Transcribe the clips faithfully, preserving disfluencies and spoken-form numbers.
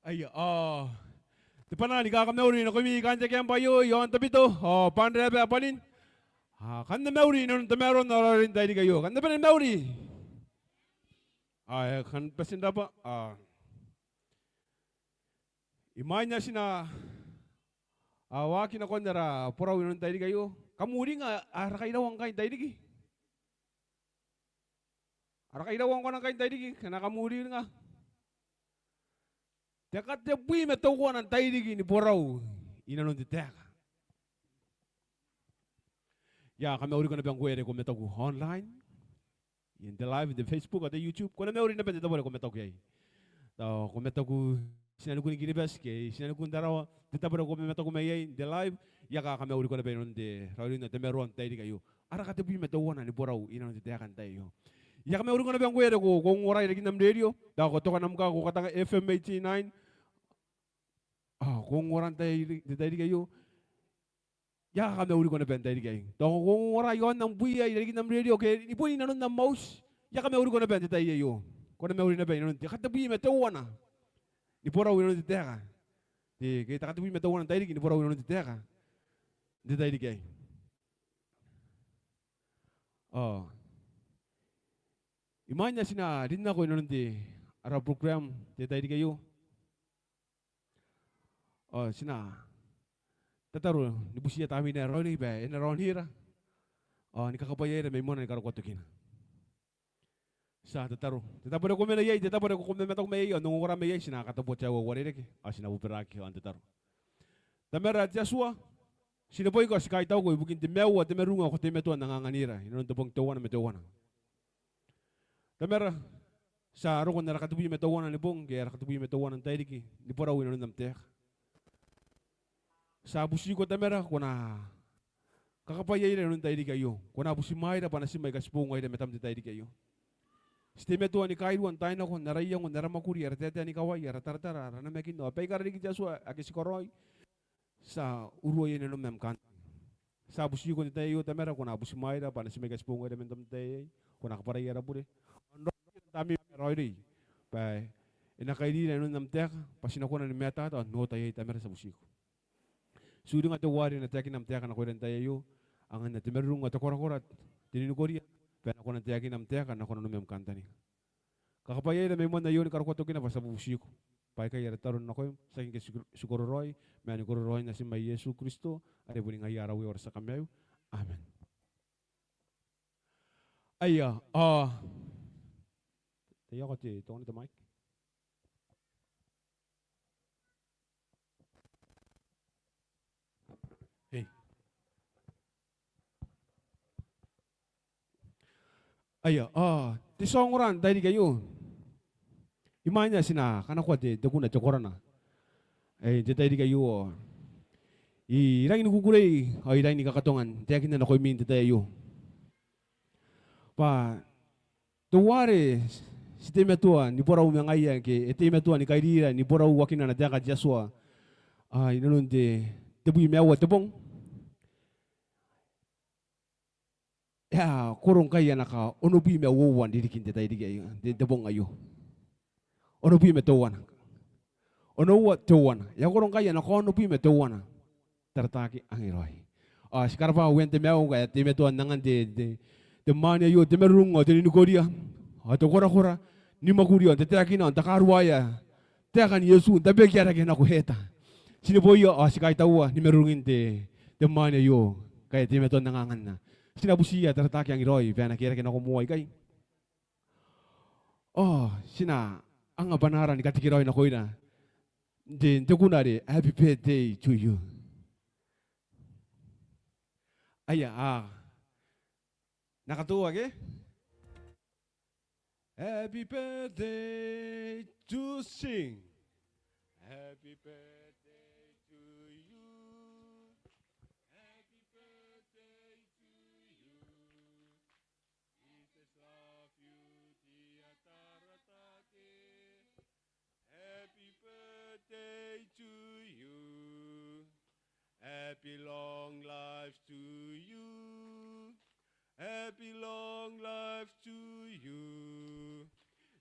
Aia, ao te bwanaa ni kakamauri nakoimi kaain te kaembwa aio iaon Tabiteuea ao Banrabe ae bwanin. Ao kam na mauri inanon tamaroan ara raoi n tairiki aio. Kam na bane ni mauri. Ao e kan bati n rabwa. Ao imwain ae ti na waaki nakon ara borau inanon tairiki aio, kam uringa ara kairawa ngkai n tairiki? Ara kairawa ngkoa ngkai n tairiki, kam na kam uringa? Te katebwi ma teuana n tairiki ni borau inanon te taeka. I a kamauriko naba ngkoe are ko mataku online, n te live, n te Facebook ao te YouTube. Ko na mauri naba n te tabo are ko mataku iai. Tao ko mataku i tinanikun Kiribati ke i tinanikun Tarawa, te tabo are ko mataku mai iai n te live, I a kakamauriko naba inanon te raoiroi n tamaroan tairiki aio. Ara katebwi ma teuana ni borau inanon te taeka n tai aio. I a kamauriko naba ngkoe are ko, ko ongora i rarikin am rerio, tao ko toka n am kaa ko katanga F M eighty nine. Ao ko ongora n tai, n te tairiki aio. I a kamauriko naba n tairiki aei. Tao ko ongora iaon am bwia i rarikin am rerio ke ni bon inanon am auti, I a kamauriko naba n te tai aio. Ko na mauri naba inanon te katebwi ma teuana ni borau inanon te taeka. Te, ke te katebwi ma teuana n tairiki ni borau inanon te taeka n te tairiki aei. Ao imwain ae ti na rin nako inanon te, ara program n te tairiki aio, ao ti na tataro ni butiia Tamnei ae Raoiroi bwa e na raonira ao ni kakabwaiaira mai moana ni karokoa tokina. Ti a tataro. Te tabo are ko mena iai, te tabo are ko mamataku mai iai ao n ongongora mai iai, ti na katabuaki ae uarereke ao ti na bobaraaki ao n tataro. Tamara ae te Atua, ti neboiko ao ti kaitauko ibukin te maiu ao te marurung ae ko teimatoa n anganganira inanon te bong teuana ma teuana. Tamara, ti a roko n ara katebwi ma teuana ni bong ke ara katebwi ma teuana n tairiki ni borau inanon am taeka. Ti a butiko Tamara ko na kakabwaiaira inanon tairiki aio. Ko na butimwaeira bwa natim aika ti boou ngaira i matam n te tairiki aio. Ti teimatoa ni kairua n taai nako n ara iango, n ara mwakuri, ara taetae ni kawai, ara taratara, ara namakin ao baikara riki te Atua ake ti karaoi, ti a uruaia inanom am kantaninga. Ti a butiko n te tai aio Tamara ko na butimwaeira bwa natim aika ti boou ngaira i matam n te tai aei, ko na kabwarai ara bure. Ao n raonira Tamnei ae Raoiroi bwa e na kairira inanon am taeka bwa ti na kona ni matata ao n ota iai Tamara, ti a butiko. Ti uringa teuare e na taekina am taeka nakoira n te tai aio, anganna te marurung ao te korakora, te ninikoria, bwa e na kona n taekina am taeka nakon nanom am kantaninga. Kakabwaiaira mai moan aio ni karokoa tokina bwa ti a bubutiko. Bwa aikai ara tataro nakoim, tiaki ngke ti, ti kororaoi, ma ni kororaoin Natim ae Iesu Kristo, are boni ngaia ara Uea ao ara tia Kamaiu. Amen. Aia, ao. Taiaoka te, tongana te mic. Ei. Aia, ao te tia ongora n tairiki aio. Imwain ae ti na kanakoa te, te kuna, te korana. Ai n te tairiki aio ao I rangi ni kukurei ao I rangi ni kakatonga n taekinna nakoimi n te tai aio. Bwa teuare ti teimatoa ni borau ma ngaia ke e teimatoa ni kairira ni borau waakin ana taeka te Atua, a, inanon te, tebwi ma aua te bong. E a koro ngkai ana kaonobwi ma uoua n ririki n te tairiki aio, n te, te bong aio. Onobwi ma teuana. Onoua, teuana. E a koro ngkai ana kaonobwi ma teuana. Tarataaki angiraoi. Ao ti karabwa Uean te maiu ngkai e teimatoa n angan te, te, te mwaane aio, te marurung ao te ninikoria ao te korakora ni mwakuri ao n tataekina ao n takaruaea taekan Iesu n tabekia rake nako eta. Ti neboia ao ti kaitaua ni marurungin te, te mwaane aio ngkai e teimatoa n anganna. Ti na butiia tarataaki angiraoi bwa e na keerake nako moa ikai. Ao ti na anga bwanaara ni katekeraoi nakoira n te, n te kuna are Happy Birthday to You. Aia, a. N na katoa ke? Happy birthday to sing. Happy birthday to you. Happy birthday to you. Jesus love you, dear Taratake. Happy birthday to you. Happy long life to you. Happy long life to you.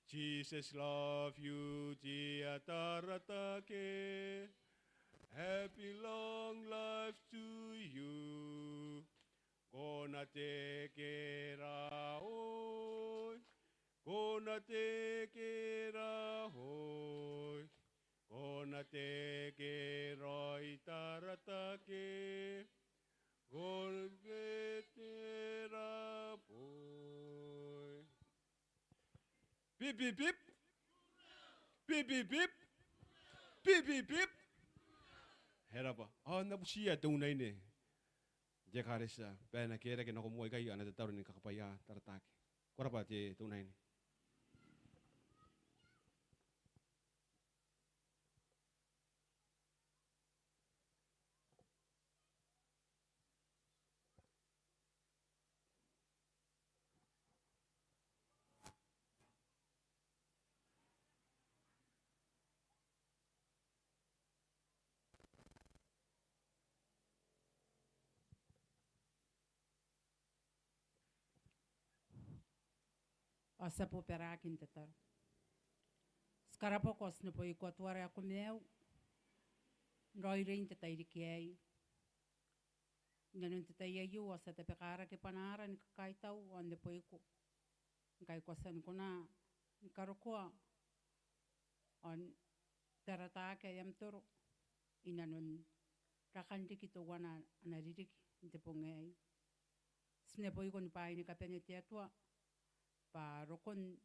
Jesus love you, dear Taratake. Happy long life to you. Ko na tekeraoi, ko na tekeraoi, ko na tekeraoi Taratake. Ko na tekeraoi. Bip, bip, bip. Bip, bip, bip. Bip, bip, bip. E rab'a. Ao N na butiia te unaine n te ekaretia b'a e na kerake nako moa ikai ana tataro ni kakab'aia Taratake. Ko rab'a te, te unaine. Ao ti a bobaraaki n tataro. Ti karabwako ao ti neboiko Atuara ae ko maiu n raoiroi n te tairiki aei. I nanon te tai aio ao ti a tabekarake b'anaara ni kakaitau ao n neboiko ngkai ko a tia ni kona ni karokoa ao n Taratake ae am toro i nanon rakan riki teuana ana ririki n te bong aei. Ti neboiko ni b'aai ni kabane te Atua b'a rokon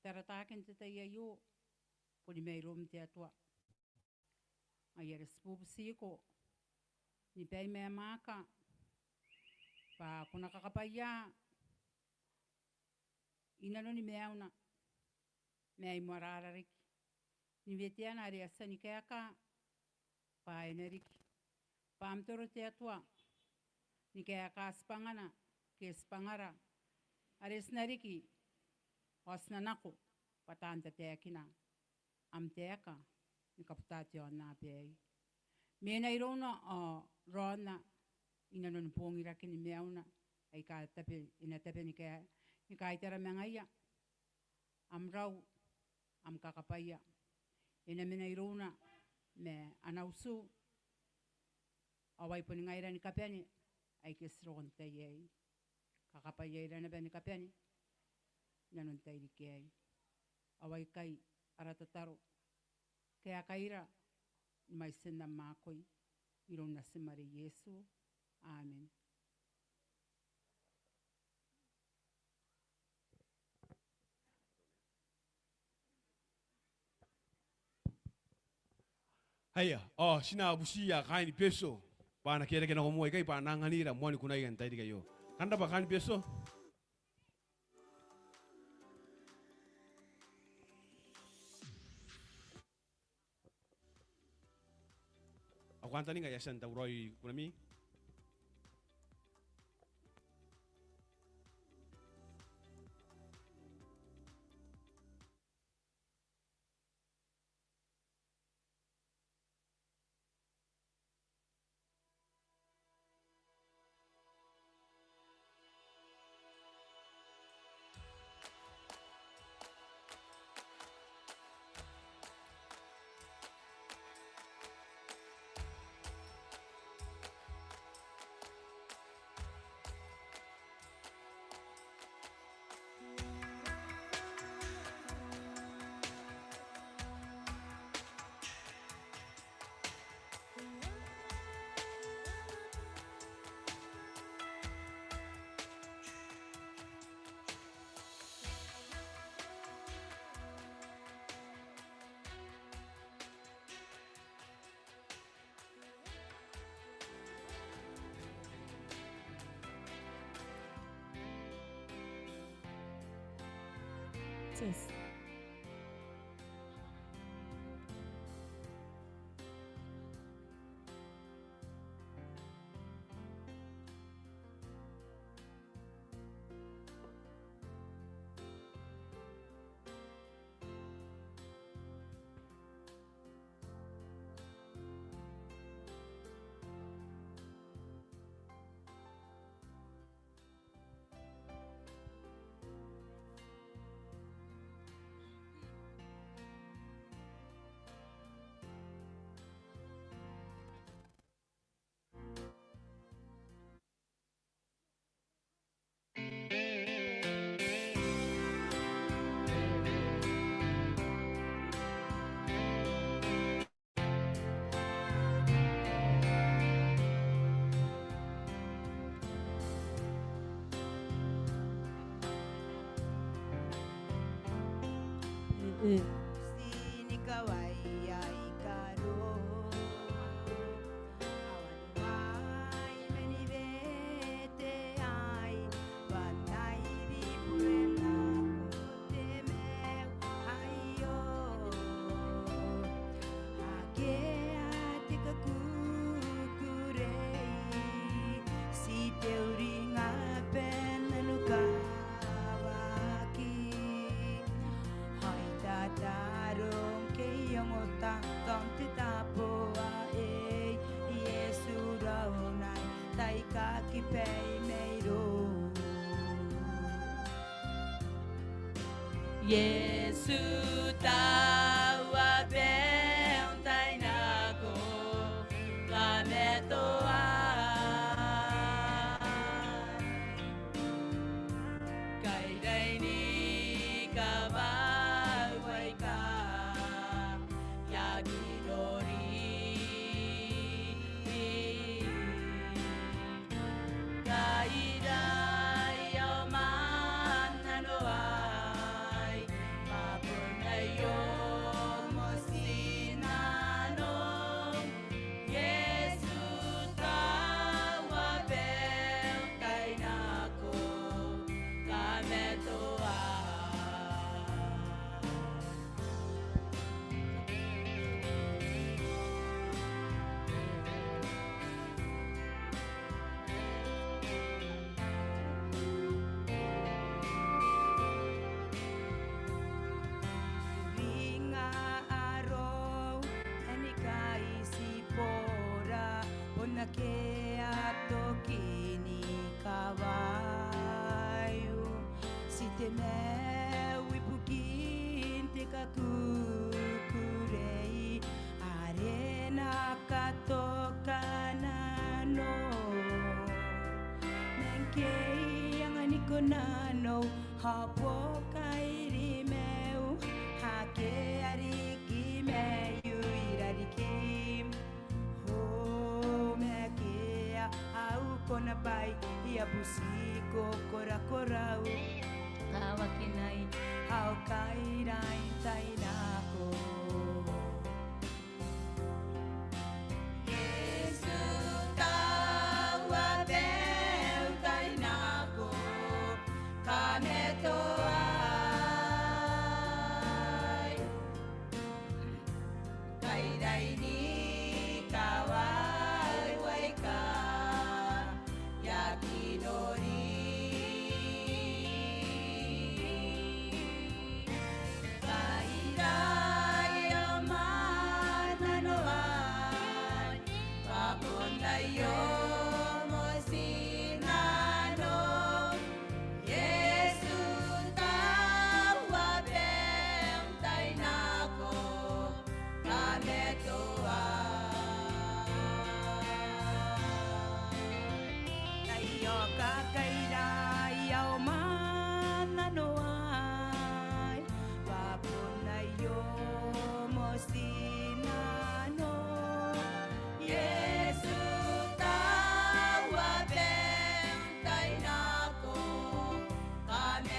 Taratake n te tai aio boni mairoum te Atua. Ngaia are ti bubutiko ni baimwaemwaaka b'a ko na kakab'aia i nanoni maiuna ma ai moarara riki ni weteana are e a tia ni kaeka b'a e na riki. B'a am toro te Atua ni kaeka tibwangana ke tibwangara are ti na riki ao ti na nako b'a taan tataekina am taeka ni kabuta te aonnaba aei. Mena irouna ao raona i nanoni bongirakin maiuna aika tabe, e na tabe ni ka, ni kaitara ma ngaia am rau, am kakab'aia. E na mena irouna ma ana utu ao ai boni ngaira ni kabane aike ti roko n te tai aei. Kakab'aiaira naba ni kabane i nanon tairiki aei. Ao aikai ara tataro, kaekaira ni mwaiten am akoi, iroun Natim are Iesu. Amen. Aia, ao ti na butiia kaain Betio b'a a na kerake nako moa ikai b'a a na anganira moani kunaia n tairiki aio. Kam rab'a kaain Betio. Ao kantaninga ae a tia n tauraoi kunami. Yes. E. Ti ni kawai aika roo. Ao anua i mani wete ai, bwa N na iri buren nako te maiu aio. Akea te kakukurei, ti te uringa bwa N na nukawaki. Ao I tatarongaki, I ongo tao n te tabo aei, Iesu raonai, tai kakibai mairou. Iesu taua bwa N tai nako kamatoai. Kaira ni kawai aika I aki nori. Kaira aio ma nanoai, bwa bon aio motinnano. Iesu taua bwa N tai nako kamatoai. Uringa arou, e ni kaiti bora, bon akea toki ni kawaiu. Ti te maiu ibukin te kakukurei are e na katoka nanou. Ma ngkai e anganiko nanou, ao buokairi maiu, akea riki maiu i rarikim. Ao ma akea au konabwai, I a butiko korakorau. Kawakinai, ao kaira N tai nako. Iesu taua bwa N tai nako kamatoai. Kaira ni kawai aika I aki nori. Kaira aio ma nanoai, bwa bon aio motinnano. Iesu taua bwa N tai nako kamatoai. Aio kaira aio ma nanoai, bwa bon aio motinnano. Iesu taua bwa N tai nako kamatoai.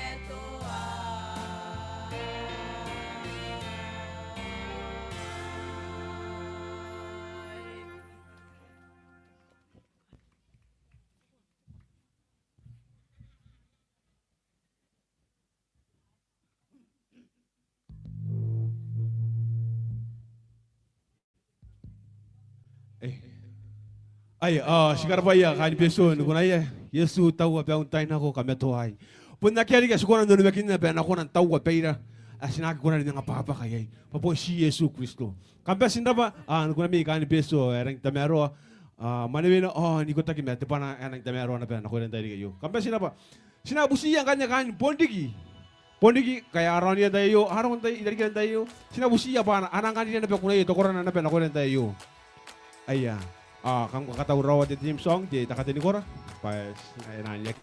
Aia, ao ti karabwaia kaain Betio ni kunaia. Iesu taua bwa N tai nako kamatoai. Bon akea riki ae ti kona n onimakinna bwa e na kona n taua baira ae ti na aki kona ni manga bwabwaka iai, bwa bon ti Iesu Kristo. Kam bati n rabwa, ao ni kunami kaain Betio ae rangi n tamaroa, ao mwanewena ao n ikotaki ma te bwana ae rangi n tamaroa naba nakoira n te tairiki aio. Kam bati n rabwa. Ti na butiia ngkanne kaain Bonriki. Bonriki, ngkai a raoniia n te tai aio, a roko n tai, irarikiia n te tai aio. Ti na butiia bwa a na anganiria naba kunaia te koraki naba nakoira n te tai aio. Aia, ao kam kakatauraoa te theme song, te takate ni kora, bwa e na aniaki.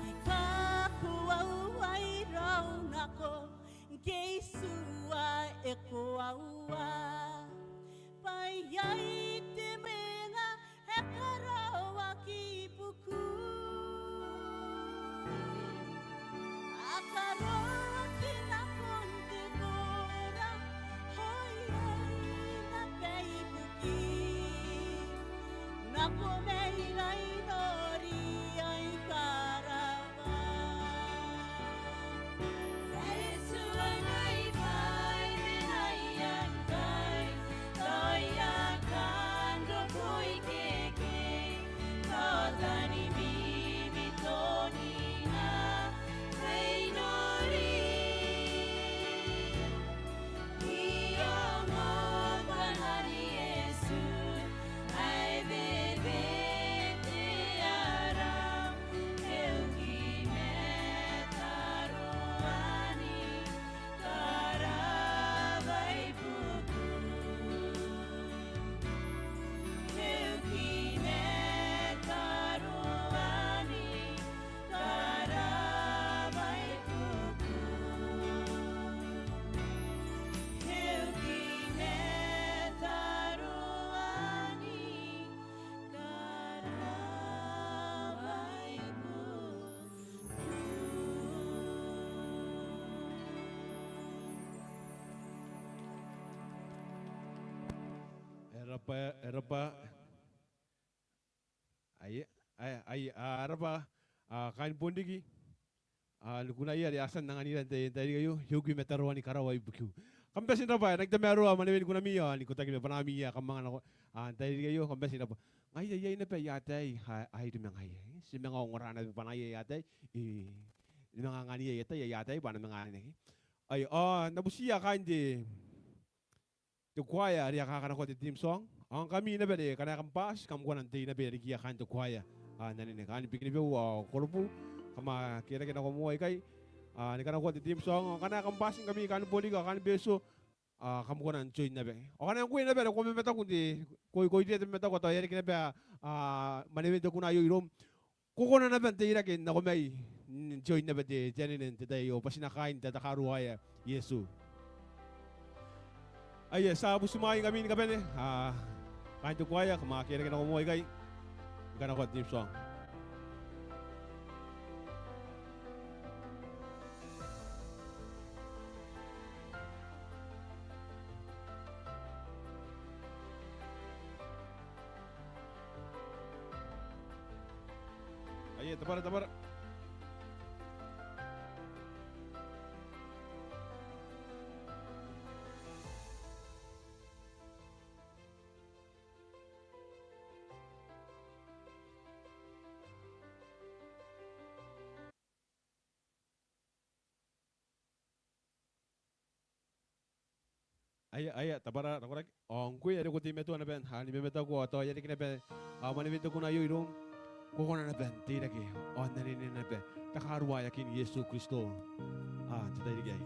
I kakoauai raou nako ngke I tua e koaua. Bwa iai te mwenga ae karaoaki i bukiu. A karaoaki nakon te koora, ao iai naba ibukiu. Nako mai raoi nori ae I karabwa. E rabwa, e rabwa. Aia, aia, aia, a, e rabwa, a, kaain Bonriki. A, ni kunaia are a tia n anganira n te, n te tairiki aio, "E uki ma tararuaan karawa i bukiu." Kam bati n rabwa, e rangi n tamaroa manewen kunami, ao n ikotaki ma bwanaami ae kam manga nako, a, n te tairiki aio, kam bati n rabwa. Ngaia iai naba aia ataei, a, aei iroumi ngaia. Ti manga ongora naba bwanaia aia ataei, e, ni manga anganiia aia tai, aia ataei, bwa a na manga anganaki. Aia, ao, N na butiia kaain te te kuaea are a kakanakoa te theme song. Ao ngkami naba are ngkana kam bati, kam kona n tei naba i rarikiia kaain te kuaea. A, n anene, kaain Bikenibeu ao Korobu, kam a kerake nako moa ikai. A, ni kanakoa te theme song, ao ngkana kam bati ngkami kaain Bonriki ao kaain Betio, a, kam kona n join naba. Ao ngkana ngkoe naba are ko mamataku n te, ko, ko iria te mamataku ao tao e a reke naba, a, manewen te kuna aio iroum, ko kona naba n teirake nako mai n join naba te, te anene n te tai aio, bwa ti na kaain te takaruaea Iesu. Aia, ti a butimwaeingkami ni kabane, a, kaain te kuaea, kam a kerake nako moa ikai. Kam kanakoa te theme song. Aia, tabara, tabara. Aia, aia, tabara, nakoraki. Ao ngkoe are ko teimatoa naba n, a, ni mamataku ao tao e a reke naba, a, manewen te kuna aio iroum, ko kona naba n teirake ao n anene naba takaruaeakin Iesu Kristo. A, n te tairiki aei.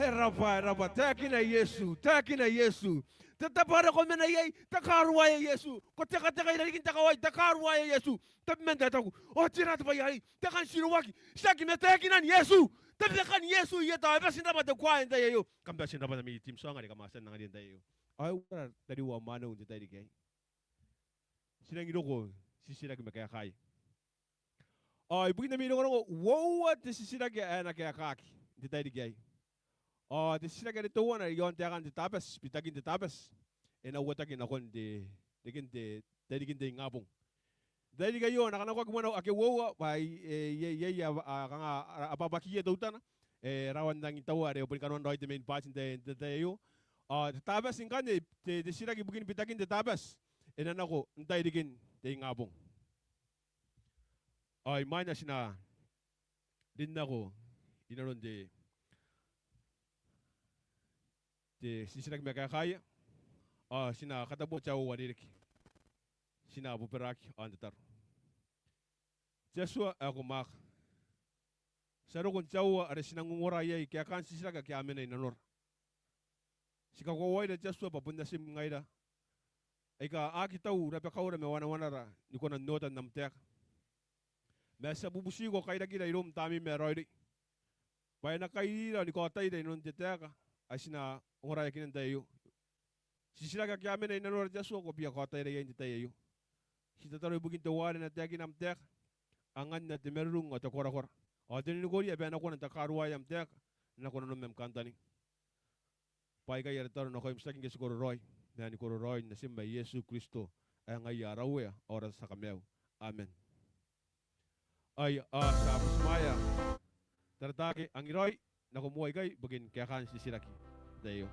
E rabwa, e rabwa. Taekina Iesu, taekina Iesu. Te tabo are ko mena iai, takaruaea Iesu. Ko tekateka irarikin te kawai, takaruaea Iesu. Tabeman taetaku, ao tera te bwai arei? Te kan tiroaki, tiaki ma taekinan Iesu. Tabekan Iesu i eta. Ao e bati n rabwa te kuaea n te tai aio. Kam bati n rabwa ami team song are kam a tia n anganira n te tai aio. Ao e uara tariu ao mwaneu n te tairiki aei? Ti rangi n roko titiraki ma kaekaia. Ao ibukin ami rongorongo, uoua te titiraki ae na kaekaki n te tairiki aei. Ao te titiraki are teuana i aon taekan te Tabati, bitakin te Tabati, e na uotaki nakon te, reken te, tairikin te ingabong. N te tairiki aio e na kanakoaki mwanau ake uoua, bwa iai, e, iai, iai, a, a, kanga, a, ababaki teutana, e, rawan rangi n taua are boni kanoan raoi te main part n te, n te tai aio. Ao te Tabati ngkanne, te, te titiraki ibukin bitakin te Tabati, e na nako n tairikin te ingabong. Ao imwaina ti na rin nako inanon te, te titiraki ma kaekaia, ao ti na katabua te aoa n ririki. Ti na bobaraaki ao n tataro. Te Atua ae ko mwaaka, ti a roko n te aoa are ti nang ongora iai kaekaan titiraki ake a mena i nanora. Ti kakoaua te Atua bwa bon natim ngaira aika a aki tau rabakaura ma wanawanara ni kona n oota n am taeka. Ma ti a bubutiko kairakira iroum Tamneim ae raoiroi, bwa e na kairira ni kaotaira inanon te taeka ae ti na ongoraeakina n te tai aio. Titiraki ake a mena i nanora te Atua, ko bia kaotaira iai n te tai aio. Ti tataro ibukin teuare e na taekina am taeka, anganna te marurung ao te korakora. Ao te ninikoria bwa e na kona n takaruaea am taeka nako nanom ma am kantaninga. Bwa aikai ara tataro nakoim, tiaki ngke ti kororaoi, ma ni kororaoin Natim ae Iesu Kristo, ae ngaia ara Uea ao ara Tia Kamaiu. Amen. Ai, ao ti a butimwaea Tarataake Angiraoi nako moa ikai ibukin kaekaan titiraki n te tai aio.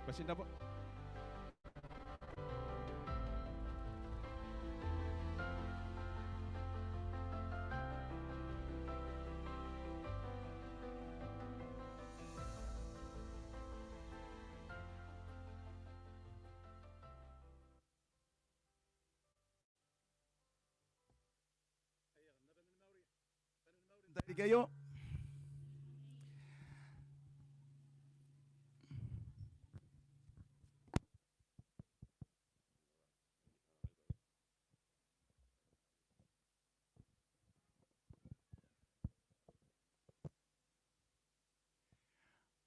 Bati n rabwa.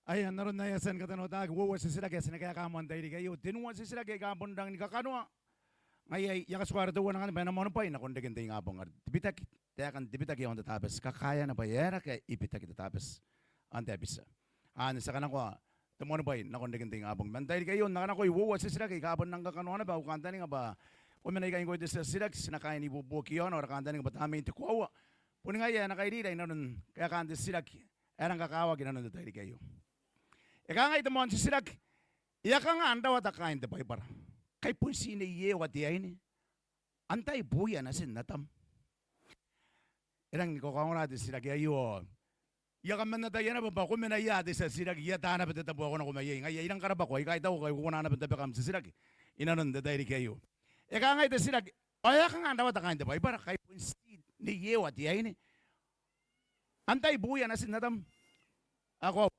Ai, n aron ae e a tia ni katanoataki, uoua titiraki ae ti na kaeka moa n te tairiki aio. Tenua titiraki aika bon rangi ni kakanoa. Ngaia ae I a katikua ara teuana ngkanne bwa e na moanibwai nakon reken te ingabong are te bitaki, taekan te bitaki i aon te Tabati. Kakaeana bwa e aera ngkai e bitaki te Tabati. Ao n te abitia anne ti a kanakoa te moanibwai nakon reken te ingabong. Ma n te tairiki aio N na kanakoi uoua titiraki aika bon rangi ni kakanoa naba, au kantaninga bwa ko mena ikai ngkoe te tia titiraki, ti na kaai n ibuobuoki i aona ao ara kantaninga bwa tamnein te koaua boni ngaia ae na kairira inanon kaekaan te titiraki ae rang kakawaki inanon te tairiki aio. E kangai te moan titiraki: E a kanga n rawata kaain te Baibara? Kai bon ti Nei Ewa te aine? Antai buia natin Atam? E rangi ni kakaongora te titiraki aio. I a kaman ataia naba bwa ko mena ia te tia titiraki, I ata naba te tabo ae ko nako mai iai. Ngaia I rang karabwako, I kaitau ngkai ko kona naba n tabeka am titiraki inanon te tairiki aio. E kangai te titiraki: Ao e a kanga n rawata kaain te Baibara? Kai bon ti Nei Ewa te aine? Antai buia natin Atam? Ao ko a,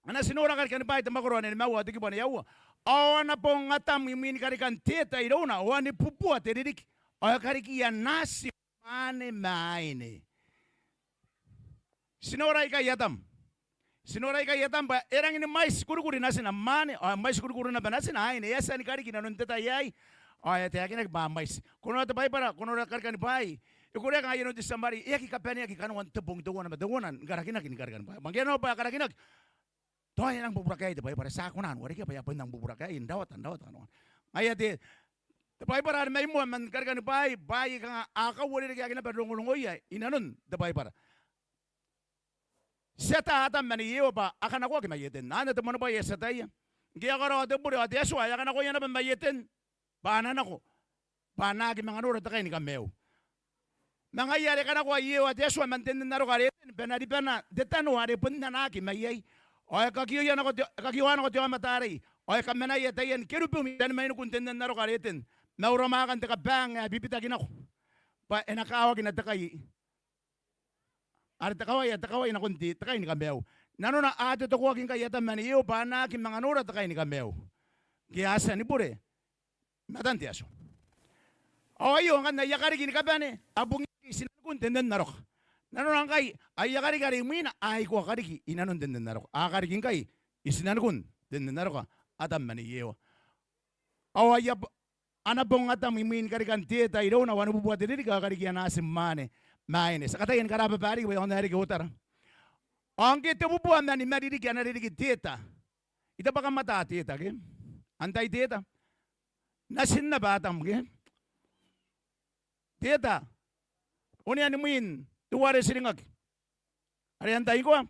ana, ti nora Karikani Bwaai te mwakoro ae nimaua ao te kibu ae aua: Ao ana bong Atam imwin karikan te eta irouna, ao ane bubua te ririki, ao e karikiia natim mwaane ma aine. Ti nora ikai Atam. Ti nora ikai Atam bwa e rangi ni mwaiti kurikuri natina mwaane, ao e mwaiti kurikuri naba natina aine. E a tia ni kariki inanon te tai aei, ao e taekinaki bwa mwaiti. Ko nora te Baibara, ko nora Karikani Bwaai, e koreaki ngaia inanon te tia mwaare, e aki kabaneaki kanoan te bong teuana ma teuana ni karakinaki ni Karikani Bwaai. Bwa ngke e nora bwa e karakinaki, tao e a nang bubura kaei te Baibara? Ti a kona n warekia bwa e a bon nang bubura kaei, n rawata, n rawata kanoana. Ngaia te, te Baibara are mai moa man Karikani Bwaai, bwaai aika a kauarerekeaki naba rongorongoia inanon te Baibara. Ti ata Atam ma Nei Ewa bwa a kanakoaki mai Eten. Anne te moanibwai ae ti ataia. Ngke a karaoa te bure ao te Atua ae a kanakoia naba mai Eten bwa a na nako, bwa a na aki manga nora te kai ni kamaiu. Ma ngaia are e kanakoa Ewa te Atua man te nne n aroka are Eten, bwa e na ribana te tano are bon ana aki mai iai. Ao e kakioia nako te, e kakioa nako te aomata arei, ao e kamanaia taian kerubim i tani mainikun te nne n aroka are Eten, ma uramwakan te kabang ae bibitaki nako, bwa e na kawakina te kai, are te kawai, ae te kawai nakon te, te kai ni kamaiu. Nanona a totokoaki ngkai Atam ma Nei Ewa bwa a na aki manga nora te kai ni kamaiu ngke a tia ni bure i matan te Atua. Ao aio ngkanne aia kariki ni kabane a bungiaki i tinanikun te nne n aroka. Nanona ngkai aia kariki are imwina a aikoa kariki i nanon te nne n aroka. A kariki ngkai i tinanikun te nne n aroka Atam ma Nei Ewa. Ao aia b-, ana bong Atam imwin karikan te eta irouna wanibubua te ririki ao e karikia natim mwaane ma aine. Ti a kataia ni karababa riki bwa e aonga n reke otara. Ao ngke tebubua ma nimaririki ana ririki te eta. I taku bwa kam ataa te eta ke? Antai te eta? Natin naba Atam ke? Te eta. Onean imwin teuare tiringaki. Are antai ngkoa?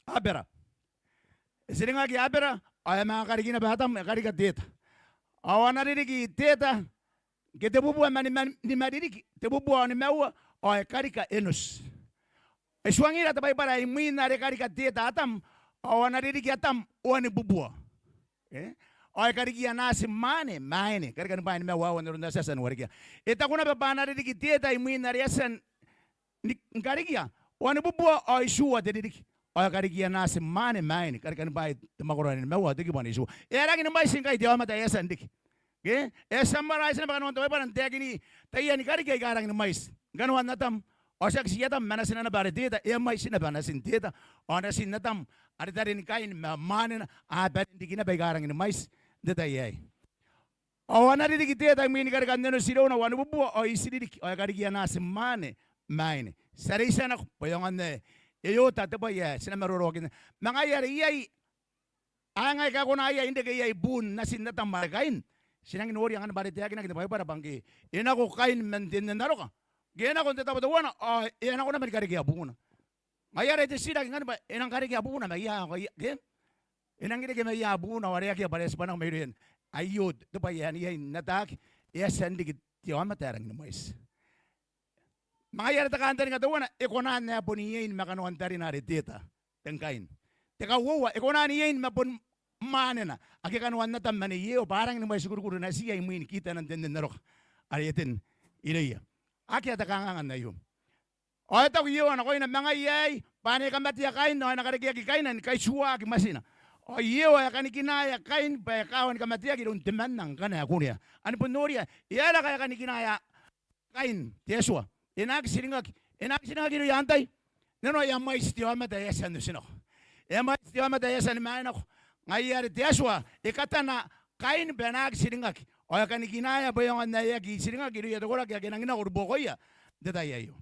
Abera. E tiringaki Abera, ao e a manga kariki naba Atam, e karika te eta. Ao ana ririki te eta, ngke tebubua ma nima, nimaririki, tebubua ao nimaua, ao e karika Enoti. E tuangira te Baibara ae imwin are e karika te eta Atam, ao ana ririki Atam wanibubua. E? Ao e karikia natim mwaane ma aine, karikani bwaai nimaua aua n aron ae ti a tia ni warekia. E taku naba bwa ana ririki te eta imwin are e a tia ni, ni karikia wanibubua ao itiua te ririki. Ao e karikia natim mwaane ma aine, karikani bwaai te mwakoro ae nimaua ao te kibu ae itiua. E a rangi ni mwaiti ngkai te aomata ae e a tia n riki. Ke? E a tia n maraiti naba kanoan te Baibara n taekini taiani kariki aika rangi ni mwaiti. Kanoan Atam, ao tiaki ti Atam ma natina naba are te eta, e a mwaiti naba natin te eta. Ao natin Atam, are taren Kain ma mwaanena, a bane n riki naba aika rangi ni mwaiti n te tai aei. Ao ana ririki te eta imwin karikan Enoti irouna wanibubua ao iti ririki, ao e karikia natim mwaane ma aine. Ti a reitia nako bwa e aonga n ae e ota te bwai ae ti na maroroakinna. Ma ngaia are iai ae ngai I kona iai n reke iai buun natin Atam are Kain. Ti rangi n noria ngkanne bwa are e taekinaki n te Baibara bwa ngke e nako Kain man te nne n aroka, ngke e nako n te tabo teuana, ao e a nako naba ni karekea buuna. Ngaia are te titiraki ngkanne bwa e nang karekea buuna mai ia, ao ngaia ke? E nang reke mai ia buuna ao are akea bwa are e a tibwa nako mairouia. Aio te bwai ae iai n ataaki, e a tia n riki te aomata ae rangi ni mwaiti. Ma ngaia are te kantaninga teuana, e kona n ae bon iein ma kanoan tarina are te eta, teng Kain. Te kauoua, e kona n iein ma bon mwaanena, ake kanoan Atam ma Nei Ewa, bwa a rangi ni mwaiti kurikuri natiia imwin kitanan te nne n aroka are e ten irouia. Akea te kanganga n aio. Ao e taku Iehova nakoina, ma ngaia aei, bwa ane kamatea Kain ao e na karekeaki Kain, a ni kaitiuaki mwatina. Ao Iehova e kanikinaea Kain bwa e kawa ni kamateaki iroun temanna ngkana e kunea. Ane bon noria, e aera ngkai e kanikinaea Kain te Atua? E na aki tiringaki. E na aki tiringaki irouia antai? Nanona e a mwaiti te aomata ae e a tia n otinako. E a mwaiti te aomata ae e a tia ni mwaenako. Ngaia are te Atua e katana Kain bwa e na aki tiringaki. Ao e kanikinaea bwa e aonga n ae e aki tiringaki irouia te koraki ake e nangi nako ni buokoia n te tai aio.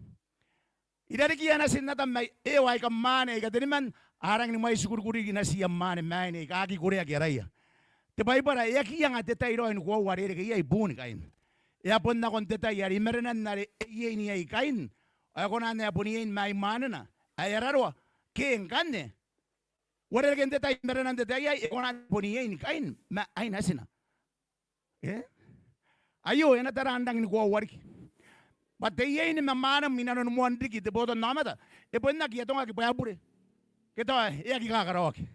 Irarikiia natin Atam ma Ewa aika mwaane aika teniman, a rangi ni mwaiti kurikuri riki natiia mwaane ma aine aika aki koreaki araia. Te Baibara e aki anga te tai raoi ni koaua are e reke iai buun Kain. E a bon nakon te tai are i marenan are e iein iai Kain, ao e kona n ae bon iein ma ai mwaanena ae e a raroa. Ke ngkanne, uarereken te tai, i marenan te tai aei, e kona n ae bon iein Kain ma ai natina. E? Aio e na tara n rangi ni koaua riki. Bwa te iein ma mwaanam i nanon moan riki te botannaomata, e bon aki atongaki bwa e bure ke tao e aki kakaraoaki.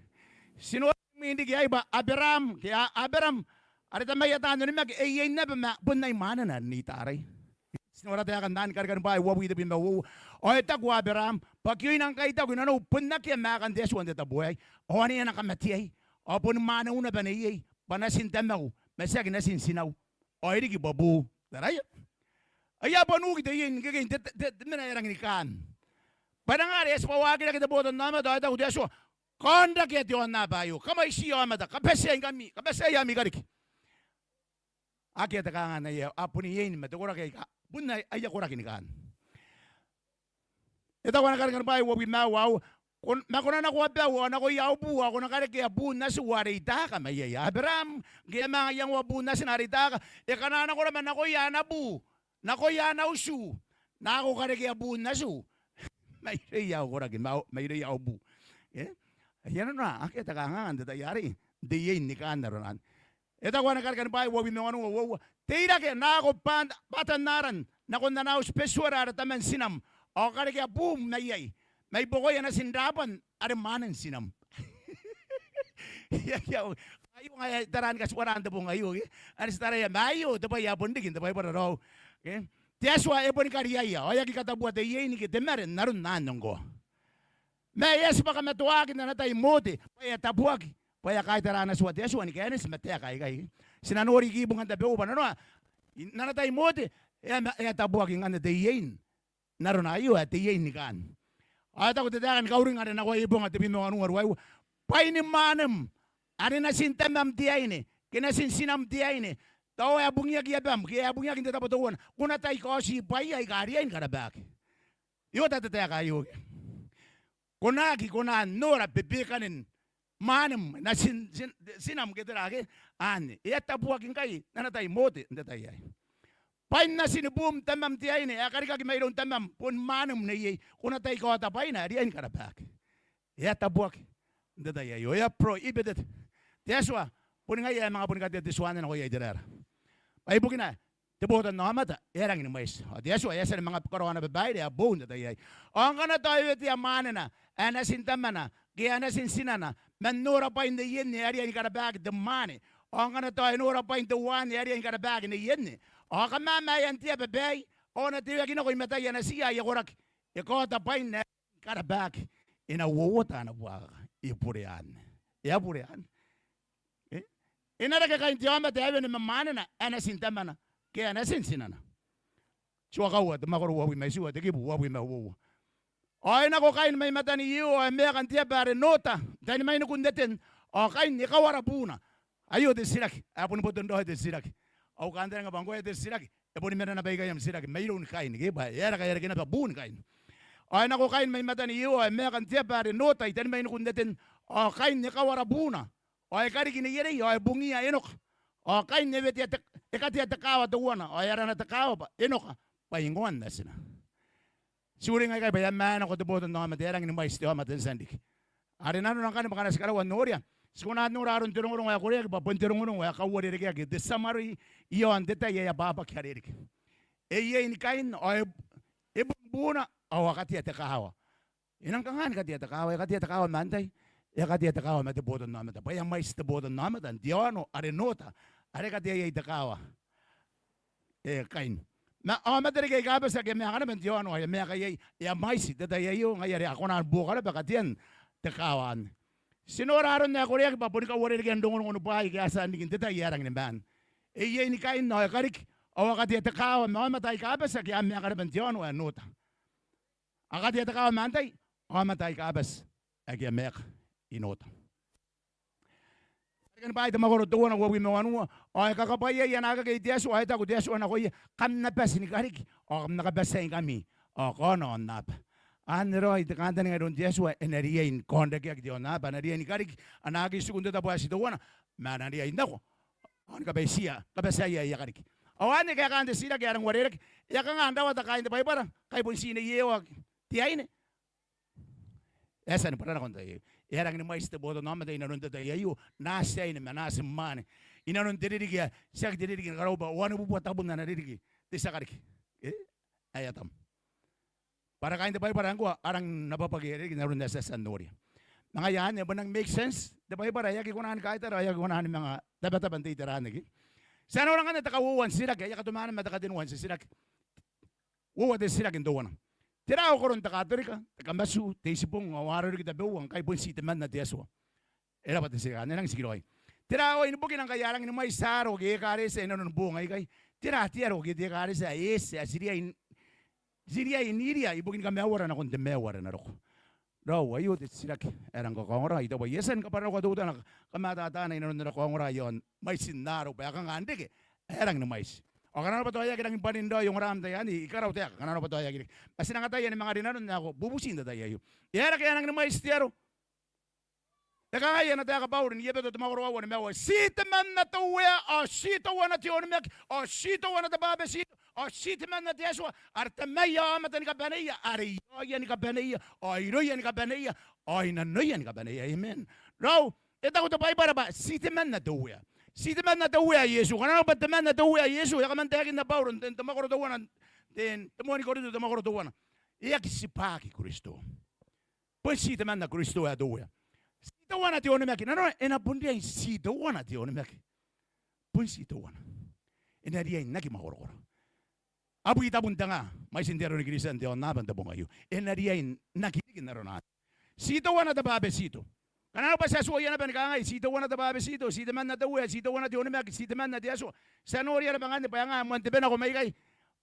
Ti nora imwin riki aei bwa Aberaam, ke A-, Aberaam, are tamaia taan onimaki, e iein naba ma bon ai mwaanena n itaraia. Ti nora taekan taani Karikani Bwaai uabwi tebwi ma uoua. Ao e taku Aberaam, bwa kioina ngkai I taku i nanou, bon akea maakan te Atua n te tabo aei, ao ane a na kamateai, ao boni mwaneu naba neiei, bwa natin tamau, ma tiaki natin tinau, ao e riki bwa buu. Taraia. Aia bon uki te iein ngkekei n te, te, te, te mena ae rangi ni kaan. Bwa e nang are e a tibwa waakirake te botannaomata ao e taku te Atua, kaonrakea te aonnaba aio, kamwaitiia aomata, kabatiai ngkami, kabatiai ami kariki. Akea te kanganga n aei, a bon iein ma te koraki aika bon aia koraki ni kaan. E taku ana Karikani Bwaai uabwi ma aua, aua, ko n-, ma ko na nako abau ao nakoia au buu, ao ko na karekea buun natiu are I taaka mai iai. Aberaam, ngke e a manga iangoa buun natina are I taaka, e kananako naba nakoia ana buu, nakoia ana utu, nako karekea buun natiu mairouia au koraki, ma-, mairouia au buu. E? Aia nanona, akea te kanganga n te tai arei, n te iein ni kaan aron anne. E taku ana Karikani Bwaai uabwi ma wanua, uoua, teirake, nako bwa-, bwatannaran nakon ana auti Betuera are taman tinam, ao karekea buum mai iai, mai buakoia natin Rabon are mwanen tinam. Ia, ia, aio ngaia ae I tara ni katibwara n te bong aio, ke? Are ti taraia, ma aio te bwai ae bon riki n te Baibara raou, ke? Te Atua e boni kariaia, ao e aki katabua te iein ke te mare n aron anne ngkoa. Ma e a tibwa kamatoaki n ana tai Mote bwa e a tabuaki, bwa e a kaitara ana tua te Atua ni kaineti ma taeka aikai. Ti na nori riki i bungan tabeua bwa nanona, n ana tai Mote e a, e a tabuaki ngkanne te iein n arona aio ae te iein ni kaan. Ao e taku te taeka ni kauring are nakoa Iebonga tebwi ma wanua ruaiwa: Bwain mwanem are natin tamam te aine ke natin tinam te aine, tao ae bungiaki abam ke ae bungiaki n te tabo teuana, ko na tai kaoti bwaia aika riai ni karabaki. E ota te taeka aio. Ko na aki kona n nora bebekanen mwanem, natin, tin, tinam ke tera ake, anne. E a tabuaki ngkai n ana tai Mote n te tai aei. Bwain natin buum tamam te aine ae karikaki mairoun tamam, bon mwanem neiei, ko na tai kaota bwaina ae riai ni karabaki. E a tabuaki n te tai aio. E a prohibited. Te Atua boni ngaia ae manga boni katea te tuanna nakoia Iteraera. Bwa ibukina te botannaomata e a rangi ni mwaiti. Ao te Atua e a tia ni manga karaoa ana babaire ae boou n te tai aei. Ao ngkana tao e wetea mwanena ae natin tamana ke ae natin tinana man nora bwain neienne ae riai ni karabaki te mwane, ao ngkana tao e nora bwain teuanne ae riai ni karabaki neienne, ao kamamaean te aba baei, ao a na teuaki nako i mataia natiia aia koraki. E kaota bwain ae riai ni karabaki, e na uouota ana buakaka. E bure anne. E a bure anne. E? E na reke kain te aomata ae wene ma mwanena ae natin tamana ke ae natin tinana. Tua kaua, te mwakoro uabwi ma itiua, te kibu uabwi ma uoua. Ao e nako Kain mai matan Iehova ao e maeka n te aba are Nota, n tani mainikun Eten, ao Kain e kawara buuna. Aio te titiraki ae boni boton raoi te titiraki. Au kantaninga bwa ngkoe te titiraki e boni mena naba ikai am titiraki mairoun Kain, ke bwa e aera ngkai e a reke naba buun Kain. Ao e nako Kain mai matan Iehova ao e maeka n te aba are Nota i tani mainikun Eten, ao Kain e kawara buuna, ao e kariki neierei, ao e bungia Enoka. Ao Kain e wetea te, e katea te kaawa teuana, ao e arana te kaawa bwa Enoka, bwa ingoan natina. Ti uringa ikai bwa e a maenako te botannaomata, e a rangi ni mwaiti te aomata n tian riki. Are nanona ngkanne bwa ngkana ti karaua n noria, ti kona n nora aron te rongorongo ae koreaki bwa bon te rongorongo ae kauarerekeaki, te summary iaon te tai ae abwabwaki are riki. E iein Kain, ao e, e bung buuna, ao a katea te kaawa. E nang kanga ni katea te kaawa? E katea te kaawa ma antai? E katea te kaawa ma te botannaomata. Bwa e a mwaiti te botannaomata n te aono are Nota, are katea iai te kaawa, e, Kain. Ma aomata riki aika bati ake a maeka naba n te aono ae e a maeka iai, e a mwaiti n te tai aio, ngaia are a kona ni buoka naba katean te kaawa anne. Ti nora aron ae koreaki bwa boni kauarerekean rongorongon bwaai aika a tia n riki n te tai ae rangi ni maan. E iein Kain, ao e kariki, ao a katea te kaawa ma aomata aika bati ake a maeka naba n te aono ae Nota. A katea te kaawa ma antai? Aomata aika bati ake a maeka i Nota. Karikani Bwaai te mwakoro teuana uabwi ma wanua. Ao e kakabwaiai ana akake i te Atua, ao e taku te Atua nakoia: Kam na bati ni kariki, ao kam na kabatiaingkami, ao kaona aonnaba. Anne raoi te kantaninga iroun te Atua, e na riai ni kaonrakeaki te aonnaba, a na riai ni kariki ana akake i tikun te tabo ae ti teuana, ma a na riai n nako ao ni kabatiia, kabatiaia aia kariki. Ao anne kaekaan te titiraki ae rang uarereke. E a kanga n rawata kaain te Baibara ngkai bon ti neiei ake te aine? E a tia ni bwara nako n te tai aio. E a rangi ni mwaiti te botannaomata inanon te tai aio, naati aine ma naati mwaane. Inanon te ririki ae tiaki te ririki ni karaubwa, wanibubua tabun ana ririki te tia kariki, e, ae Atam. Bwa ara kaain te Baibara ngkoa a rang n abwabwaki riki n aron ae ti a tia n noria. Ma ngaia anne e bon rangi n make sense te Baibara, e aki kona ni kaitara, e aki kona ni manga tabataba n te itera anne ke. Ti a nora ngkanne te kauoua n titiraki ae e a katomana ma te katenua n titiraki. Uoua te titiraki n teuana. Tera okoron te Katorika, te Kamatu, te Itibong ao Aroriki tabeua ngkai bon ti temanna te Atua? E rabwa te titiraki anne, e nang tikiraoi. Tera oin bukina ngkai a rangi ni mwaiti aaro ke ekaretia inanoni boong aikai? Tera te aro ke te ekaretia ae eti ae ti riai n, ti riai n iria ibukini kamaiuara nakon te maiu are na roko? Raou, aio te titiraki ae rang kakaongora. I taku bwa I a tia ni kabwara roko teutana kamataatana inanon ara kaongora iaon mwaitin aaro bwa e kanga n reke ae e rangi ni mwaiti. Ao ngkana arona bwa tao e aki rangi ni bwanin raoi ongora n te tai anne, I karau taeka ngkana arona bwa tao e aki reke. Ma ti nang ataia ni manga rinanon ae ko bubuti n te tai aio. E aera ngke e a rangi ni mwaiti te aro? E kangai ana taeka Bauro n Ebeto te mwakoro aua, nimaua: Ti temanna te Uea, ao ti teuana te onimaki, ao ti teuana te bwabetito, ao ti temanna te Atua, are Tamaia aomata ni kabaneia, are iaoia ni kabaneia, ao irouia ni kabaneia, ao inanoia ni kabaneia. Amen. Raou, e taku te Baibara bwa ti temanna te Uea. Ti temanna te Uea Iesu. Ngkana arona bwa temanna te Uea Iesu, e a kaman taekinna Bauro n te, te mwakoro teuana n te, te moan I-Korinto te mwakoro teuana. E aki tibwaki Kristo. Bon ti temanna Kristo ae te Uea. Ti teuana te onimaki. Nanona e na bon riai n ti teuana te onimaki. Bon ti teuana. E na riai n aki mwakorokoro. Abwi tabun te nga mwaitin te aro ni Kristian te aonnaba n te bong aio. E na riai n aki riki n arona anne. Ti teuana te bwabetito. Ngkana arona bwa ti a tuoia naba ni kangai, ti teuana te bwabetito, ti temanna te Uea, ti teuana te onimaki, ti temanna te Atua, ti a noria naba ngkanne bwa e nga moan te bwai nako maikai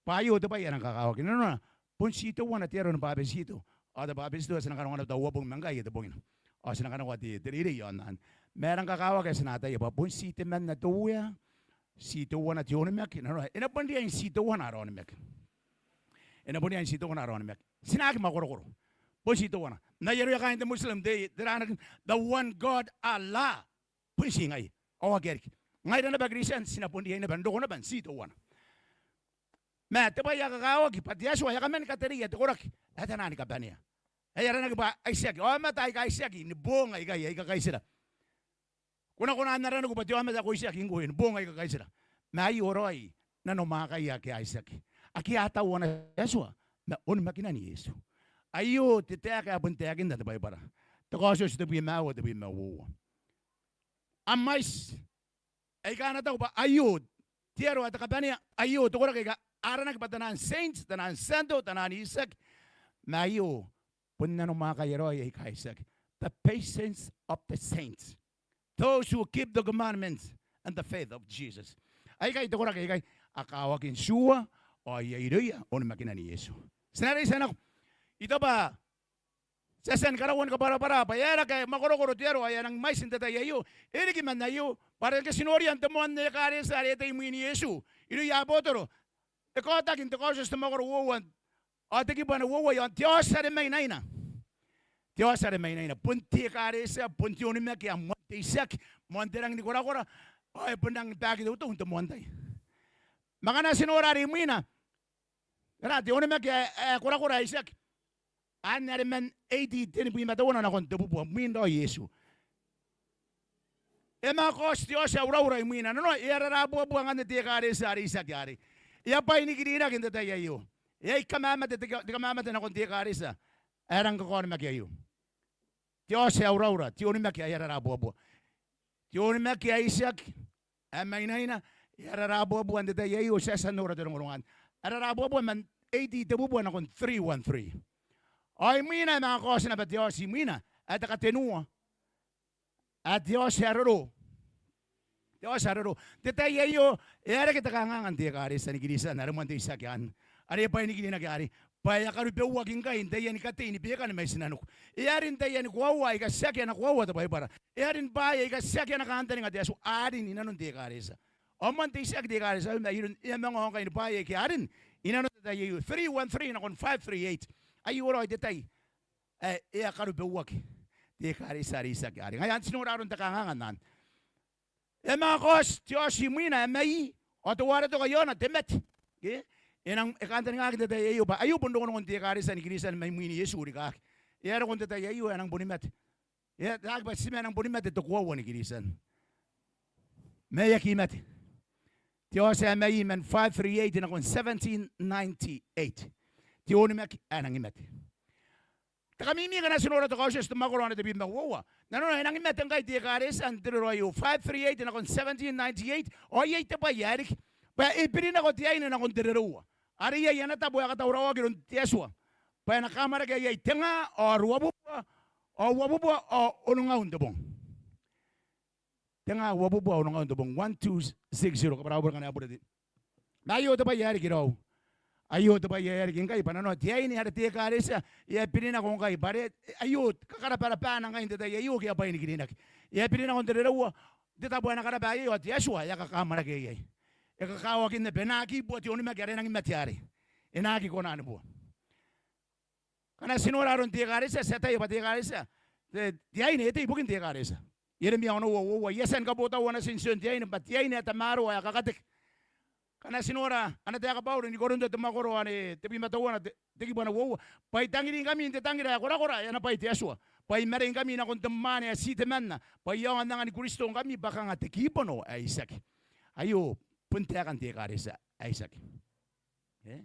bwa aio te bwai ae rang kakawaki. Nanona, bon ti teuana te aro ni bwabetito. Ao te bwabetito ae ti na kanakoa naba tao uabong ma ngkai e te bongina. Ao ti na kanakoa te, te reirei aio anne. Ma e rang kakawaki ae ti na ataia bwa bon ti temanna te Uea, ti teuana te onimaki. Nanona, e na bon riai n ti teuana ara onimaki. E na bon riai n ti teuana ara onimaki. Ti na aki mwakorokoro. Bon ti teuana. N ai aroia kaain te Muslim, te, te ranakin, the one God, Allah. Bon ti ngaia. Ao akea riki. Ngaira naba Kristian, ti na bon riai naba n roko naba n ti teuana. Ma te bwai ae kakawaki bwa te Atua e a kaman katereia te koraki ae tana ni kabanea, ae aranaki bwa Aitiaki. Aomata aika Aitiaki ni boong aikai aika kaitira. Ko na kona n araniku bwa te aomata ae ko itiaki ngkoe ni boong aika kaitira. Ma aio raoi nanomwakaia ake a itiaki, ake a tau ana Atua ma onimakinan Iesu. Aio te taeka ae bon taekinna te Baibara. Te Kaotioti tebwi ma aua, tebwi ma uoua. A mwaiti aika a na taku bwa aio te aro ae te kabanea, aio te koraki aika a aranaki bwa taian saints, taian tianto, taian itiaki. Ma aio bon nanomwakaia raoi aika itiaki. The patience of the saints. Those who keep the commandments and the faith of Jesus. Aikai te koraki aikai a kakawaki n tiua ao iai irouia onimakinan Iesu. Ti na reitia nako. I taku bwa ti a tia ni karaua ni kabwarabwara bwa e aera ngkai e mwakorokoro te aro ao e a nang mwaiti n te tai aio. E riki man aio bwa are ngke ti noria n te moan ekaretia are e tei imwin Iesu irouia abotoro, e kaotaki n te Kaotioti te mwakoro uoua ao te kibu ae uoua iaon te aoti are mainaina. Te aoti are mainaina. Bon te ekaretia, bon te onimaki ae moan te itiaki, moan te rangi ni korakora, ao e bon rangi ni baki teuteu n te moan tai. Ma ngkana ti nora are imwina, ngkana te onimaki ae, ae korakora ae itiaki, anne are man A D tenibwi ma teuana nakon tebubua, mwin raoi Iesu. E a manga kaoti te aoti ae uraura imwina. Nanona, e a rarabuabua ngkanne te ekaretia are itiaki arei. E a bwai nikirinaki n te tai aio. E a kamamate te, te kamamate nakon te ekaretia ae rang kakaonimaki aio. Te aoti ae uraura, te onimaki ae e a rarabuabua. Te onimaki ae itiaki ae mainaina, e a rarabuabua n te tai aio. Ti a tia n nora te rongorongo anne. E a rarabuabua man A D tebubua nakon three one three. Ao imwina e a manga kaoti naba te aoti imwina ae te katenua, ae te aoti ae roro. Te aoti ae roro. N te tai aio e a reke te kanganga n te ekaretia ni Kristian are moan te itiaki anne, are e bwai nikirinaki arei, bwa e a karubeuaki ngkai n taiani katei ni bekan mai tinaniku. E a rin taiani koaua aika tiaki ana koaua te Baibara. E a rin bwaai aika tiaki ana kantaninga te Atua. A rin inanon te ekaretia. Ao moan te itiaki te ekaretia aio, ma iroun, e a manga ao ngkai ni bwaai aike a rin inanon te tai aio. Three one three nakon five three eight. Aio raoi te tai ae e a karubeuaki te ekaretia are itiaki arei. Ngaia anne ti nora aron te kanganga n anne. E a manga kaoti te aoti imwina ae mai, ao teuare toka iaona te mate. Ke? E nang, e kantaningaki n te tai aio bwa aio bon rongorongon te ekaretia ni Kristian mai mwin Iesu rikaaki. E a roko n te tai aio e a nang boni mate. E ataaki bwa ti ma e nang boni mate te koaua ni Kristian. Ma e aki mate. Te aoti ae mai man five three eight nakon seventeen ninety-eight. Te onimaki ae nangi mate. Te kamimi ngkana ti nora te Kaotioti te mwakoro anne tebwi ma uoua. Nanona e nangi mate ngkai te ekaretia n te roro aio, five three eight nakon seventeen ninety-eight. Ao iai te bwai ae riki, bwa e birinako te aine nakon te rereua. Are iai ana tabo ae katauraoaki iroun te Atua bwa e na kamwanakea iai tenga ao ruabubua ao uabubua ao onongaun te bong. Tenga, uabubua, onongaun te bong, one two six zero. Kabwara au bure ngkana e bure te. Ma aio te bwai ae riki raou. Aio te bwai ae riki ngkai, bwa nanona te aine are te ekaretia e a birinako ngkai, bwa are aio kakarabarabana ngkai n te tai aio ke e a bwai nikirinaki. E a birinako n te rereua, te tabo ae na karaba iai ao te Atua e a kakamwanakea iai. E kakawaki naba, e na aki bua te onimaki are e nangi mate arei. E na aki kona ni bua. Ngkana ti nora aron te ekaretia, ti ataia bwa te ekaretia, te, te aine e tei ibukin te ekaretia. Ieremia onoua uoua, I a tia ni kabotau ana tintioni te aine, bwa te aine ae tamaroa ae kakateke. Ngkana ti nora ana taeka Bauro ni Korinto te mwakoro anne tebwi ma teuana te, te kibu ae uoua, bwa I tangiringkami n te tangira ae korakora ae ana bwai te Atua, bwa I mareingkami nakon te mwaane ae ti temanna, bwa I aonga n anga ni Kristo ngkami bwa kanga te kibono ae itiaki. Aio bon taekan te ekaretia ae itiaki. E?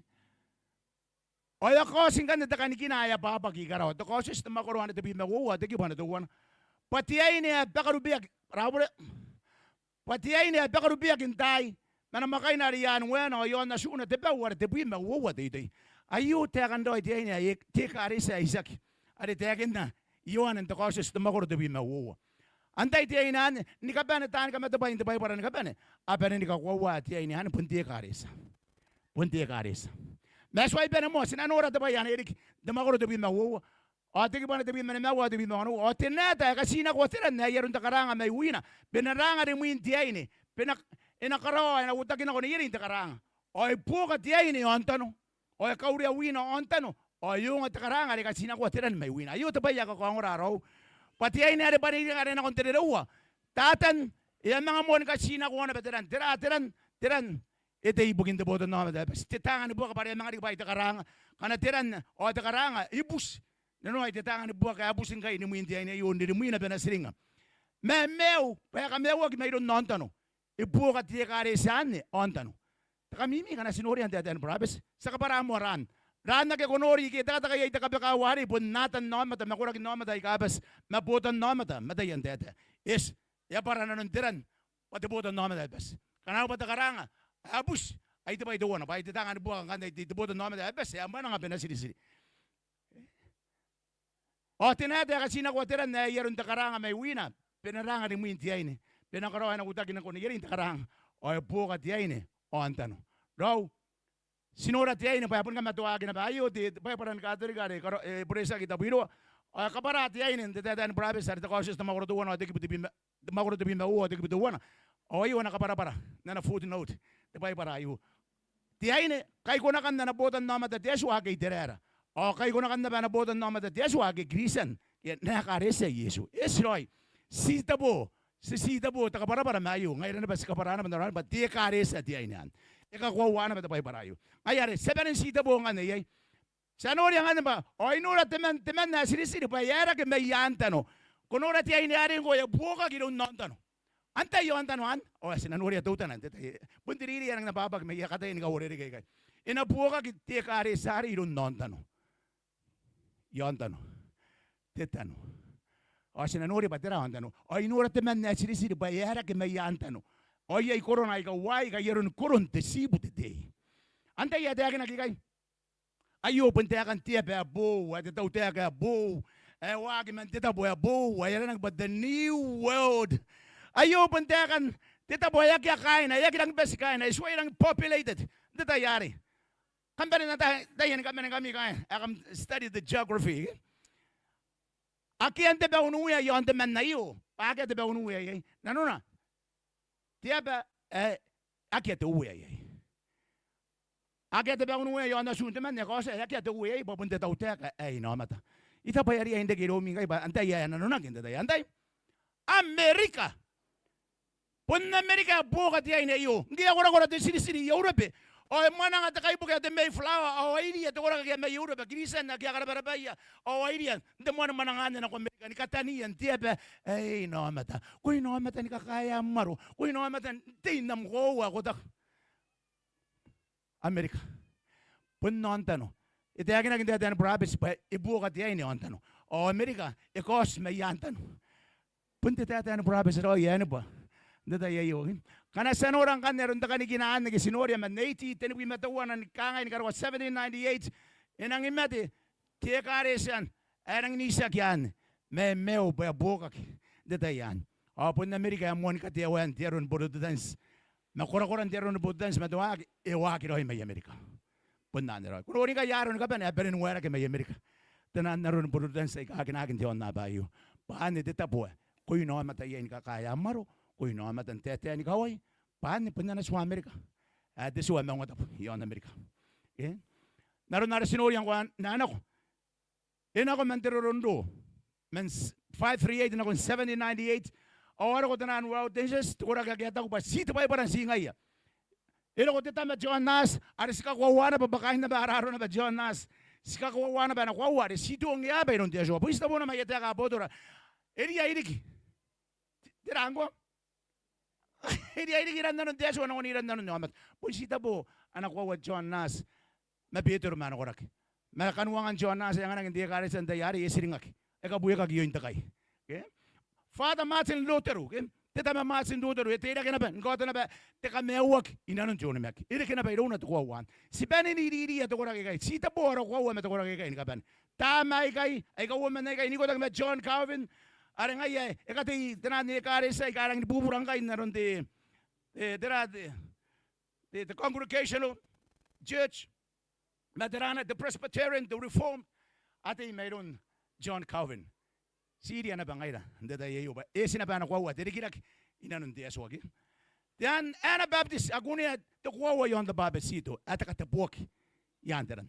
Ao e a kaoti ngkanne te kanikina ae abwabwaki i karawa. Te Kaotioti te mwakoro anne tebwi ma uoua, te kibu ae teuana. Bwa te aine ae bakarubeaki, kabwara au bure. Bwa te aine ae bakarubeaki n taai ma namwakaina are i aan waena ao i aon atuna, te bau are tebwi ma uoua te itei. Aio taekan raoi te aine ae, te ekaretia ae itiaki. Are taekinna Ioane n te Kaotioti te mwakoro tebwi ma uoua. Antai te aine anne? Ni kabane taani kamatebwai n te Baibara ni kabane, a bane ni kakoaua te aine anne bon te ekaretia. Bon te ekaretia. Ma e tuai bane moa, ti na nora te bwai anne e riki n te mwakoro tebwi ma uoua ao te kibu anne tebwi ma nimaua ao tebwi ma onoua. Ao te naeta ae katinakoa te ran ae ai aron te karaanga mai wina, bwa e na ranga rimwin te aine, bwa e na, e na karaoa ae na uotaki nako neierei n te karaanga. Ao e buoka te aine aontano, ao e kaurea wina aontano, ao e onga te karaanga are katinakoa te ran mai wina. Aio te bwai ae kakaongora raou. Bwa te aine are bwareiraki are nakon te rereua, Tatan e a manga moa ni katinakoa naba te ran. Tera te ran? Te ran e tei ibukin te botannaomata ae bati. Te taanga ni buaka bwa are e a manga riki bwaai te karaanga. Ngkana te ran ao te karaanga e buti, nanona ai te taanga ni buaka ae buti ngkai rimwin te aine aio, n rimwina bwa e na tiringa. Ma e maiu bwa e a kamaiuaki mairoun aontano. E buoka te ekaretia anne aontano. Te kamimi ngkana ti noria n taetae ni burabeti, ti a kabwara moa raan. Raan ake ko nori ike e tekateka iai te kabekau arei, bon atannaomata ma korakin aomata aika bati ma botannaomata ma taian taetae. Eti, e a bwara nanon te ran bwa te botannaomata ae bati. Ngkana arona bwa te karaanga ae buti, ai te bwai teuana, bwa ai te taanga ni buaka ngkanne, te, te botannaomata ae bati ae mwananga bwa e na tiritiri. Ao te naeta ae katinakoa te ran ae ai aron te karaanga mai wina, bwa e na ranga rimwin te aine, bwa e na karaoa ae na uotaki nako neierei n te karaanga, ao e buoka te aine aontano. Raou, ti nora te aine bwa e boni kamatoaki naba. Aio te, te Baibara ni Katorika are e karo, e, Bureitiaki Tabuiroa. Ao e kabwara te aine n te taetae ni burabeti are te Kaotioti te mwakoro teuana ao te kibu tebwi ma, te mwakoro tebwi ma uoua ao te kibu teuana. Ao aio ana kabwarabwara n ana footnote te Baibara aio. Te aine, kai ko na kan ana botannaomata te Atua ake Iteraera, ao kai ko na kan naba ana botannaomata te Atua ake Kristian, ke ana ekaretia Iesu. Eti raoi. Ti tabo, ti, ti tabo te kabwarabwara ma aio. Ngaira naba ti kabwara naba n aron bwa te ekaretia te aine anne. E kakoaua naba te Baibara aio. Ngaia are ti a bane n ti tabo ngkanne iai. Ti a noria ngkanne bwa, ao I nora temanna, temanna ae tiritiri bwa e aerake mai aantano. Ko nora te aine arei ngkoa, e a buokaki iroun aontano. Antai aontano anne? Ao ti na noria teutana n te tai. Bon te reirei ae rangi n ababaki mai aia kataia ni kauarerekei ikai. E na buokaki te ekaretia arei iroun aontano. I aontano. Te tano. Ao ti na noria bwa tera aontano. Ao I nora temanna ae tiritiri bwa e aerake mai aantano. Ao iai korona aika uaai, aika ai aron koron te tiibu te tei. Antai ae taekinaki ikai? Aio bon taekan te aba ae boou, ae te tautaeka ae boou, ae waaki man te tabo ae boou, ae aranaki bwa the New World. Aio bon taekan te tabo ae akea kaaina, ae aki rangi bati kaaina, e tuai rangi populated n te tai arei. Kam bane n ataia, ataia ni kabane ngkami kaain ae kam study the geography. Akea n te baunuea i aon temanna aio, bwa akea te baunuea iai. Nanona, te aba ae akea te uea iai. Akea te baunuea i aon atun temanna ae kaotia ae akea te uea iai, bwa bon te tautaeka ae inaomata. I taku bwa e a riai n reke iroumi ngkai bwa antai ae nanonaki n te tai. Antai? Amerika. Bon Amerika ae buoka te aine aio. Ngke e a korakora te tiritiri i Eurobe, ao e mwananga te kaibuke ae te Mayflower, ao a iriia te koraki ake a mai Eurobe, Kristian ake a karabarabaia, ao a iriia n te mwanamwananga anne nako Amerika ni kataniia n te aba ae inaomata. Ko inaomata ni kakaea am aro, ko inaomata n tein am koaua ae ko taku. Amerika. Bon aontano. E taekinaki n taetae ni burabeti bwa e buoka te aine aontano. Ao Amerika e kaoti mai aantano. Bon te taetae ni burabeti raoi ae ni bwa n te tai aio. Ngkana ti a nora ngkanne aron te kanikina anne ke ti noria man eighty, tenibwi ma teuana ni kangai ni karokoa seventeen ninety-eight, e nangi mate te ekaretia anne ae rangi n itiaki anne, ma e maiu bwa e buokaki n te tai anne. Ao bon Amerika ae moan kateawaean te aro ni Borotetanti ma korakoran te aro ni Borotetanti ma te waaki, e waaki raoi mai Amerika. Bon anne raoi. Ko nori ngkai aaro ni kabane ae bane n waerake mai Amerika. Taian aro ni Borotetanti aika akinakin te aonnaba aio. Bwa anne te tabo ae ko inaomata iai ni kakaea am aro, ko inaomata n taetae ni kawai, bwa anne bon ana tua Amerika. Ae te tua ma ongotabu i aon Amerika. Ke? N aron are ti noria ngkoa n ae nako. E nako man te roronroo, man s-, five three eight nakon seventeen ninety-eight. Ao a roko taian World Digest, te koraki ake a taku bwa ti te Baibara n ti ngaia. E roko te tama John Nast, are ti kakoaua naba bwa kaain naba ara aro naba John Nast. Ti kakoaua naba ana koaua are ti tuangia aba iroun te Atua. Bon ti tabona ma aia taeka abotoro. E riai riki. Tera ngkoa? E riai riki iran nanon te Atua nakon iran nanon aomata. Bon ti tabo ana koaua John Nast ma Betero ma ana koraki. Ma kaniwangan John Nast ae anganaki n te ekaretia n tai arei e tiringaki. E kabuekaki ioin te kai. Ke? Father Martin Lutero, ke? Te tama Martin Lutero, e teirake naba, ni kaota naba te kamaiuaki inanon te onimaki. E reke naba irouna te koaua anne. Ti bane n iriiriia te koraki aikai. Ti tabo ara koaua ma te koraki aikai ni kabane. taama aikai aika uoman aikai n ikotaki ma John Calvin, are ngaia e katei taian ekaretia aika rangi ni bubura ngkai n aron te, te, tera te, te, te Congregational Church, ma tera naba te Presbyterian, te Reformed, a tei mairoun John Calvin. Ti iria naba ngaira n te tai aio bwa e eti naba ana koaua te rikirake inanon te Atua ke. Te Ana, Anabaptist a kunea te koaua iaon te bwabetito ae te kateboaki i aan te ran.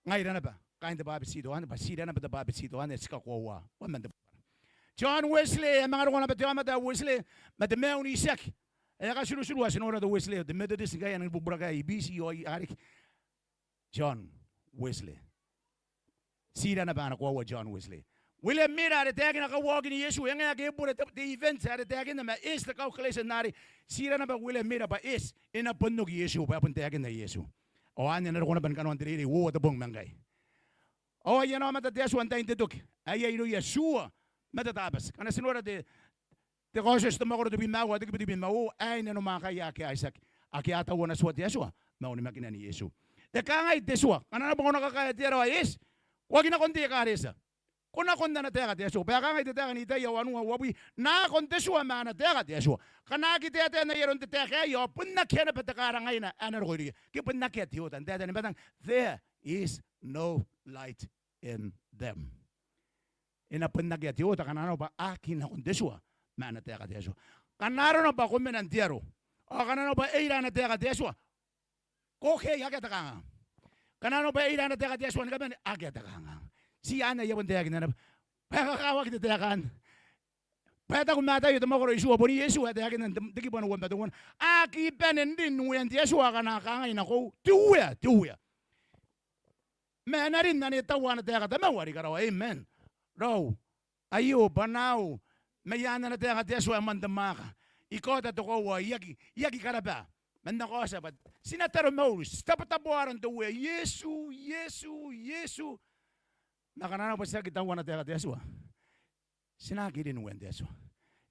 Ngaira naba kaain te bwabetito anne, bwa ti ira naba te bwabetito anne ae ti kakoaua uoman te bwabetito. John Wesley, e a manga roko naba te aomata ae Wesley ma te maiu n itiaki. E a katirutirua, ti nora te Wesley, te Methodist ngkai a nangi ni bubura ngkai i Biti ao i Ariki. John Wesley. Ti ira naba ana koaua John Wesley. William Miller are taekina kauaokin Iesu, e ngae ake e bure te, te event are taekinna ma e eti te calculation are ti ira naba William Miller bwa e eti, e na bon oki Iesu bwa e bon taekinna Iesu. Ao anne e na roko naba ni kanoan te reirei uoua te bong ma ngkai. Ao aia ana aomata te Atua n tain te toki ae iai irouia Tua ma te Tabati. Ngkana ti nora te, te Kaotioti, te mwakoro tebwi ma aua, te kibu tebwi ma uoua, aei nanomwaakaia ake a itiaki, ake a taua natua te Atua ma onimakinan Iesu. E kangai te tua, ngkana naba ko na kakaea te aro ae eti, ko aki nakon te ekaretia, ko nakon ana taeka te Atua. Bwa e kangai te taeka n Itaia wanua uabwi, nakon te tua ma ana taeka te Atua. Ngkana aki taetae n ai aron te taeka aei ao bon akea naba te karangaina ae na roko irouia. Ke bon akea te oota. N taetae ni matang, there is no light in them. E na bon akea te oota ngkana arona bwa a aki nakon te tua ma ana taeka te Atua. Ngkana arona bwa ko mena n te aro, ao ngkana arona bwa e ira ana taeka te Atua, ko okay, akea te kanganga. Ngkana arona bwa e ira ana taeka te Atua ni kabane, akea te kanganga. Ti anne ae I a bon taekinna naba bwa e kakawaki te taeka anne. Bwa e taku Mataio te mwakoro itiua, bon Iesu ae taekinna n te, te kibu ae uabwi ma teuana, a aki bane n rin Uean te Atua akana kangai nakoiu, te Uea, te Uea, ma e na rin ane e taua ana taeka Tamau are i karawa. Amen. Raou, aio bwanaau mai aan ana taeka te Atua ae moan te mwaaka. I kaota te koaua, I aki, I aki karaba. Ma N na kaotia bwa ti na taromauri, ti tabotaboa aran te Uea, Iesu, Iesu, Iesu. Ma ngkana arona bwa ti aki taua ana taeka te Atua, ti na aki rin Uean te Atua.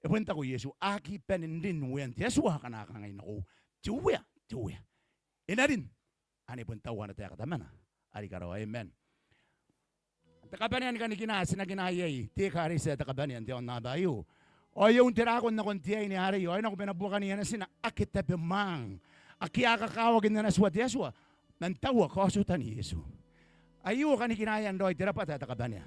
E bon taku Iesu, a aki bane n rin Uean te Atua akana kangai nakoiu, te Uea, te Uea, e na rin ane e bon taua ana taeka Tamana are i karawa. Amen. Te kabanea ni kanikina ae ti na kina iai te ekaretia ae te kabanea n te aonnaba aio. Ao e un te rako nakon te aine arei, ao e nako bwa e na buakaniia natina ake tabemwaang, ake a kakawaki n ana tua te Atua man taua kaotiotan Iesu. Aio kanikinaean raoi te rabwata ae te kabanea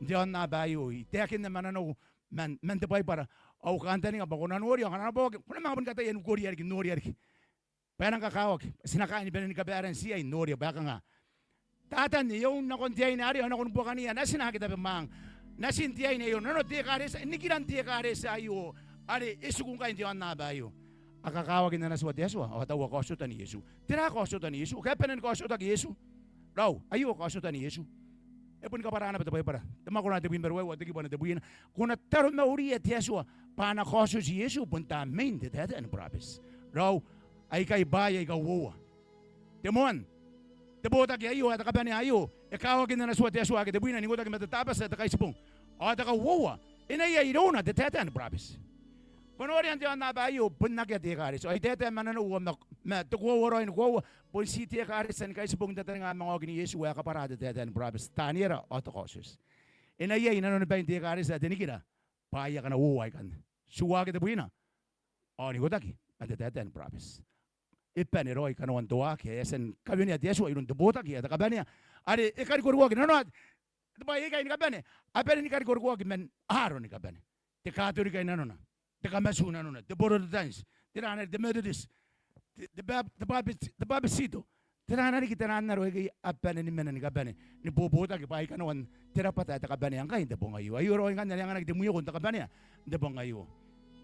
n te aonnaba aio. I taekinna ma nanou man, man te Baibara, ao I kantaninga bwa ko na noria, ao ngkana arona bwa ko aki, ko na manga boni kataia n ukoria riki, n noria riki bwa e nang kakawaki. Ti na kaai ni bane ni kabaranti iai n noria bwa e kanga. Tatan e un nakon te aine arei, ao e nako ni buakaniia natina ake tabemwaang. Natin te aine aio, nanon te ekaretia, nikiran te ekaretia aio are e tiku ngkai n te aonnaba aio. A kakawaki n ana tua te Atua, ao a taua kaotiotan Iesu. Tera kaotiotan Iesu? Ke a bane ni kaotiotaki Iesu? Raou, aio kaotiotan Iesu. E boni kabwara naba te Baibara, te mwakoro ae tebwi ma ruaiwa, te kibu ae tebwina. Ko na taromauria te Atua bwa ana kaotioti Iesu bon tamnein te taetae ni burabeti. Raou, aikai bwaai aika uoua. Te moan, te botaki aio ae te kabanea aio, e kawaki n ana tua te Atua ake tebwina n ikotaki ma te Tabati ae te Kaitibong. Ao te kauoua, e na iai irouna te taetae ni burabeti. Ko noria n te aonnaba aio bon akea te ekaretia. Ao I taetae ma nanou ao ma, ma te koaua raoi ni koaua, bon ti te ekaretia ni Kaitibong n tataninga manga okin Iesu ae kabwara te taetae ni burabeti, Taniera ao te kaotioti. E na iai nanoni bain te ekaretia te nikira bwaai akana uoua aikanne. Tua ake tebwina, ao n ikotaki ma te taetae ni burabeti. E bane raoi kanoan te waaki ae e a tia ni kawenea te Atua iroun te botaki ae te kabanea are e karikoroaki. Nanona te bwai aikai ni kabane, a bane ni karikoroaki man aaro ni kabane. Te Katorika inanona, te Kamatu inanona, te Borotetanti, tera naba, te Metotiti, te, te Bab-, te Babit-, te Babetito, tera naba riki taian aro aikai a bane ni mena ni kabane ni bobotaki bwaai kanoan te rabwata ae te kabanea ngkai n te bong aio. Aio raoi ngkanne are anganaki te mwioko n te kabanea n te bong aio.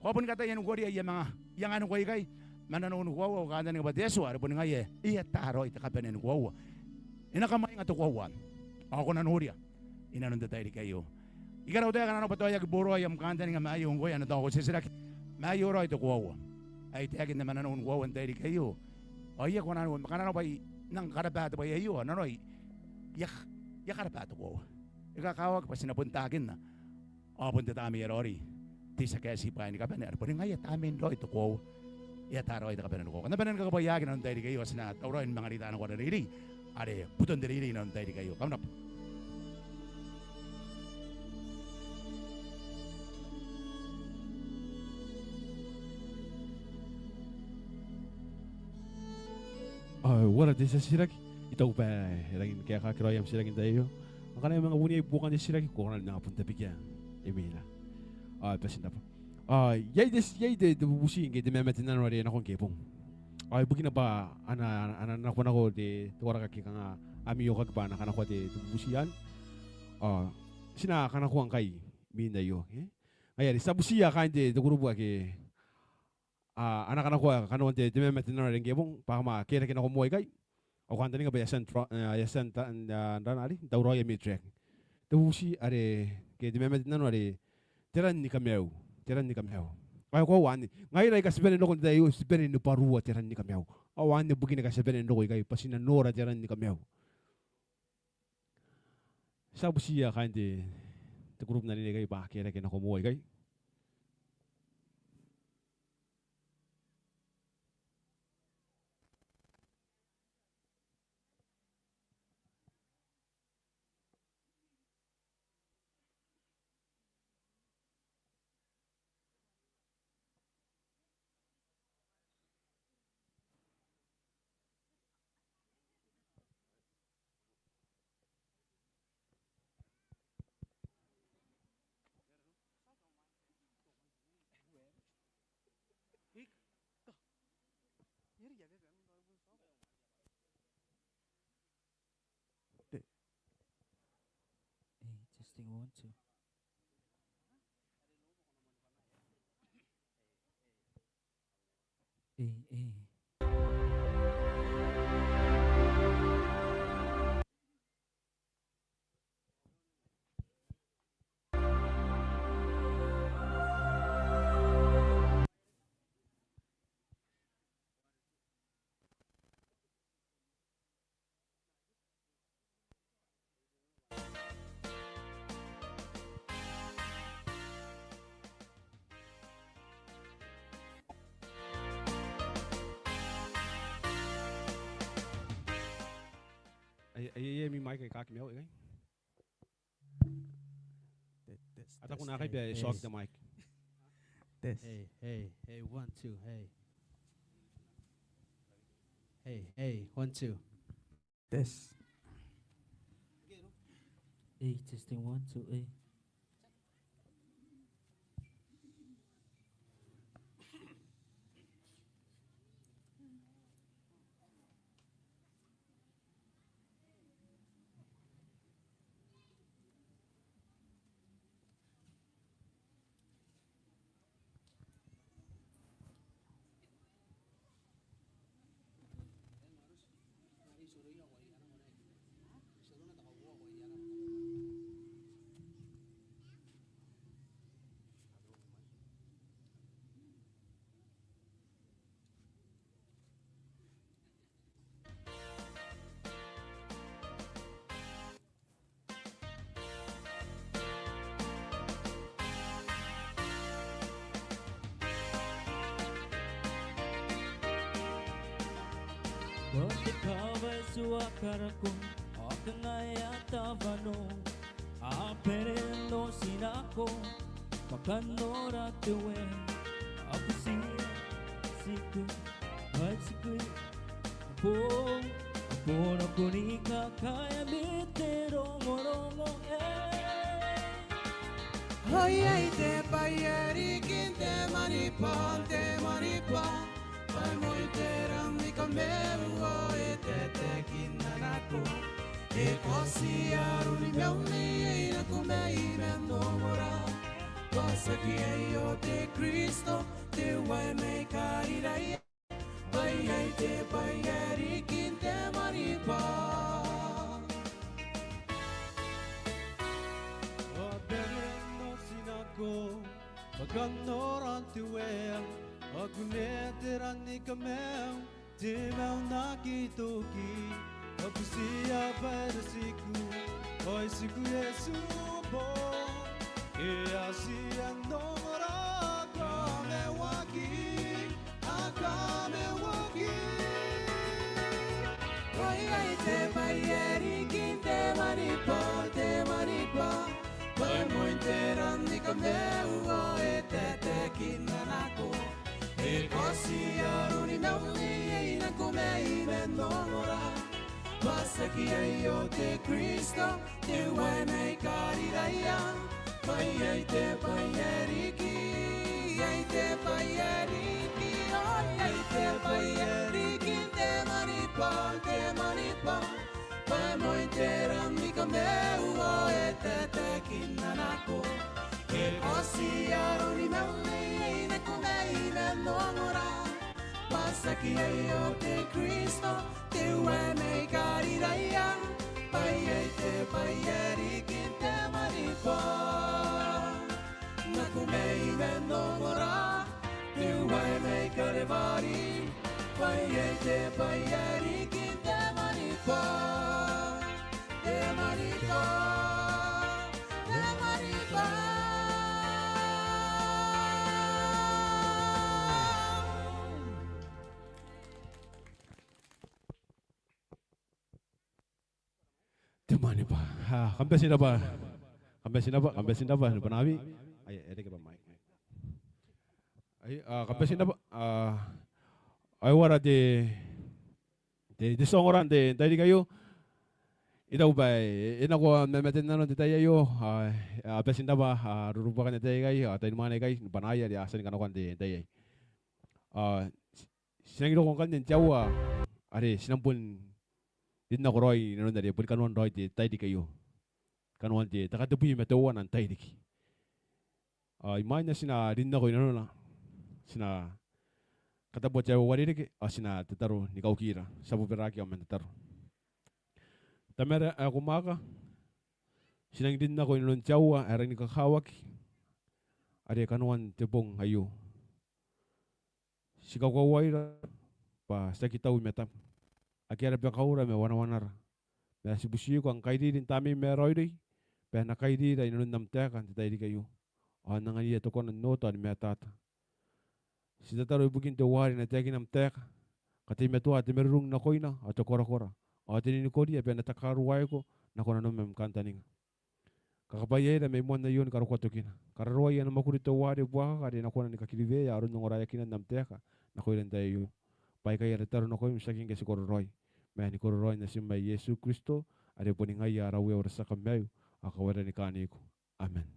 Ko a boni kataia n ukoria aia manga iango aikai ma nanou ni koaua, ao I kantaninga bwa te Atua are boni ngaia e ata raoi te kabanea ni koaua. E na kamwainga te koaua anne, ao ko na noria inanon te tairiki aio. I karautaeka nanona bwa tao e aki boraoi am kantaninga ma aio ngkoe ana tao ko titiraki. Ma aio raoi te koaua ae I taekinna ma nanou ni koaua n te tairiki aio. Ao I aki kona n, ma ngkana arona bwa I nang karaba te bwai aio, ao nanona I a, I a karaba te koaua. E kakawaki bwa ti na bon takinna, ao bon te tamnei raoi, te tia kaeti bwaai ni kabane are boni ngaia tamnein raoi te koaua. E ata raoi te kabanea ni koaua. Kam na bane ni kakabwaiaaki inanon te tairiki aio, ao ti na tauraoi ni manga reita nako ara reirei are butan te reirei inanon tairiki aio. Kam rabwa. Ao e uara te titiraki? I taku bwa e rangi ni kaekaki raoi am titiraki n tai aio. Ngkana e a manga bon iai buokan te titiraki, ko kona ni manga bon tabekia. Imwina. Ao bati n rabwa. Ao iai te, iai te, te bubuti ngke te mamatenano are e nako ngke bong. Ao ibukina bwa a na, a na nakonako te, te wareka ake kanga ami okaki bwa a na kanakoa te, te bubuti anne. Ao ti na kanakoa ngkai imwin aio, e? Ngaia are ti a butiia kaain te, te kurubu ake a, a na kanakoa kanoan te, te mamatenano are ngke bong, bwa kam a kerake nako moa ikai. Ao ko kantaninga bwa e a tia n, e a tia n, e a tia n tauraoi ami track. Te bubuti are ke te mamatenano are te ran ni kamaiu, te ran ni kamaiu. Ao e koaua anne, ngaira aika ti bane n roko n te tai aio, ti bane ni bwarua te ran ni kamaiu. Ao anne bukina aika ti a bane n roko ikai, bwa ti na nora te ran ni kamaiu. Ti a butiia kaain te, te kurubu n anene ikai bwa a kerake nako moa ikai. Hey, testing, one, two. Hey, hey. Ai, ai, ai, ami mic aika a kamaiu ikai. Te-, test, a taku test, naakai bwa e, hey, shock the mic. Test. Hey, hey, hey, one, two, hey. Hey, hey, one, two. Test. Hey, testing, one, two, hey. Ko te kawai tua karako, ao kangai a tawano, a bere n otinako, bwa kanoan te wē, a butia tiku, ai tiku, a bo, a bo nako ni kakaea ami te rongorongo, e. Ao iai te bwai ae riki n te mwaneaba, n te mwaneaba, bwa e moi te ran ni kamaiu ao e taetaekinna nako. E kaotia aron maiuna iai nako mai man ongora. Bwa tiaki aio te Kristo, te uea mai Karirai. Bwa iai te bwai ae riki n te mwaneaba. A bere n otinako, bwa kanoan te wē, a kunea te ran ni kamaiu, te maiu n aki toki, a butia bwa e na tiku, ao e tiku Iesu bo. E a tia n ongora, a kamaiuaki, a kamaiuaki. Ao iai te bwai Tiaki aio te Kristo, te uea mai Kariraia? Bwa iai te bwai ae riki, iai te bwai ae riki, o iai te bwai ae riki n te manipa, te manipa. Bwa e moi te ram ni kamaiu ao e taetae n ana nako. E kaoti aron te mwane, e na kumea i nanon ongora. Bwa tiaki aio te Kristo, te uea mai Kariraia? Bwa iai te bwai ae riki n te manipa, e na kumea i nanon ongora. Te uea mai Kariraia, bwa iai te bwai ae riki n te manipa, te manipa, te manipa. Te manipa. A, kam bati n rabwa. Kam bati n rabwa, kam bati n rabwa, ni bwanaabi. Ai, e reke bwa mic. Ai, a, kam bati n rabwa, a, ai wara te, te, te tia ongora n te, n te tairiki aio. I taku bwa e, e nako ma, ma te nano n te tai aio, a, a, bati n rabwa, a, rurubwakan te tai aikai, a, taian mwane aikai, ni bwanaia are a tia ni kanakoa n te, n te tai aei. A, ti, ti nangi roko ngkanne n te aoa are ti na bon rin nako raoi i nanon are boni kanoan raoi te tairiki aio. Kanoan te, te katebwi ma teuana n tairiki. A, imwain ae ti na rin nako i nanona, ti na katabua te aoa uarereke, ao ti na tataro ni kaukira. Ti a bobaraaki ao man tataro. Tamara ae ko mwaaka, ti nangi rin nako i nanon te aoa ae rangi ni kakawaki, are kanoan te bong aio. Ti kaukauaira bwa ti aki tau i matam. Akea rabakaura ma wanawanara. Ma ti butiiko am kairiri n Tamneim ae raoiroi, bwa e na kairira i nanon am taeka n te tairiki aio. Ao n anganiia te kona n oota ao ni matata. Ti tataro ibukin teuare e na taekina am taeka. Kateimatoa te marurung nakoina, ao te korakora, ao te ninikoria, bwa e na takaruaiko nakon nanom ma am kantaninga. Kakabwaiaira mai moan aio ni karokoa tokina. Kararoai ana mwakuri teuare buakaka are e na kona ni kakiriweia aron ongoraeakinan am taeka nakoira n te tai aio. Bwa aikai ara tataro nakoim, tiaki ngke ti kororaoi, ma ni kororaoin Natim ae Iesu Kristo, are boni ngaia ara Uea ao ara tia Kamaiu, ao kawaira ni kaaniko. Amen.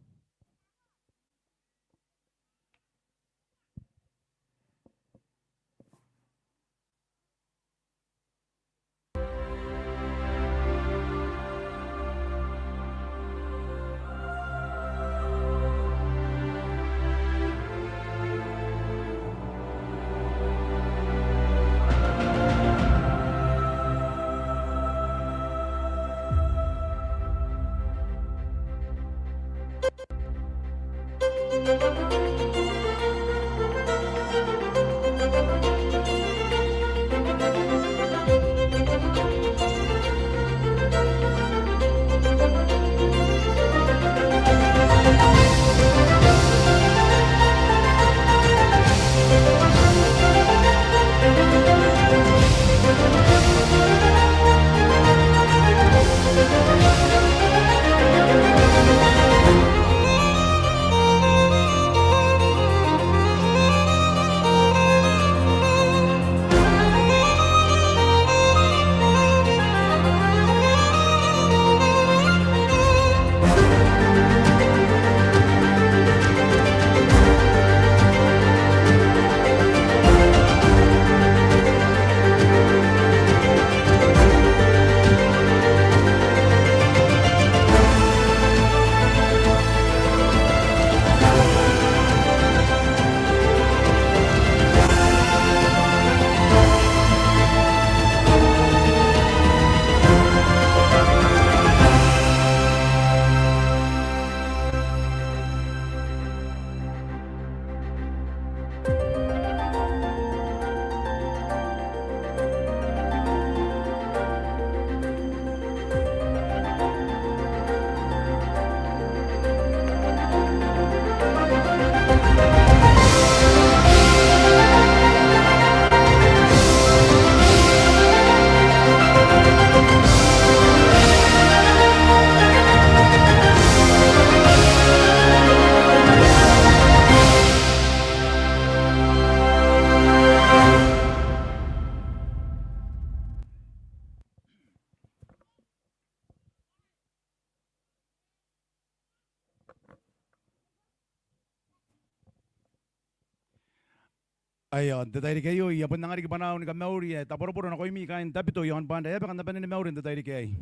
Aio, n te tairiki aio, I a bon anga riki bwanaau ni kamauri ae taboroboro nakoimi kaain Tabiteuea iaon Banda. E a baka n na bane ni mauri n te tairiki aei.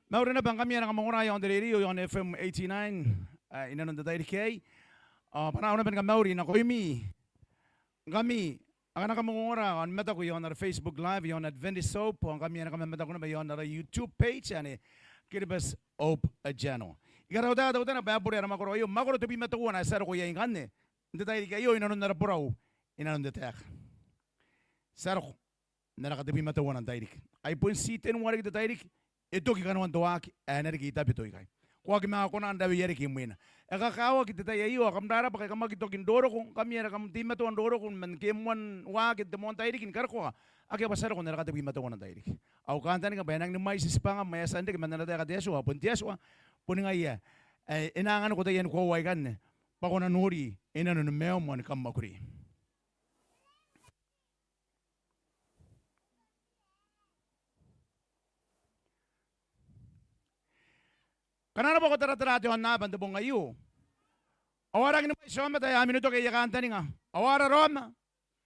Mauri naba ngkami ae kam ongora iaon te rerio iaon F M eighty-nine, inanon te tairiki aei. Ao bwanaau naba ni kamauri nakoimi ngkami aika kam ongora ao ni mataku iaon ara Facebook Live iaon Adventist Hope, ao ngkami aika kam mataku naba iaon ara YouTube page anne, Kiribati Hope Channel. I karautaua teutana bwa e bure ara mwakoro aio, mwakoro tebwi ma teuana ae ti a roko iai ngkanne n te tairiki aio inanon ara borau inanon te taeka. Ti a roko n ara katebwi ma teuana n tairiki. Ai bon ti tenua riki te tairiki e toki kanoan te waaki ae na riki i Tabiteuea ikai. Ko aki manga kona n raweia riki imwina. E kakawaki te tai aio, ao kam rarabwa ngkai kam aki toki n roroko, ngkami aika kam teimatoa n roroko man ngke e moan waaki n te moan tairiki ni karokoa. Akea bwa ti a roko n ara katebwi ma teuana n tairiki. Au kantaninga bwa e nangi ni mwaiti tibwangam ae e a tia n reke man ana taeka te Atua, bon te Atua, boni ngaia ae e na anganiko taiani koaua aikanne bwa ko na nori inanon maium ao ni kammwakuri. Ngkana arona bwa ko taratara te aonnaba n te bong aio, ao a rangi ni mwaiti aomata ae a minotaki aia kantaninga. Ao a raraoma,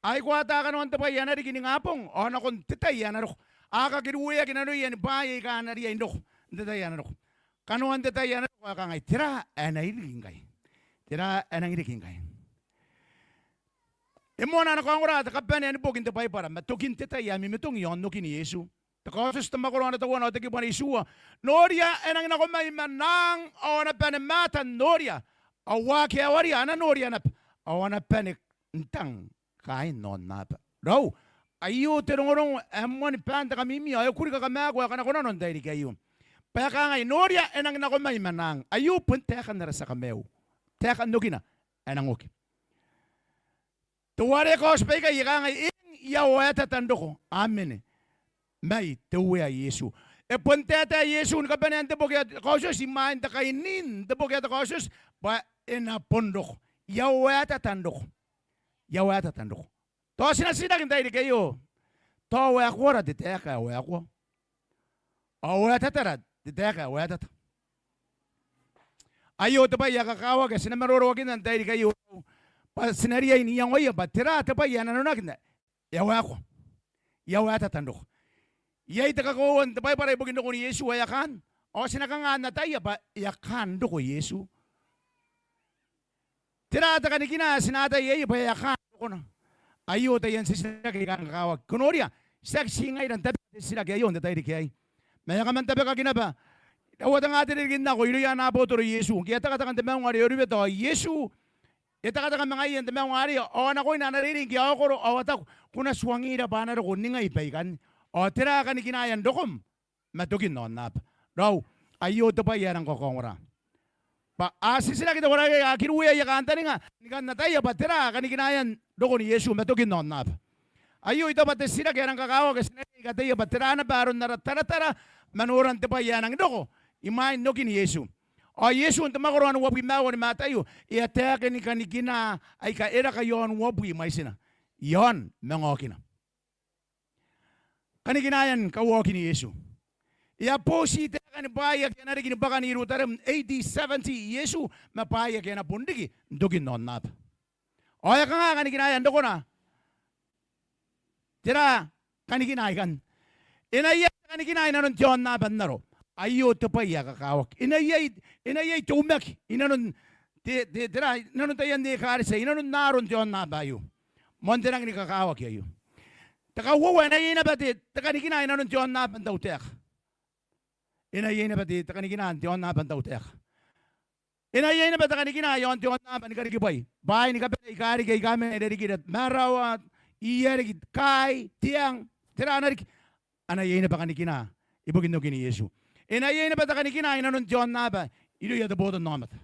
a ikoa ata kanoan te bwai ae na riki ningabong ao nakon te tai ae na roko. A kakirueaki nanoia ni bwaai aika a na riai n roko n te tai ae na roko. Kanoan te tai ae na roko, ao e kangai, tera ae na riki ngkai? Tera ae nangi riki ngkai? E moana ana kaongora te kabanea ni boki n te Baibara, ma tokin te tai ae mimitong i aon okin Iesu. Te Kaotioti, te mwakoro ae teuana ao te kibu ae itiua. Noria, e nangi nako mai ma naang, ao a na bane maata n noria, ao waaki ae waria a na noria naba, ao a na bane n tang kaain aonnaba. Raou, aio te rongorongo ae moan baan te kamimi, ao e kuri kakamaaku ae kanakonano n tairiki aio. Bwa e kangai, noria, e nangi nako mai ma naang. Aio bon taekan ara tia kamaiu. Taekan okina ae nang oki. Teuare kaoti baikai e kangai, eng, I a oeatata n roko. Amen. Mai te Uea Iesu. E bon taetae Iesu ni kabanean te boki ae te Kaotioti imwain te kainin te boki ae te Kaotioti, bwa e na bon roko. I a oeatata n roko. I a oeatata n roko. Tao ti na titiraki n tairiki aio, tao waekoa ra te taeka ae waekoa? Ao oeatata ra te taeka ae oeatata? Aio te bwai ae kakawaki ae ti na maroroakinna n tairiki aio, bwa ti na riai n iangoia bwa tera te bwai ae nanonaki n ae e a waekoa. I a oeatata n roko. Iai te kakoaua n te Baibara ibukin rokon Iesu ae e a kaan, ao ti na kanga n ataia bwa e a kaan roko Iesu? Tera te kanikina ae ti na ataia iai bwa e a kaan rokona? Aio taian titiraki aika kakawaki. Ko noria, tiaki ti ngaira n tabeka te titiraki aio n te tairiki aei, ma e a kaman tabekaki naba. Raua te nga te ririki n nako irouia ana abotoro Iesu, ngke e a tekateka n te maunga are Oriweta, ao Iesu e tekateka ma ngaiia n te maunga arei, ao a nakoina ana reirei ngke a okoro, ao a taku, ko na tuangira bwa a na roko ningai baikanne. Ao tera kanikinaean rokom ma tokin aonnaba? Raou, aio te bwai ae rang kakaongora. Bwa a titiraki te koraki aika a kiruea aia kantaninga ni kan ataia bwa tera kanikinaean rokon Iesu ma tokin aonnaba. Aio I taku bwa te titiraki ae rang kakawaki ae ti na riai ni kataia bwa tera naba aron ara taratara ma noran te bwai ae nangi roko imwain okin Iesu. Ao Iesu n te mwakoro ae uabwi ma aua ni Mataio, e a taekini kanikina aika e raka i aon uabwi mwaitina i aon manga okina. Kanikinaean kauaokin Iesu. E a boti taekan bwaai ake a na riki ni bwakan Ierutarem, A D seventy Iesu, ma bwaai ake a na bon riki n tokin aonnaba. Ao e kanga kanikinaean rokona? Tera kanikina aikanne? E na iai te kanikina inanon te aonnaba n aro. Aio te bwai ae kakawaki. E na iai, e na iai te umaki inanon te, te, tera, inanon taian ekaretia, inanon aron te aonnaba aio. Moan te rangi ni kakawaki aio. Te kauoua, e na iai naba te, te kanikina inanon te aonnaba n tautaeka. E na iai naba te, te kanikina n te aonnaba n tautaeka. E na iai naba te kanikina i aon te aonnaba ni karikibwai. Bwaai ni kabane aika riki aika mena irarikira, marawa, irariki, kai, teang, tera a na riki. A na iai naba kanikina ibukin okin Iesu. E na iai naba te kanikina inanon te aonnaba irouia te botannaomata.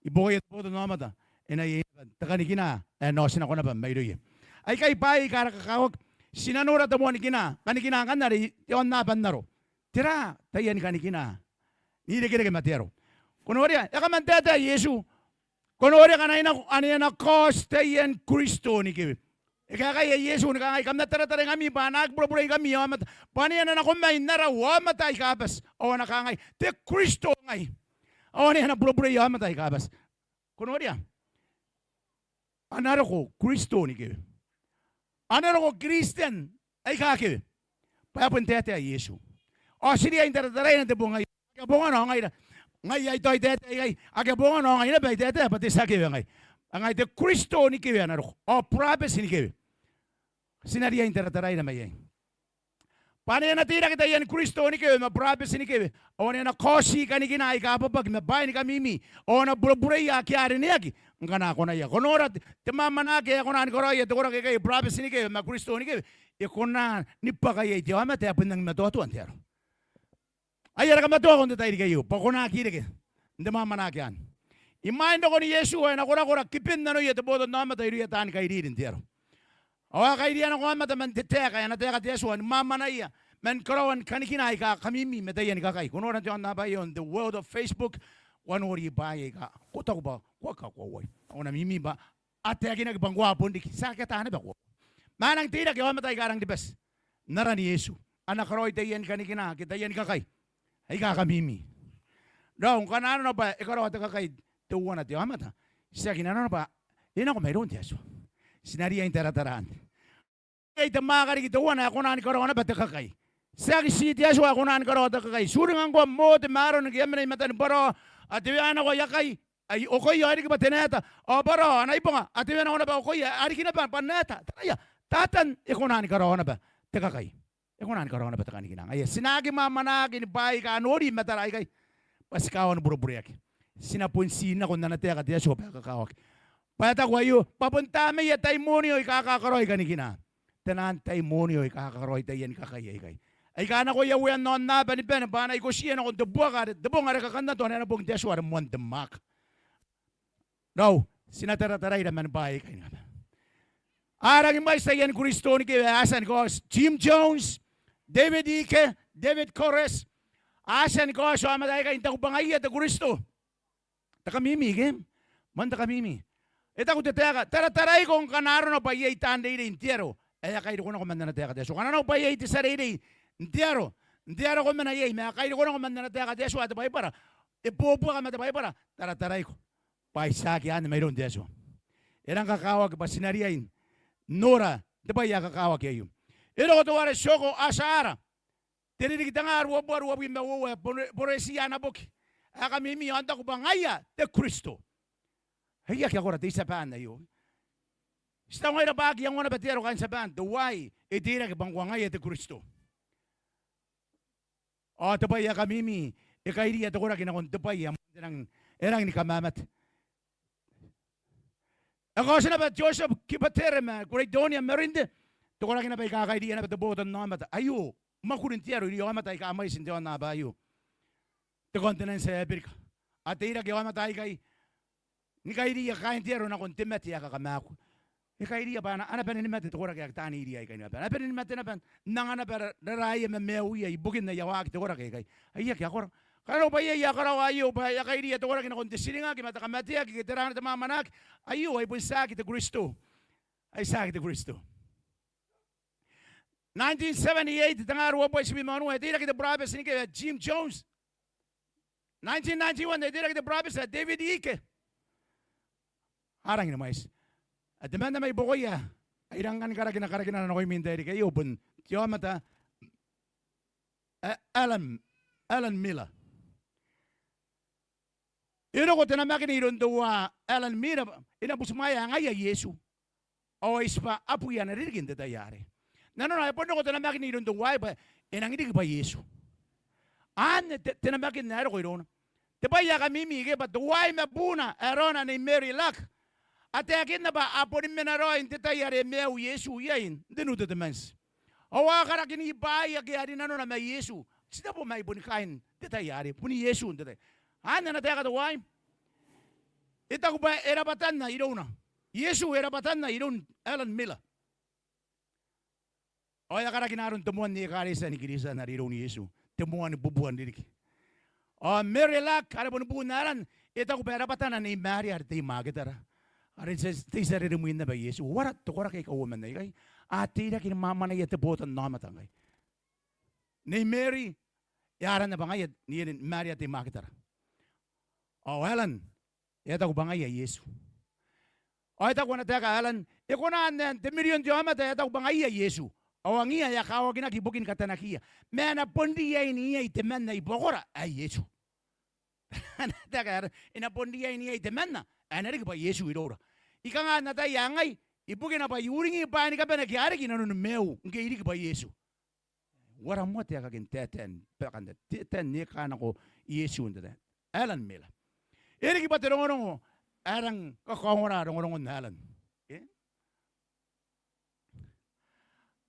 Ibukia te botannaomata, e na iai naba te kanikina ae na otinako naba mairouia. Aikai bwaai aika a raka kakawaki. Ti na nora te moan kina, kanikina ngkanne are te aonnaba n aro. Tera taian kanikina n irekereke ma te aro? Ko noria, e a kaman taetae Iesu. Ko noria ngkana e nako, ane a na kaoti taian Kristo ni kewe. E kaekaia Iesu ni kangai, kam na taratarai ngkami bwa a na aki burebureingkami aomata, bwa ane a na nako mai n ara aomata aika bati, ao a na kangai, te Kristo ngai, ao ane a na bureburei aomata aika bati. Ko noria? a na roko Kristo ni kewe. A na roko Kristian aika kewe. Bwa e a bon taetae Iesu. Ao ti riai n tarataraira n te bong aei. Akea bongana ao ngaira. Ngaia ae I taetae ikai. Akea bongana ao ngai naba ae I taetae bwa te tia kewe ngai. Ngai te Kristo ni kewe a na roko. Ao burabeti ni kewe. Ti na riai n tarataraira mai iai. Bwa ane a na teirake taiani Kristo ni kewe ma burabeti ni kewe, ao ane a na kaoti kanikina aika bwabwaki ma bwaai ni kamimi, ao a na burebureia ake a rineaki ngkana a konaia. Ko nora te, te mwamwanaki ae e kona ni karaoia te koraki aikai, burabeti ni kewe ma Kristo ni kewe, e kona ni bwaka iai te aomata ae bon nangi matoatoa n te aro. Ai ara kamatoa n te tairiki aio bwa ko na aki reke n te mwamwanaki anne. Imwain rokon Iesu ao e na korakora kiben nanoia te botannaomata irouia taani kairiri n te aro. Ao a kairiia nako aomata man te taeka ae ana taeka te Atua ni mwamwanaia man karaoan kanikina aika kamimi ma taiani kakai. Ko nora n te aonnaba aio n te world of Facebook, ko a nori bwaai aika ko taku bwa ko aki kakoauai. Ao ko na mimi bwa a taekinaki bwa ngkoa bon riki, ti aki ata naba koaua. Ma a nangi teirake aomata aika rangi ni bati n aran Iesu, a na karaoi taiani kanikina ke taiani kakai aika kamimi. Raou, ngkana nanona bwa e karaoa te kakai teuana te aomata, tiaki nanona bwa e nako mairoun te Atua. Ti na riai n taratara anne. Iai te mwaaka riki teuana ae kona ni karaoa naba te kakai. Tiaki ti te Atua ae kona ni karaoa te kakai. Ti uringa ngkoa Mote ma Arona ke a mena i matani Bwarao, a tewea nako aia kai, ai okoia ao e riki bwa te naeta. Ao Bwarao ana ibonga, a tewea nako naba okoia, a riki naba bwa naeta. Taraia, Tatan e kona ni karaoa naba te kakai. E kona ni karaoa naba te kanikina. Ngaia ti na aki mwamwanaki ni bwaai aika a nori i matara aikai bwa ti kawa ni burebureaki. Ti na bon ti nako n ana taeka te Atua bwa e kakawaki. Bwa e taku aio bwa bon tamaia taimonio aika kakaraoi kanikina, taian taimonio aika kakaraoi taiani kakai aikai, aika nakoia uean aonnaba ni bane bwa a na ikotiia nakon te buaka are, te bong are kakannato ane ana bong te Atua are moan te mwaaka. Raou, ti na tarataraira man bwaai aikai naba. A rangi mwaiti taiani Kristo ni kewe ae a tia ni kaoti. Jim Jones, David Icke, David Koresh, a tia ni kaoti aomata aikai n taku bwa ngaiia te Kristo. Te kamimi ke? Moan te kamimi. E taku te taeka, tarataraiko ngkana arona bwa iai taan reirei n te aro ae a kairiko nako man ana taeka te Atua. Ngkana arona bwa iai te tia reirei n te aro, n te aro ko mena iai ma e kairiko nako man ana taeka te Atua te Baibara, e bobuaka ma te Baibara, tarataraiko bwa ai tiaki anne mairoun te Atua. E rang kakawaki bwa ti na riai n nora te bwai ae kakawaki aio. E roko teuare Shoko Asahara, te ririki tengaa ruabubua ruabwi ma uoua, e bore-, boretia ana boki ae kamimi ao n taku bwa ngaia te Kristo. Ai aki akora te I-Tiaban aio. Ti taku ngaira bwa aki iangoa naba te aro kaain Tiaban, teuaei e teirake bwa ngkoa ngaia te Kristo. Ao te bwai ae kamimi, e kairiia te koraki nakon te bwai ae moan te rangi, e rangi ni kamamate. E kaoti naba Joseph Kipatele ma Great Donia Marinde, te koraki naba aika kairiia naba te botannaomata aio, mwakurin te aro irouia aomata aika mwaiti n te aonnaba aio, te continent ae Aberika. A teirake aomata aikai ni kairiia kaain te aro nakon te mate ae kakamaaku. E kairiia bwa a na, a na bane ni mate te koraki ake taani iriia aikai naba. A na bane ni mate naba, n anga naba ra-, raraia ma maiuia ibukin aia waaki te koraki aikai. Ai aki akora. Ngkana arona bwa iai ae karaoa aio bwa e a kairiia te koraki nakon te tiringaki ma te kamateaki ke tera te mwamwanaki, aio ai bon tiaki te Kristo. Ai tiaki te Kristo. Nineteen seventy-eight, tengaa ruabubua itibwi ma wanua, e teirake te burabeti ni kewe ae Jim Jones. Nineteen ninety-one, e teirake te burabeti ae David Icke. A rangi ni mwaiti. Ao temanna mai buakoia ae I rangi ni karakina karakinana nakoimi n te tairiki aio bon te aomata ae Alan, Alan Miller. E roko te namakina iroun teuae Alan Miller, e na butimwaea ae ngaia Iesu. Ao ai tibwa abwi ana ririki n te tai arei. Nanona e bon roko te namakina iroun teuaei bwa e nangi riki bwa Iesu. Anne te, te namakin ae roko irouna. Te bwai ae kamimi ke bwa teuaei ma buuna ae raona Nei Mary Luck, a taekinna bwa a boni mena raoi n te tai are e maiu Iesu iai n te Nu Tetemanti. Ao a karakini bwaai ake a rinanona ma Iesu. Ti tebo ma ai boni kaain te tai arei, boni Iesu n te tai. Anne ana taeka teuaei. E taku bwa e rabwatanna irouna. Iesu e rabwatanna iroun Alan Miller. Ao e a karakina aron te moan ekaretia ni Kiritian are iroun Iesu, te moan bubua n ririki. Ao Mary Luck, are boni buun Alan, e taku bwa e rabwatana Nei Maria are te I-Makitara, are te, te tia reremwin naba Iesu. Uara te koraki aika uoman aikai a teirake ni mwamwanaia te botannaomata ngkai. Nei Mary, e aranna bwa ngaia Nei Maria te I-Makitara. Ao Alan, e a taku bwa ngaia Iesu. Ao e taku ana taeka Alan, e kona n ae n te mirion te aomata ae taku bwa ngaia Iesu, ao angiia ae kawakinaki ibukin katanakiia, ma e na bon riai n iai temanna i buakora ae Iesu. Ana taeka Alan, e na bon riai n iai temanna ae na riki bwa Iesu iroura. I kanga n ataia ngai, ibukina bwa I uringi bwaai ni kabane ake a riki i nanoni maiu ngke I riki bwa Iesu. Uara moa taekakin taetae n bakantaai, taetae n eka nako Iesu n te tai. Alan Miller. E riki bwa te rongorongo ae rang kakaongora rongorongon Alan. Ke?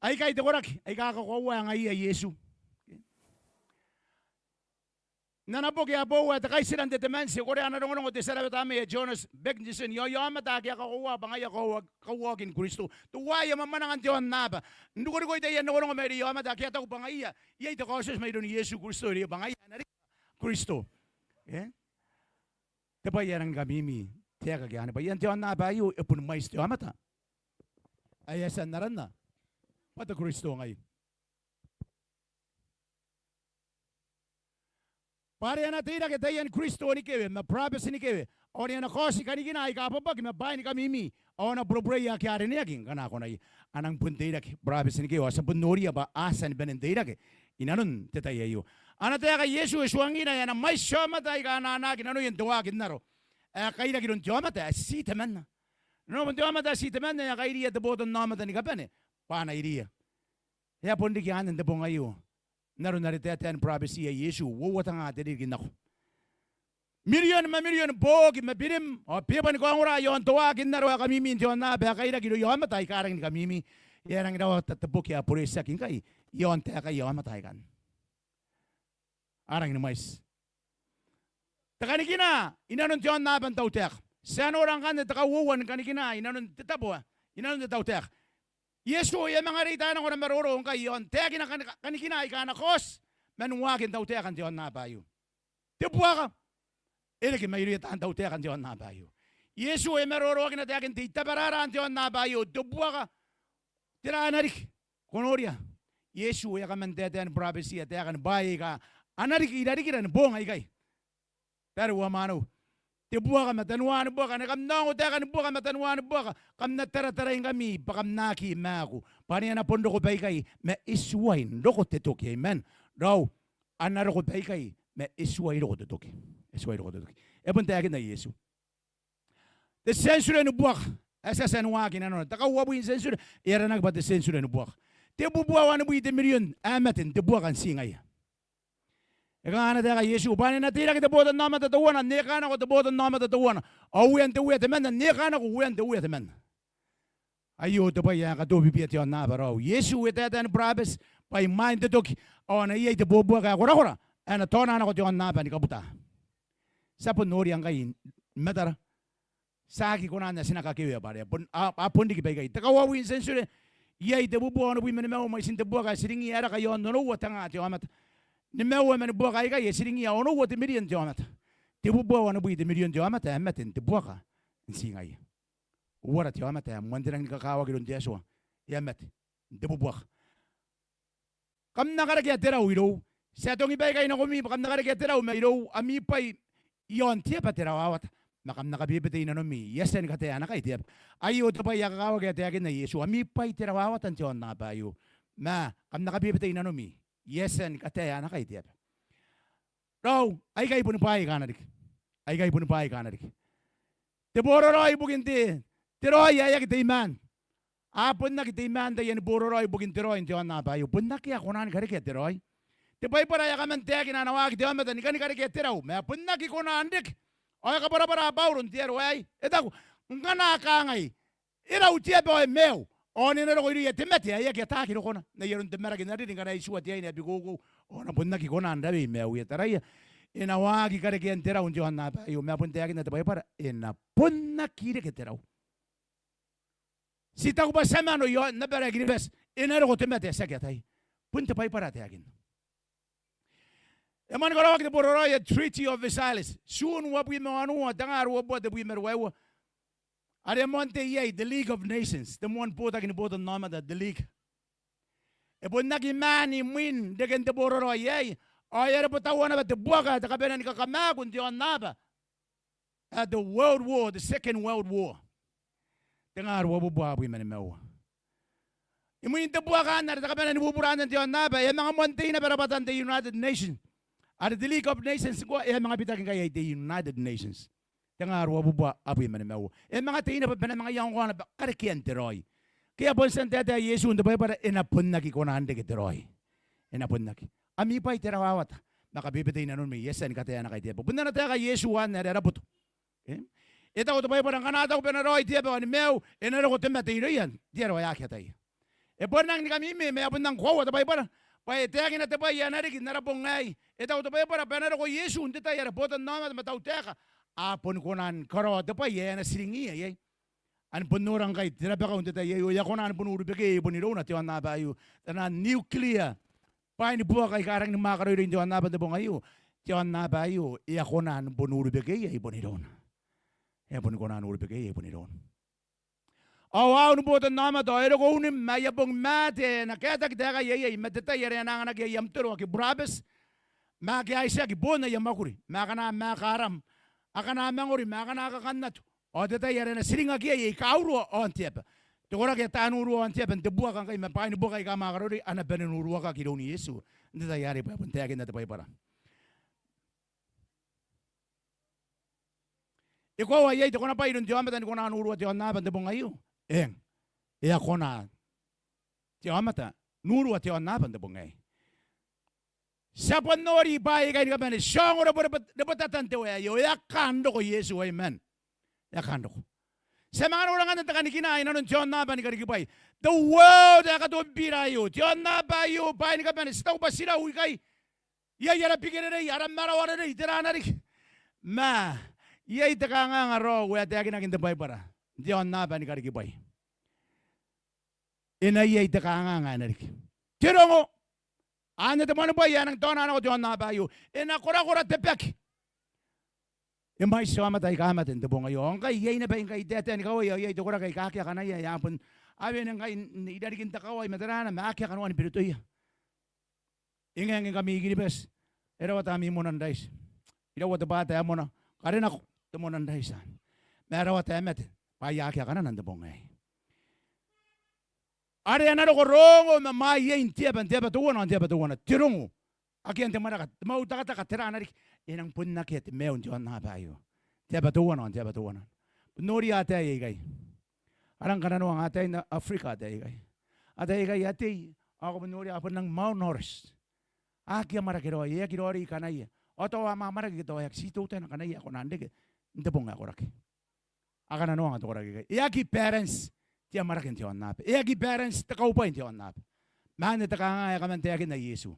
Aikai te koraki aika kakoaua ae ngaia Iesu. Ke? N ana boki ae boou ae Te Kaitira n te Temanti, e korea ana rongorongo te tia rabwata mai ae Jonas Bengtson i aomata ake a kakoaua bwa ngaia kauoua, kauoua ni Kristo. Teuaei aia mwamwananga n te aonnaba n rukorikoi taian rongorongo mairouia aomata ake a taku bwa ngaia iai te kaotioti mairoun Iesu Kristo, are bwa ngaia ae na riki Kristo. E? Te bwai ae rangi ni kamimi, taekaki anne bwa ian te aonnaba aio e bon mwaiti te aomata ae e a tia n aranna bwa te Kristo ngaia. Bwa are a na teirake taian Kristo ni kewe ma burabeti ni kewe, ao are a na kaoti kanikina aika bwabwaki ma bwaai ni kamimi, ao a na burebureia ake a rineaki ngkana a konaia. A nang bon teirake burabeti ni kewe, ao ti a bon noria bwa a tia ni bane n teirake i nanon te tai aio. Ana taeka Iesu e tuangira ae a na mwaiti aomata aika a na anaaki nanoia n te waaki n aro ae kairaki iroun te aomata ae ti temanna. Nanona bon te aomata ae ti temanna ae a kairiia te botannaomata ni kabane bwa a na iriia. E a bon riki anne n te bong aio. N aron are taetae ni burabeti iai Iesu, uoua tenga te ririki n nako. Mirion ma mirion booki ma birim ao beeba ni kaongora i aon te waaki n aro ae kamimi n te aonnaba ae kairaki irouia aomata aika rangi ni kamimi. E a rangi rawata te boki ae Boretiaki ngkai i aon taekaia aomata aikanne. A rangi ni mwaiti. Te kanikina i nanon te aonnaba n tautaeka. Ti a nora ngkanne te kauoua ni kanikina i nanon te tabo ae, i nanon te tautaeka. Iesu e a manga reita nako ana maroro ngkai i aon taekina kani-, kanikina aika a na kaoti man waaki n tautaeka n te aonnaba aio. Te buaka e reke mairouia taan tautaeka n te aonnaba aio. Iesu e maroroakina taekin te itabarara n te aonnaba aio, te buaka. Tera ae na riki? Ko noria, Iesu e a kaman taetae ni burabetia taekan bwaai aika a na riki i rarikira ni boong aikai. Tariu ao mwaneu, te buaka ma tanoan buaka, ane kam na ongo taekan buaka ma tanoan buaka, kam na taratarai ngkami bwa kam na aki maaku, bwa ane a na bon roko baikai ma e tuai n roko te toki. Amen. Raou, a na roko baikai ma e tuai roko te toki. E tuai roko te toki. E bon taekinna Iesu. Te tienture ni buaka ae ti a tia ni waaki i nanona. Te kauabwi n tienture e aranaki bwa te tienture ni buaka. Te bubua wanibwi te mirion ae mate n te buaka n ti ngaia. E kanga ana taeka Iesu? Bwa ane e na teirake te botannaomata teuana n eka nako te botannaomata teuana, ao uean te Uea temanna n eka nako uean te Uea temanna. Aio te bwai ae katobibia te aonnaba raou. Iesu e taetae ni burabeti bwa imwain te toki ao a na iai te bobuaka ae korakora ae na taona nako te aonnaba ni kabuta. Ti a bon noria ngkai ni matara. Ti aki kona n ae ti na kakewea bwa are a bon, a, a bon riki baikai. Te kauabwi n tienture iai te bubua wanibwi ma nimaua mwaitin te buaka ae tiringiia, e raka i aon onoua tenga te aomata. Nimaua man buaka aikai e tiringiia onoua te mirion te aomata. Te bubua wanibwi te mirion te aomata ae mate n te buaka n ti ngaia. Uara te aomata ae moan te rangi ni kakawaki iroun te Atua? E a mate n te bubuaka. Kam na karekea te rau irou. Ti atongi baikai nakomi bwa kam na karekea te rau mairou, ami bwai i aon te aba te rawawata, ma kam na kabebete i nanomi, I a tia ni kataea ana kai te aba. Aio te bwai ae kakawaki ae taekinna Iesu, ami bwai te rawawata n te aonnaba aio, ma kam na kabebete i nanomi, I a tia ni kataea ana kai te aba. Raou, aikai boni bwaai aika a na riki. Aikai boni bwaai aika a na riki. Te boraraoi ibukin te, te raoi ae aki teimaan. A bon aki teimaan taiani boraraoi ibukin te raoi n te aonnaba aio. Bon akea kona ni karekea te raoi. Te Baibara e a kaman taekina ana waaki te aomata ni kani karekea te rau, ma e bon aki kona n reke. Ao e kabwarabwara Bauro n te aro aei, e taku, ngkana a kangai, e rau te aba ao e maiu, ao ane e na roko irouia te mate ae aki ataaki rokona. N ai aron te maraki n ariri ngkana e itiua te aine ae bikoukou, ao a na bon aki kona n rawei maiuia. Taraia, e na waaki karekean te rau n te aonnaba aio, ma e bon taekinna te Baibara, e na bon aki reke te rau. Ti taku bwa ti a mano i aon abara ae Kiribati, e na roko te mate ae ti aki ataia. Bon te Baibara ae taekinna. E mani karaoaki te boraraoi ae Treaty of Versailles, Tiun uabwi ma wanua, tengaa ruabubua tebwi ma ruaiwa. Are moan te iai te League of Nations, te moan botaki ni botannaomata, te League. E bon aki maan imwin reken te boraraoi aei, ao e a rebwetaua naba te buaka ae te kabanea ni kakamaaku n te aonnaba ae te World War, the Second World War. tenga ruabubua abwi ma nimaua. Imwin te buaka anne are te kabanea ni bubura anne n te aonnaba, e a manga moan tei naba rabwatan te United Nations. Are te League of Nations ngkoa, e a manga bitaki ngkai ai te United Nations. Tenga ruabubua abwi ma nimaua. E a manga tei naba bwa e na manga iangoa naba karekean te raoi. Ke e a bon tia n taetae Iesu n te Baibara, e na bon aki kona n reke te raoi. E na bon aki. Ami bwai te rawawata ma kabebetei nanon mwin, e a tia ni kataea nako te aba. Bon ana taeka Iesu anne are a raboto. E? E taku te Baibara, ngkana a taku bwa e na raoi te aba ao ni maiu, e na roko te mate irouia te aro ae aki ataia. E bon rangi ni kamimi, ma e a bon rangi ni koaua te Baibara bwa e taekina te bwai ae na riki n ara bong aei. E taku te Baibara bwa e na roko Iesu n te tai are botannaomata ma tautaeka a boni kona ni karaoa te bwai ae a na tiringiia iai. A na bon nora ngkai te rabakau n te tai aio, e a kona ni bon urubeke iai bon irouna te aonnaba aio. Taian nuclear bwai ni buaka aika rangi ni mwaaka raoiroi n te aonnaba n te bong aio. Te aonnaba aio e a kona ni bon urubeke iai bon irouna. E a boni kona n urubeke iai bon irouna. Ao a un botannaomata ao e roko unim ma aia bong, ma te ae e na kaetaki taekai iai, ma te tai are e na anganaki aia mtoro ake burabeti, ma ake a itiaki boon aia mwakuri, ma akana maaka aram, akana mangori, ma akana kakannato. Ao te tai are e na tiringaki iai aika urua aon te aba. Te koraki ae taan urua aon te aba n te buaka ngkai, ma bwai ni buaka aika mwaaka raoiroi, a na bane n uruakaki iroun Iesu n te tai arei, bwa e bon taekinna te Baibara. E koaua iai te konabwai iroun te aomata ni kona n urua te aonnaba n te bong aio? Eng. E a kona te aomata n urua te aonnaba n te bong aei. Ti a bon nori bwaai aikai ni kabane, ti a ongo rebwe, rebwe, rebwetatan te wae aio. E a kaan roko Iesu, amen. E a kaan roko. Ti a manga nora ngkanne te kanikina i nanon te aonnaba ni karikibwai. The world ae katombira aio, te aonnaba aio, bwaai ni kabane, ti taku bwa ti rau ikai. Iai ara bikererei, ara marawa rerei, tera ae na riki. Ma iai te kanganga raou ae taekinaki n te Baibara n te aonnaba ni karikibwai. E na iai te kanganga ae na riki. Te rongo. Anne te moanibwai ae nang taona nako te aonnaba aio. E na korakora te baki. E mwaiti aomata aika mate n te bong aio. Ao ngkai iai naba ngkai taetae ni kawai ao iai te koraki aika akea kanaia, e a bon, a wene ngkai n irarikin te kawai ma tera ae na, ma akea kanoan birotoia. E ngae ngke ngkami I-Kiribati, e rawata ami mona n raiti. Iraua te bwaata ae mona, karenako te mona n raiti anne. Ma e rawata ae mate bwa aia akea kanana n te bong aei. Are a na roko rongo ma mwaai iai n te aba, n te aba teuana ao n te aba teuana. Te rongo. Akean te mwanaka, te mwautakataka, tera ae na riki. E nang bon akea te maiu n te aonnaba aio. Te aba teuana ao n te aba teuana. Bon noria ataei aikai. A rang kananoanga ataei n Aberika ataei aikai. Ataei aikai a tei, ao ko bon noria a bon nang malnourished. Aki amwarake raoi, e aki raoiroi kanaia. Ao tao a amwamwarake ke tao e aki, ti teutana kanaia ae kona n reke n te bong ae koraki. A kananoanga te koraki aikai. E aki balance te amwarake n te aonnaba. E aki balance te kaubwai n te aonnaba. Ma anne te kanganga ae kaman taekinna Iesu.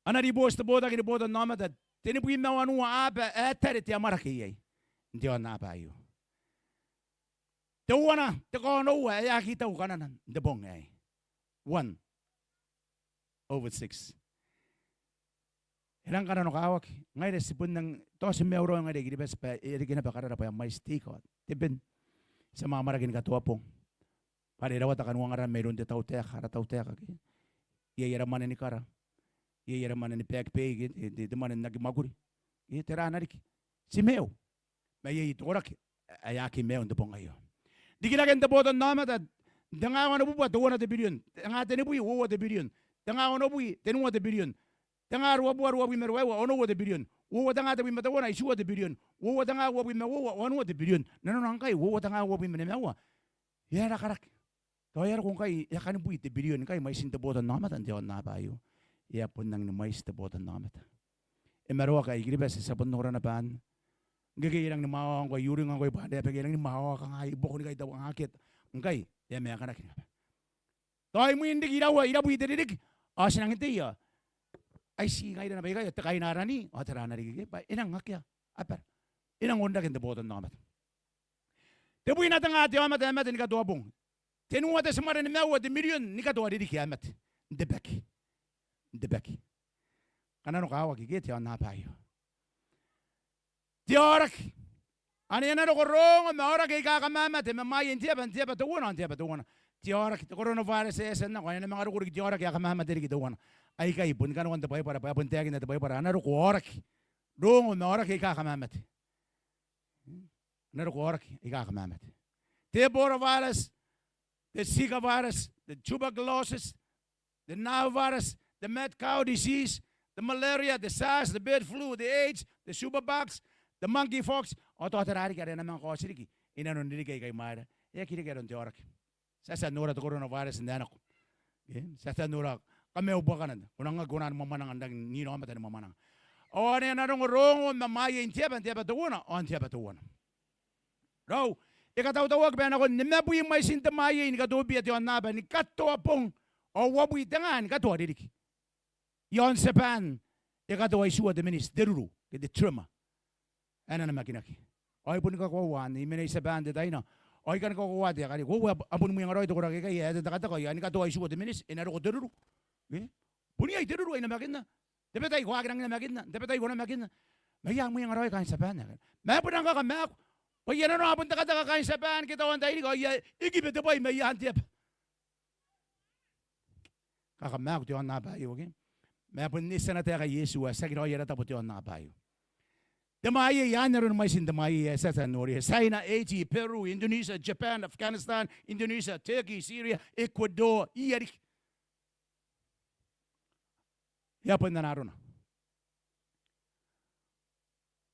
Ana ribooti te botaki ni botannaomata, tenibwi ma wanua aaba ae tare te amwarake iai n te aonnaba aio. Teuana, te kaonoua ae aki tau kanana n te bong aei. One over six. E rang kananokawaki, ngaira ti bon nang, tao ti maiu raoi ngaira I-Kiribati bwa e reke naba karara bwa e a mwaiti te ika, te ben. Ti a amwarake ni katoa bong. Bwa are e rawata kaniwangara mairoun te tautaeka, ara tautaeka ke. Iai ara mwane ni kara. Iai ara mwane ni back pay ke, te, te, te mwane n aki mwakuri. Ke tera ae na riki. Ti maiu. Ma iai te koraki ae aki maiu n te bong aio. Rikiraken te botannaomata, tenga wanibubua, teuana te birion. Tenga tenibwi, uoua te birion. Tenga onobwi, tenua te birion. Tenga ruabubua, ruabwi ma ruaiwa, onoua te birion. Uoua tenga tebwi ma teuana, itiua te birion. Uoua tenga uabwi ma uoua, onoua te birion. Nanona ngkai, uoua tenga uabwi ma nimaua. E a rakaraki. Tao e a roko ngkai, e a kanibwi te birion ngkai mwaitin te botannaomata n te aonnaba aio. E a bon nang ni mwaiti te botannaomata. E mwaroaka I-Kiribati, ti a bon nora naba anne. Ngke e rang ni mwaoa ngkoa, I uringa ngkoa i Banea bwa e rang ni mwaoa kanga i buakonikai tao kanga akea. Ngkai, e a maekanaki naba. Tao imwin riki iraua, irabwi te ririki. Ao ti nang teia. Ai ti ngaira naba ikai, ao te kainarani, ao tera ae na riki ke, bwa e nang akea abara. E nang onrake n te botannaomata. Tebwina tenga te aomata ae mate ni katoa bong. Tenua te timare nimaua te mirion ni katoa ririki ae mate. N te baki. N te baki. Kananokawaki ke te aonnaba aio. Te aoraki. Ane a na roko rongo ma aoraki aika kamamate ma mwaai n te aba, n te aba teuana, n te aba teuana. Te aoraki, te coronavirus ae e a tia n nako, ane a na manga roko riki te aoraki ae kamamate riki teuana. Aikai bon kanoan te Baibara, bwa e bon taekinna te Baibara, a na roko aoraki. Rongo ma aoraki aika kamamate. a na roko aoraki aika kamamate. Te Ebola virus, te Zika virus, te tuberculosis, te Nile virus, te mad cow disease, te malaria, te SARS, te bird flu, te AIDS, te superbugs, te monkeypox, ao tao tera riki are a na manga kaoti riki inanon ririki aika imwaira. E aki reke aron te aoraki. Ti a tia n nora te coronavirus n ae nako. Ke? Ti a tia n nora kamaiu buakana. Ko nang aki kona ni mwamwananga n rangi n inaomata ni mwamwananga. Ao ane a na rongorongo ma mwaiein te aba, n te aba teuana ao n te aba teuana. Raou, e katautauaki bwa e nakon nimabwi mwaitin te mwaie ni katobibia te aonnaba ni katoa bong, ao uabwi tenga ni katoa ririki. I aon Tiaban e katoa itiua te miniti te ruru ke te tremor ae na namakinaki. Ao e boni kakoaua anne, I mena i Tiaban n te tai anne ao I kani kakoaua te akare. Koaua, a boni mwengaraoi te koraki aikai ae e tekateka, ao ni katoa itiua te miniti e na roko te ruru. Ke? Bon iai te ruru ae I namakinna. N tabetai ko aki rangi n namakinna, n tabetai ko namakinna. Ma I a mwengaraoi kaain Tiaban aikai. Ma e bon rang kakamaaku bwa iai nano a bon tekateka kaain Tiaban ke tao n tairiki ao I a ikiba te bwai mai aan te aba. Kakamaaku te aonnaba aio, ke? Ma e bon eti ana taeka Iesu ae tiaki raoi ara tabo te aonnaba aio. Te mwaie, i aan aron mwaitin te mwaie ae ti a tia n noria: China, Haiti, Peru, Indonesia, Japan, Afghanistan, Indonesia, Turkey, Syria, Ecuador, iai riki. E a bon ana arona.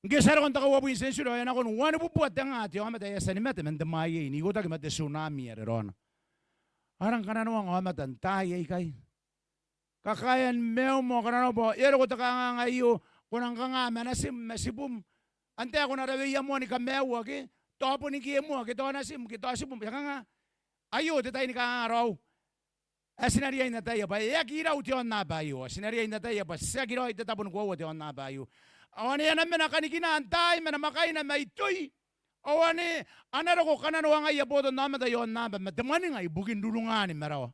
Ngke ti a roko n te kauabwi n tienture ao e a nakon wanibubua tenga te aomata ae a tia ni mate man te mwaie n ikotaki ma te tsunami are raona. A rang kananoanga aomata n taai aikai. Kakaean maium ao kananoa bwa e a roko te kanganga aio, ko nang kanga ma natim ma tibum? Antai ae ko na raweia moa ni kamaiua, ke? Tao boni ngkoe moa ke tao natim ke tao tibum, e kanga? Aio te tai ni kanganga raou. Ae ti na riai n ataia bwa e aki rau te aonnaba aio, ao ti na riai n ataia bwa tiaki raoi te tabo ni koaua te aonnaba aio. Ao ane a na mena kanikina n taai ma namwakaina mai Toi. Ao ane a na roko kananoangaia botannaomata i aonnaba ma te mwaninga ibukin rurungan marawa.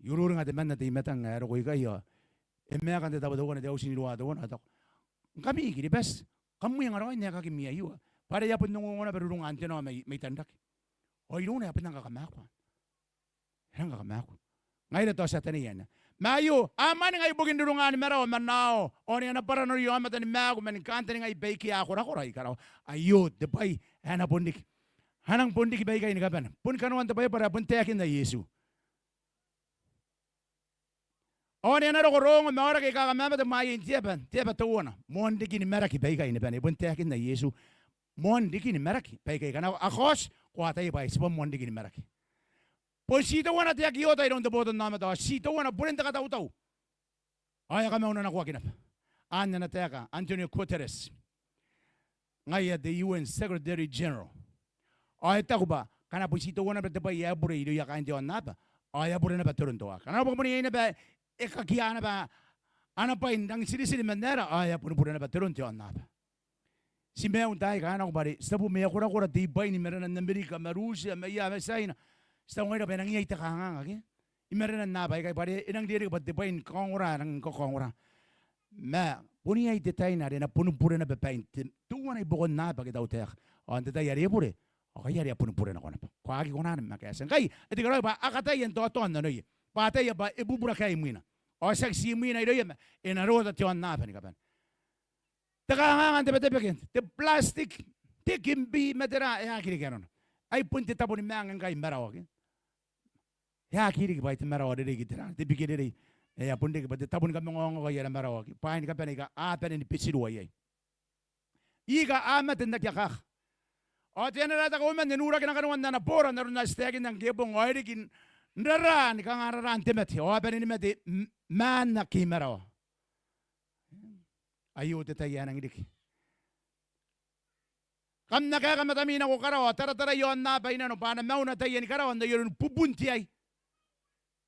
I ururinga temanna te I-Matang ae e roko ikai ao e maeka n te tabo teuana te auti n iroa teuana ao e taku, ngkami I-Kiribati, kam mwengaraoi n aekaki mwiia iua, bwa are e a bon ongongo naba rurungan te nao mai, mai Tanrake. Ao irouna e a bon rang kakamaaku. E rang kakamaaku. Ngaira tao ti ataia anne. Ma aio, a mwaninga ibukin rurungan marawa ma nao, ao ane a na bwara nanon aomata ni maaku man kantaningai baike a korakora i karawa. Aio te bwai ae na bon riki. A nang bon riki baikai ni kabane. Boni kanoan te Baibara ae bon taekinna Iesu. Ao ane a na roko rongo ma aoraki aika kamamate mwaiein te aba, te aba teuana. Moan riki ni maraki baikai ni bane. E bon taekinna Iesu. Moan riki ni maraki baikai. Ngkana a kaoti, ko ataia bwa ai tibwa moan riki ni maraki. Bon ti teuana te aki oota iroun te botannaomata, ao ti teuana buren te katautau. Ao e a kamaunanakoaki naba. Anne ana taeka Antonio Guterres, ngaia te U N Secretary General. Ao e taku bwa ngkana bon ti teuana naba te bwai ae bure irouia kaain te aonnaba, ao e a bure naba te rontoaki. Ngkana bwa bon iai naba e kakia naba ana bwai n rangi n tiritiri man aera, ao e a boni bure naba te ron te aonnaba. Ti maiu n taai aika a nako bwa are ti tabu ma e a korakora te I-Bwain i marenan Amerika ma Rutia ma ia ma Tiaina. Ti taku ngaira bwa e nang iai te kanganga ke i marenan aaba aikai bwa are e nang riai riki bwa te bwai ni kakaongora ae nang kakaongora. Ma bon iai te tai are e na boni bure naba bain te, teuana i buakon aaba ake tautaeka. Ao n te tai are e bure, ao ngaia are a boni bure nako naba. Ko aki kona ni makaetia. Ngkai e tekeraoi bwa a kataia n taotaon nanoia bwa a ataia bwa e bubura kaai imwina. Ao tiaki ti imwina irouia ma e na rota te aonnaba ni kabane. Te kanganga n te Betebeke, te plastic, te kimbi ma tera, e aki reke arona. Ai bon te tabo ni mwaanga ngkai i marawa ke. E aki riki bwa ai te marawa rerei ke tera, te bike rerei. E a bon riki bwa te tabo ni kamangaongao ara marawa ke bwaai ni kabane aika a bane ni betirua iai. Ika a mate n aki akaka. Ao te anera te kauoman e nurakina kanoan ana boora n aron ae ti taekinna ngke bong, ao e riki n raraa ni kanga raraan te mate, ao a bane ni mate m-, maan ake i marawa. Aio te tai ae nang riki. Kam na kaeka matami nako karawa, taratara i aonnaba i nano bwa a na mauna taiani karawa n ai aron bubun te ai.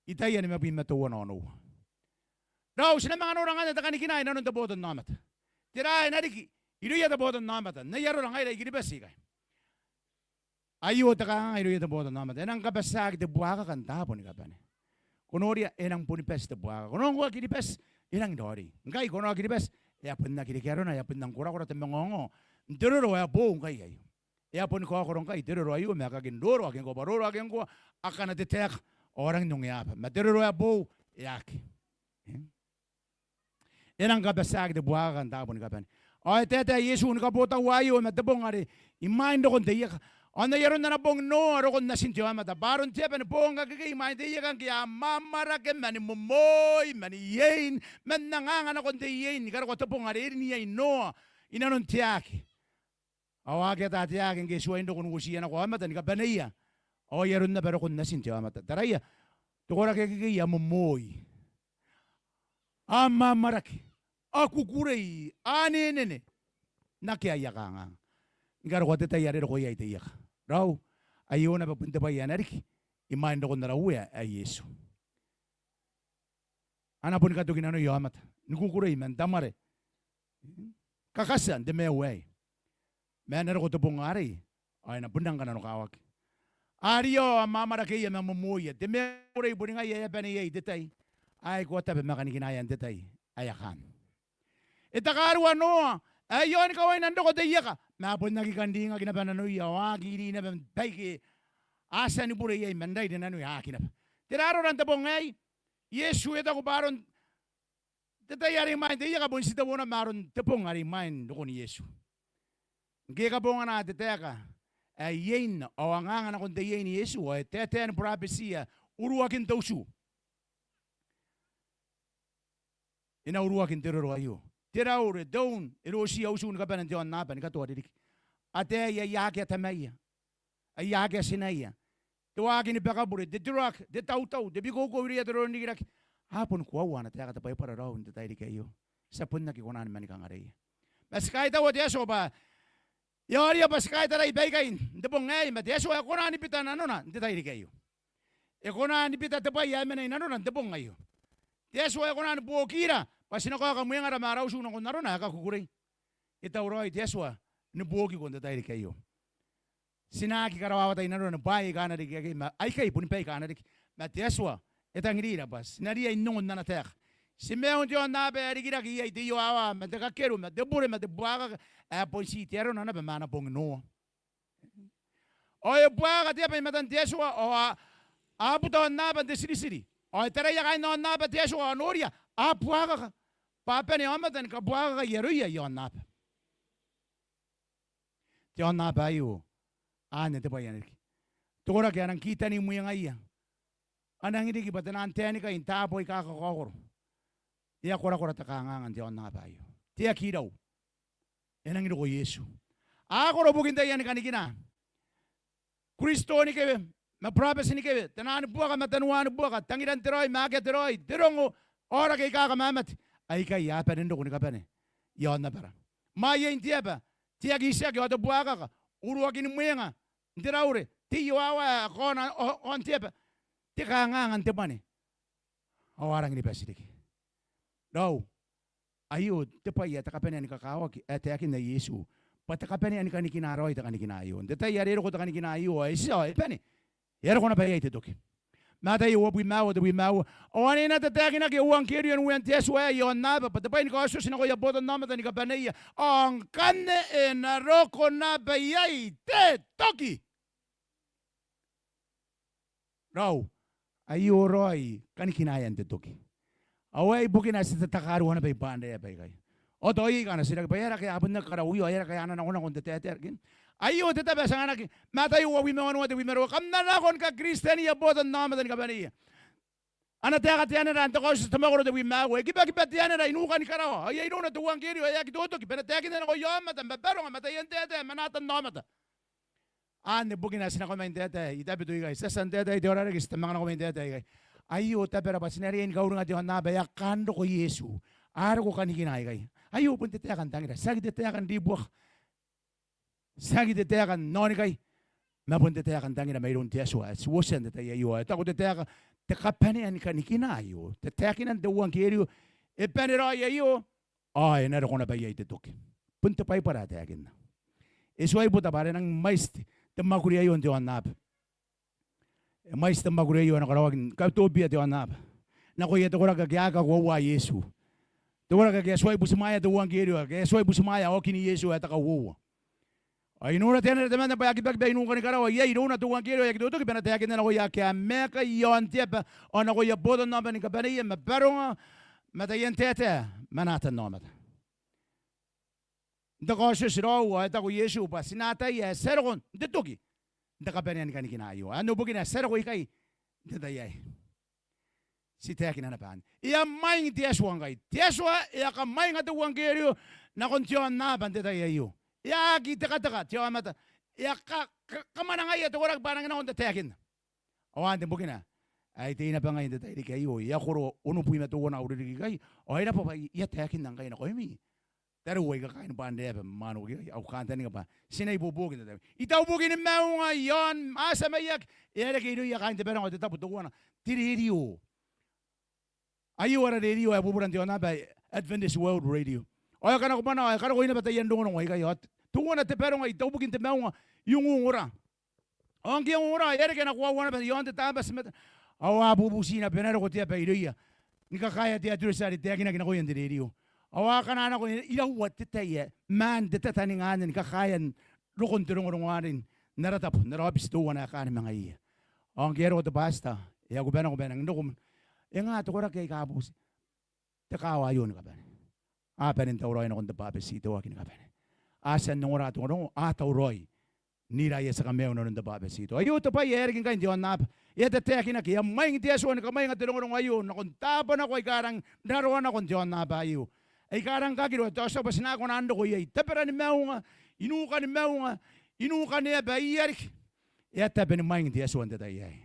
Itaia nimabwi ma teuana ao onoua. Raou, ti na manga nora ngkanne te kanikina i nanon te botannaomata. Tera ae na riki irouia te botannaomata n ai arora ngaira I-Kiribati ikai? Aio te kanganga irouia te botannaomata. E nang kabatiaki te buakaka n taabo ni kabane. Ko noria, e nang boni bati te buakaka. Ko nang oki Kiribati, e nang raoiroi. Ngkai ko na oki Kiribati, e a bon aki reke arona, e a bon nang korakora te mangaongao n te roro ae boou ngkai aio. E a boni kaokoro ngkai te roro aio ma aekakin roro ake ngkoa, bwa roro ake ngkoa akana te taeka ao rangi n ongeaba. Ma te roro ae boou e aki. E? E nang kabatiaki te buakaka n taabo ni kabane. Ao e taetae Iesu ni kabotaua aio ma te bong are imwain rokon te ieka. Ao n ai aron ana bong Noa rokon natin te aomata, bwa aron te aba ni bongaki ikekei imwain te ieka ngke a amwamwarake ma ni momoi ma ni iein, ma n anganga nakon te iein ni karokoa te bong are e rin iai Noa i nanon te aake. Ao a aki ata te aake ngke e tuai n roko n uotiia nako aomata ni kabaneia. Ao ai aron naba rokon natin te aomata. Taraia, te koraki akekei a momoi, a amwamwarake, a kukurei, a anenene, n akea aia kanganga ni karokoa te tai are roko iai te ieka. Raou, aio naba bon te bwai ae na riki imwain rokon ara Uea ae Iesu. A na boni katoki nanoia aomata ni kukurei ma n tamware, kakatia n te maiu aei. Ma e na roko te bong arei ao e na bon rang kananokawaki. A rio, a amwamwarakeia ma momoia. Te maiu arei boni ngaia ae a bane iai te tai ae ko ataia ma kanikinaea n te tai ae a kaan. E takarua Noa ae i aoni kawaina n roko te ieka, ma a bon aki kan ringaki naba nanoia ao a aki iri naba baike a tia ni bure iai man rairi nanoia, a aki naba. Tera arora n te bong aei? Iesu e taku bwa aron te tai are imwain te ieka bon titebo naba ma aron te bong are imwain rokon Iesu. Ngke e kabongana te taeka ae iein ao anganga nakon te iein Iesu, ao e taetae ni burabetiia uruakin te utu. E na uruaki n te roro aio. Te raure, te un, e rotiia utu ni kabane n te aonnaba ni katoa ririki. Ataei aia akea tamaia, aia akea tinaia, te waaki ni bakabure, te drug, te tautau, te bikoukou irouia te roro n rikirake. A boni koaua ana taeka te Baibara raou n te tairiki aio. Ti a bon aki kona ni manikangare iai. Ma ti kaitaua te Atua bwa e aoria bwa ti kaitarai baikai n te bong aei, ma te Atua e kona ni bita nanona n te tairiki aio. E kona ni bita te bwai ae mena i nanora n te bong aio. Te Atua e kona ni buokira bwa ti na kaoka mwengara ma ara utu nakon arona ae kakukurei. E tauraoi te Atua ni buokiko n te tairiki aio. Ti na aki karawawata i nanora ni bwaai aika a na riki akekei, ma aikai boni baika a na riki. Ma te Atua e tangirira bwa ti na riai n ongo n ana taeka. Ti maiu n te aonnaba ae rikirake iai te iowawa ma te kakeru ma te bure ma te buakaka ae bon ti te arona naba ma ana bong Noa. Ao e buakaka te aba i matan te Atua, ao a, a buta aonnaba n te tiritiri. Ao e taraia kaain aonnaba te Atua ao noria, a buakaka, bwa a bane aomata ni kabuakaka i aroia i aonnaba. Te aonnaba aio, anne te bwai ae na riki. Te koraki ae nang kitani mwengaia, a nang riki bwa te nang taenikai n taabo aika kakaokoro. E a korakora te kanganga n te aonnaba aio. Te aki rau. E nangi roko Iesu. A koro bukin taiani kanikina. Kristo ni kewe ma burabeti ni kewe, taiani buaka ma taiani buaka, tangiran te raoi ma akea te raoi, te rongo, aoraki aika kamamate, aikai a bane n roko ni kabane i aonnabara. Mwaiein te aba, te aki itiaki ao te buakaka, uruakin mwenga n te raure, te iowawa ae kaona ao, aon te aba, te kanganga n te mwane. Ao a rangi ni bati riki. Raou, aio te bwai ae te kabanea ni kakawaki ae taekinna Iesu bwa te kabanea ni kanikina raoi te kanikina aio. N te tai are e roko te kanikina aio ao e tia ao e bane, e a roko naba iai te toki. Mataio uabwi ma aua, tebwi ma aua. Ao ane e na tataekinaki euangkerio n uean te Atua aei i aonnaba bwa te bwai ni kaotioti nakoia botannaomata ni kabaneia, ao ngkanne e na roko naba iai te toki. Raou, aio raoi kanikinaean te toki. Ao aei bukina ae ti tatakarua naba i Banrae baikai. Ao tao iai aika a na titiraki bwa e aera ngkai a bon aki karauio, ao e aera ngkai a na nakonako n te taetae riki. Aio te tabo ae ti anganaki, Mataio uabwi ma wanua, tebwi ma ruaiwa. Kam na nako ni Kakristiania botannaomata ni kabaneia. Ana taeka te anera n te kaotioti te mwakoro, tebwi ma aua. E kibakiba te anera i nukan karawa. Ao iai irouna te euangkerio ae aki totoki, bwa e na taekinna nakoia aomata ma baronga ma taian taetae ma natannaomata. Anne bukina ae ti nako mai n taetae i Tabiteuea ikai. Ti a tia n taetae i Teaoraereke, ti a manga nako mai n taetae ikai. Aio tabera bwa ti na riai ni kauringa te aonnaba ae kaan roko Iesu. A roko kanikina aikai. Aio bon te taeka n tangira. Tiaki te taeka n ribuaka. Tiaki te taeka n aonikai. Ma bon te taeka n tangira mairoun te Atua ae ti uotia n te tai aio. E taku te taeka, te kabanea ni kanikina aio, te taekinan te euangkerio, e bane raoi aio, ao e na roko naba iai te toki. Bon te Baibara ae taekinna. E tuai buta bwa are e nangi mwaiti te mwakuri aio n te aonnaba. E mwaiti te mwakuri aio ae na karaoaki ni katobibia te aonnaba nakoia te koraki ake a aki kakoaua Iesu. Te koraki ake a tuai butimwaea te euangkerio, ake a tuai butimwaea aokin Iesu ae te kauoua. Ao I nora te anera temanna bwa e a kibakiba i nukan karawa, iai irouna te euangkerio ae aki totoki, bwa e na taekinna nakoia ake a maeka i aon te aba, ao nakoia botannaomata ni kabaneia, ma baronga, ma taian taetae, ma natannaomata. n te kaotioti raou ao e taku Iesu bwa ti na ataia ae ti a roko n te toki n te kabanea ni kanikina aio. Anne bukina ae ti a roko ikai n te tai aei. Ti taekina naba anne. E a mwaing te Atua ngkai. Te Atua e a kamwainga te euangkerio nakon te aonnaba n te tai aio. E a aki tekateka te aomata. E a ka, ka, kamwanangaia te koraki bwa a nangi nako n tataekinna. Ao anne bukina ae I tei naba ngai n te tairiki aio. E a koro onobwi ma teuana au ririki ikai. Ao e raba bwa I a taekinna ngkai nakoimi, tariu aika kaain Banrae ma mwaane uki ikai, au kantaninga bwa ti na ibuobuoki n te tai. I taubukini maunga i aon Asia Maiaki, e a reke irouia kaain te baronga te tabo teuana te rerio. Aio ara rerio ae bubura n te aonnaba, Adventist World Radio. Ao e kanakobwanaa, ao e karokoi naba taian rongorongo aikai. Ao teuana te baronga i taubukin te maunga i ongongora. Ao ngke e ongongora, e a reke ana koaua naba i aon te Tabati i matana. Ao a bubuti naba, e na roko te aba irouia ni kakaea te address are e taekinaki nakoia n te rerio. Ao a kanaa nako, iraua te tai ae maan te tataninga anne ni kakaea n rokon te rongorongo arei n ara tabo, n ara aobiti teuana ae kaan ma ngaiia. Ao ngke e a roko te bwatita, e a kuba nako bwa e nangi roko. E nga te koraki aika a bubuti? Te kaawa aio ni kabane. A bane n tauraoi nakon te bwabetito, aki ni kabane. A tia n ongora te rongorongo, a tauraoi n ira aia tia kamaiu n aron te bwabetito. Aio te bwai ae e riki ngkai n te aonnaba. E a tataekinaki, e a mwaing te Atua ni kamwainga te rongorongo aio nakon taabo nako aika rang raroa nako n te aonnaba aio. Aika rang kakiro, tao ti a bwa ti na kona n roko iai. Tabera ni maunga, i nuka ni maunga, i nuka ni aba, ia riki. E a tabe ni mwaing te Atua n te tai aei.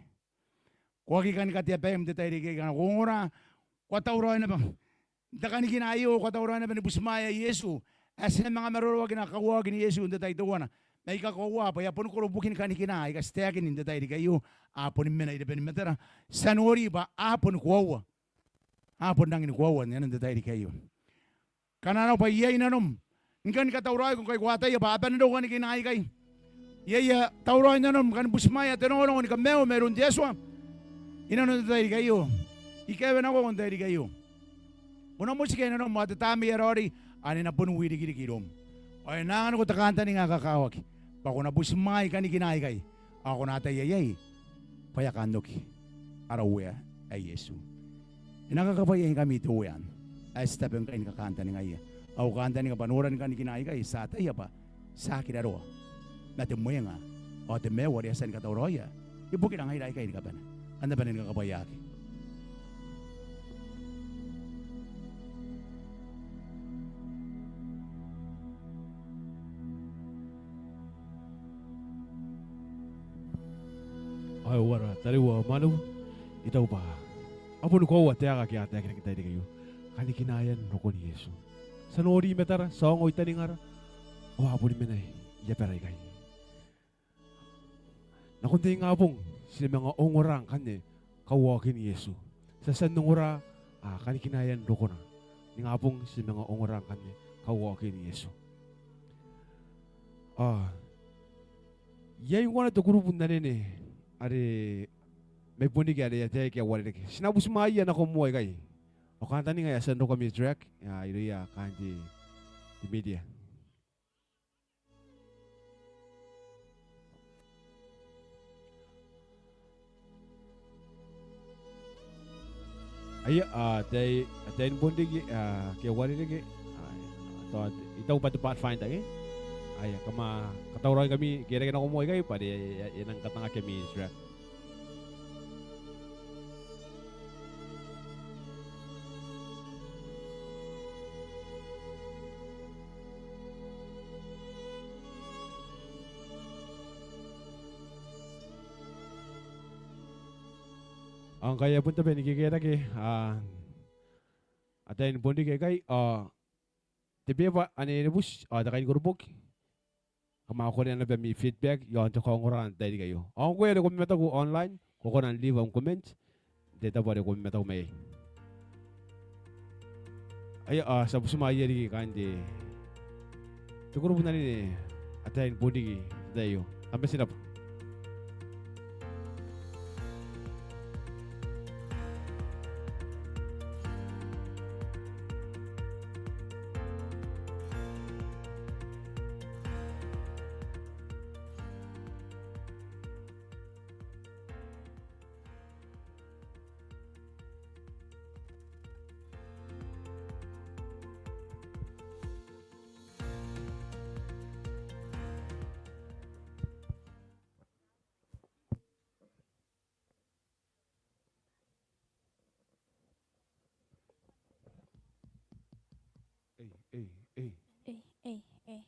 Ko aki kan katea baim n te tairiki aei, ngkana ko ongora, ko a tauraoi naba n te kanikina aio, ko a tauraoi naba ni butimwaea Iesu ae ti na manga maroroakina, kauaokin Iesu n te tai teuana. Ma I kakoaua bwa e a boni koro bukin kanikina aika ti taekin n te tairiki aio, a boni mena iroun te Atua ni matara. Ti a nori bwa a boni koaua, a boni rangi ni koaua n te tairiki aio. Ngkana arona bwa iai nanom ni kan katauraoiko ngkai ko ataia bwa a bane n roko kanikina aikai. Iai ae tauraoi nanom ni kan butimwaea te rongorongo ni kamaiu mairoun te Atua inanon te tairiki aio? I kaewe nakoako n te tairiki aio. Ko na motika inanom ao te Tamnei ae Raoiroi anne e na boni wirikiriki iroum. Ao e na anganiko te kantaninga ae kakawaki bwa ko na butimwaai kanikina aikai. Ao ko na ataia iai bwa e a kaan oki ara Uea ae Iesu. E na kakabwaiaingkami te Uea ae ti tabe ngkai ni kakantaningaia. Au kantaninga bwa noran kanikina aikai ti a ataia bwa ti a aki raroa ma te mwenga ao te maiu are a tia ni katauraoia ibukira ngaira aikai ni kabane. Kam na bane ni kakabwaiaaki. Ao ara tariu ao mwaneu, I taku bwa a boni koaua te aeka ake a taekinaki n te tairiki aio. Kanikinaean rokon Iesu. Ti a nori i matara, ti a ongo i taningara, ao a boni mena i abara ikai. Nakon te ingabong ti na manga ongora ngkanne kauaokin Iesu. Ti a tia n ongora, a, kanikinaean rokona. N ingabong ti na manga ongora ngkanne kauaokin Iesu. A, iai ngkoa te kurubu n anene are mai Bonriki are e a tae ikai ae uarereke. Ti na butimwaia nako moa ikai. Ao kantaninga ae a tia n roko ami track, a, irouia kaain te, te media. Aia, a, ataei, ataein Bonriki, a, ake a uarereke, a, tao, I taku bwa te Pathfinder, ke? Aia, kam a katauraoingkami ke reke nako moa ikai bwa are e, e, e nang katangaki ami track. Ao ngkai e a bon tabe ni kekerake, a, ataein Bonriki aikai, ao te beba anne e buti, ao te kainikoroboki. Kam a korea naba ami feedback iaon te kaongora n te tairiki aio. Ao ngkoe are ko mamataku online, ko kona n leave am comment n te tabo are ko mamataku maiai. Aia, a, ti a butimwaia riki kaain te, te kurubu n anene ataein Bonriki n te tai aio. Kam bati n rabwa. Ei, ei. Ei, ei, ei.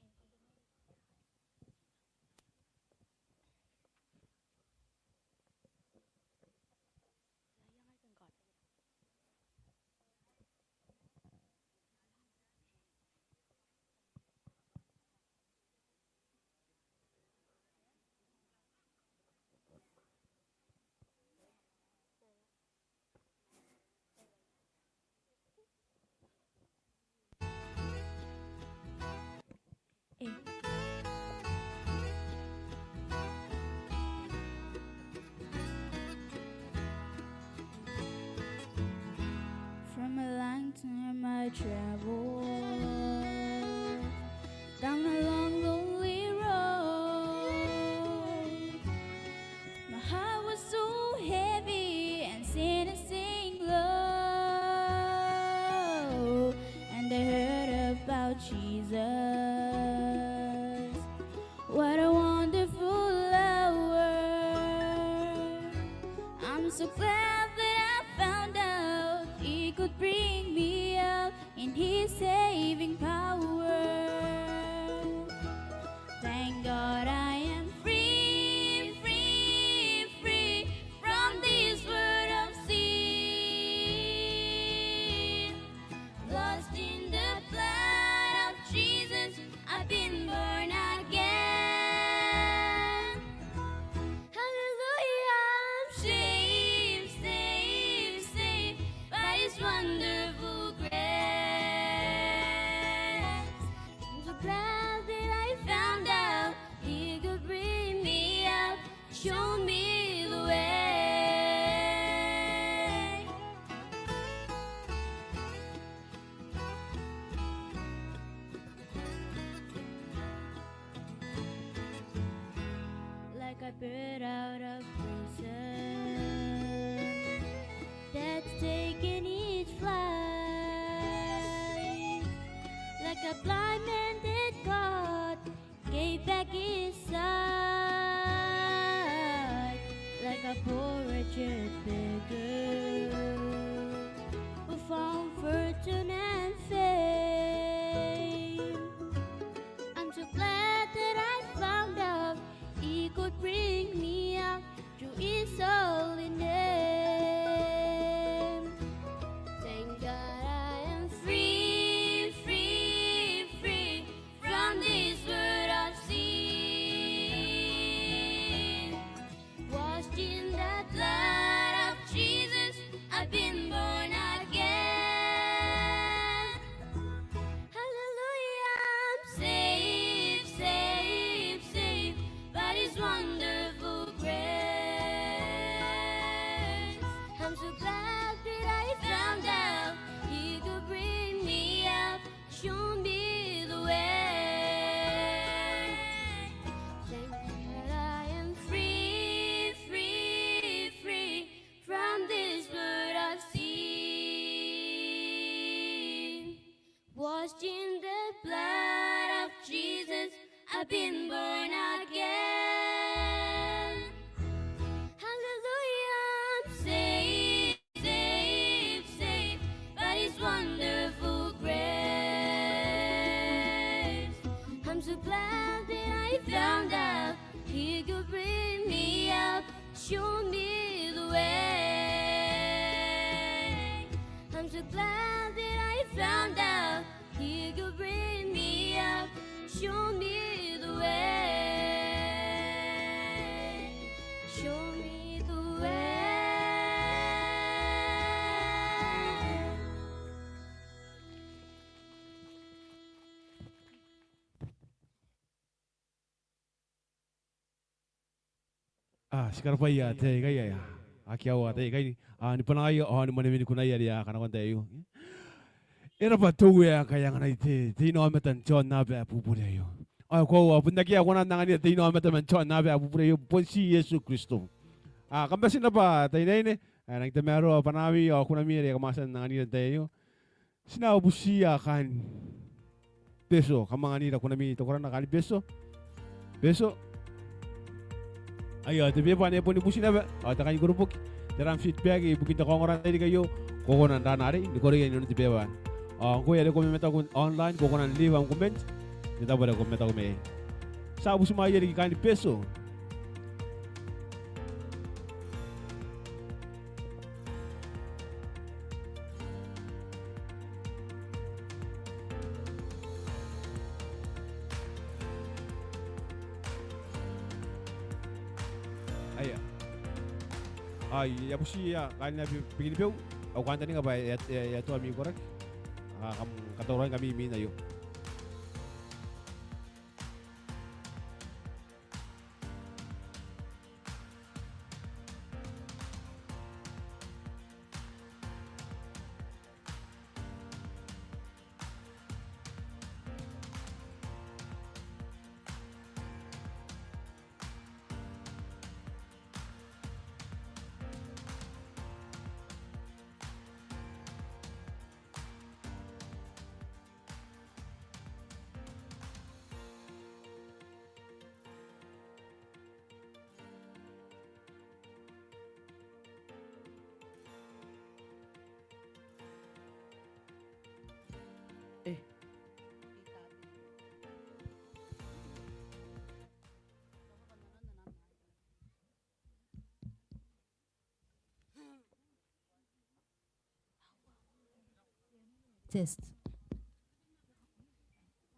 From a long time I traveled down a long lonely road. My heart was so heavy and sin is sing low. And I heard about Jesus. What a wonderful lover. I'm so glad that I found out he could bring me out in his saving power. Thank God I am free, free, free from this world of sin. Washed in the blood of Jesus, I've been born again. Hallelujah, I'm saved, saved, saved by his wonderful grace. I'm so glad that I found out he could bring me out, show me the way. Like a bird out of prison that's taken its flight, like a blind man that God gave back his sight, like a poor wretched beggar who found fortune and fame. I'm so glad that I found out he could bring me out through his holy name. Thank God I am free, free, free from this world of sin. Washed in the blood of Jesus, I've been born again. Hallelujah, I'm saved, saved, saved by his wonderful grace. I'm so glad that I found out he could bring me out, show me the way. Thank God I am free, free, free from this world of sin. Washed in the blood of Jesus, I've been born again. Hallelujah, I'm saved, saved, saved by his wonderful grace. I'm so glad that I found out he could bring me out, show me the way. I'm so glad that I found out he could bring me out, show me the way. Show me the way. A, ti karabwaia ataei aikai aika a aki aua ataei aikai ni bwanaaia ao ni mwanewea ni kunaia are a kanakoa n te tai aio. E rabwa te Uea ngkai e anganai te inaomata n te aonnaba ae bubure aio. Ao e koaua bon akea ae kona n anganira te inaomata man te aonnaba ae bubure aio, bon ti Iesu Kristo. A, kam bati n rabwa ataei aine, a, I rangi n tamaroa bwanaami ao kunami are kam a tia n anganira n te tai aio. Ti na bubutiia kaain Betio, kam anganira kunami te koraki kaain Betio. Betio. Aio te beba anne, e boni buti naba, ao te kanikoroboki, tera am feedback ibukin te kaongora n te tairiki aio, ko kona n raana arei ni koreia inanon te beba anne. Ao ngkoe are ko mamataku online, ko kona n leave am comment n te tabo are ko mamataku mai iai. Ti a butimwaea riki kaain Betio. Aia. Ao I a butiia kaain Bikenibeu, au kantaninga bwa e a, e a, e a toa ami koraki. A, kam katauraoi ngkami imwin aio. Test.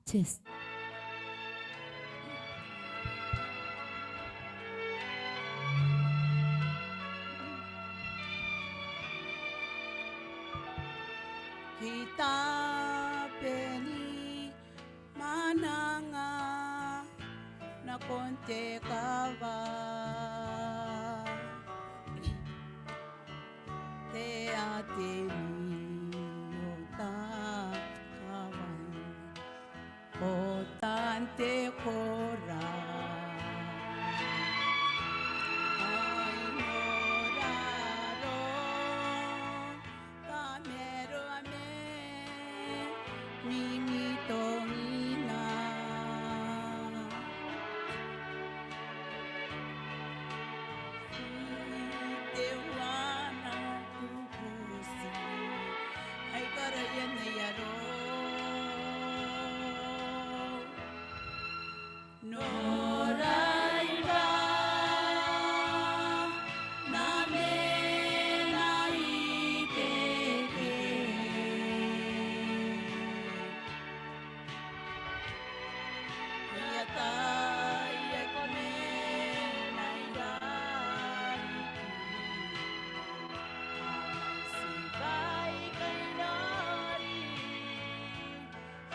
Test. Kita beni mananga nakon te kawai. Te ateni ota kawai, ota n te kora. Ai noraro, tamero ame, mimi tongina. Te wana kukusi. Ai karaia n ai aro. Norai bwa na mena ikeke. I ataia ko mena i rariki. Ti baikai nori.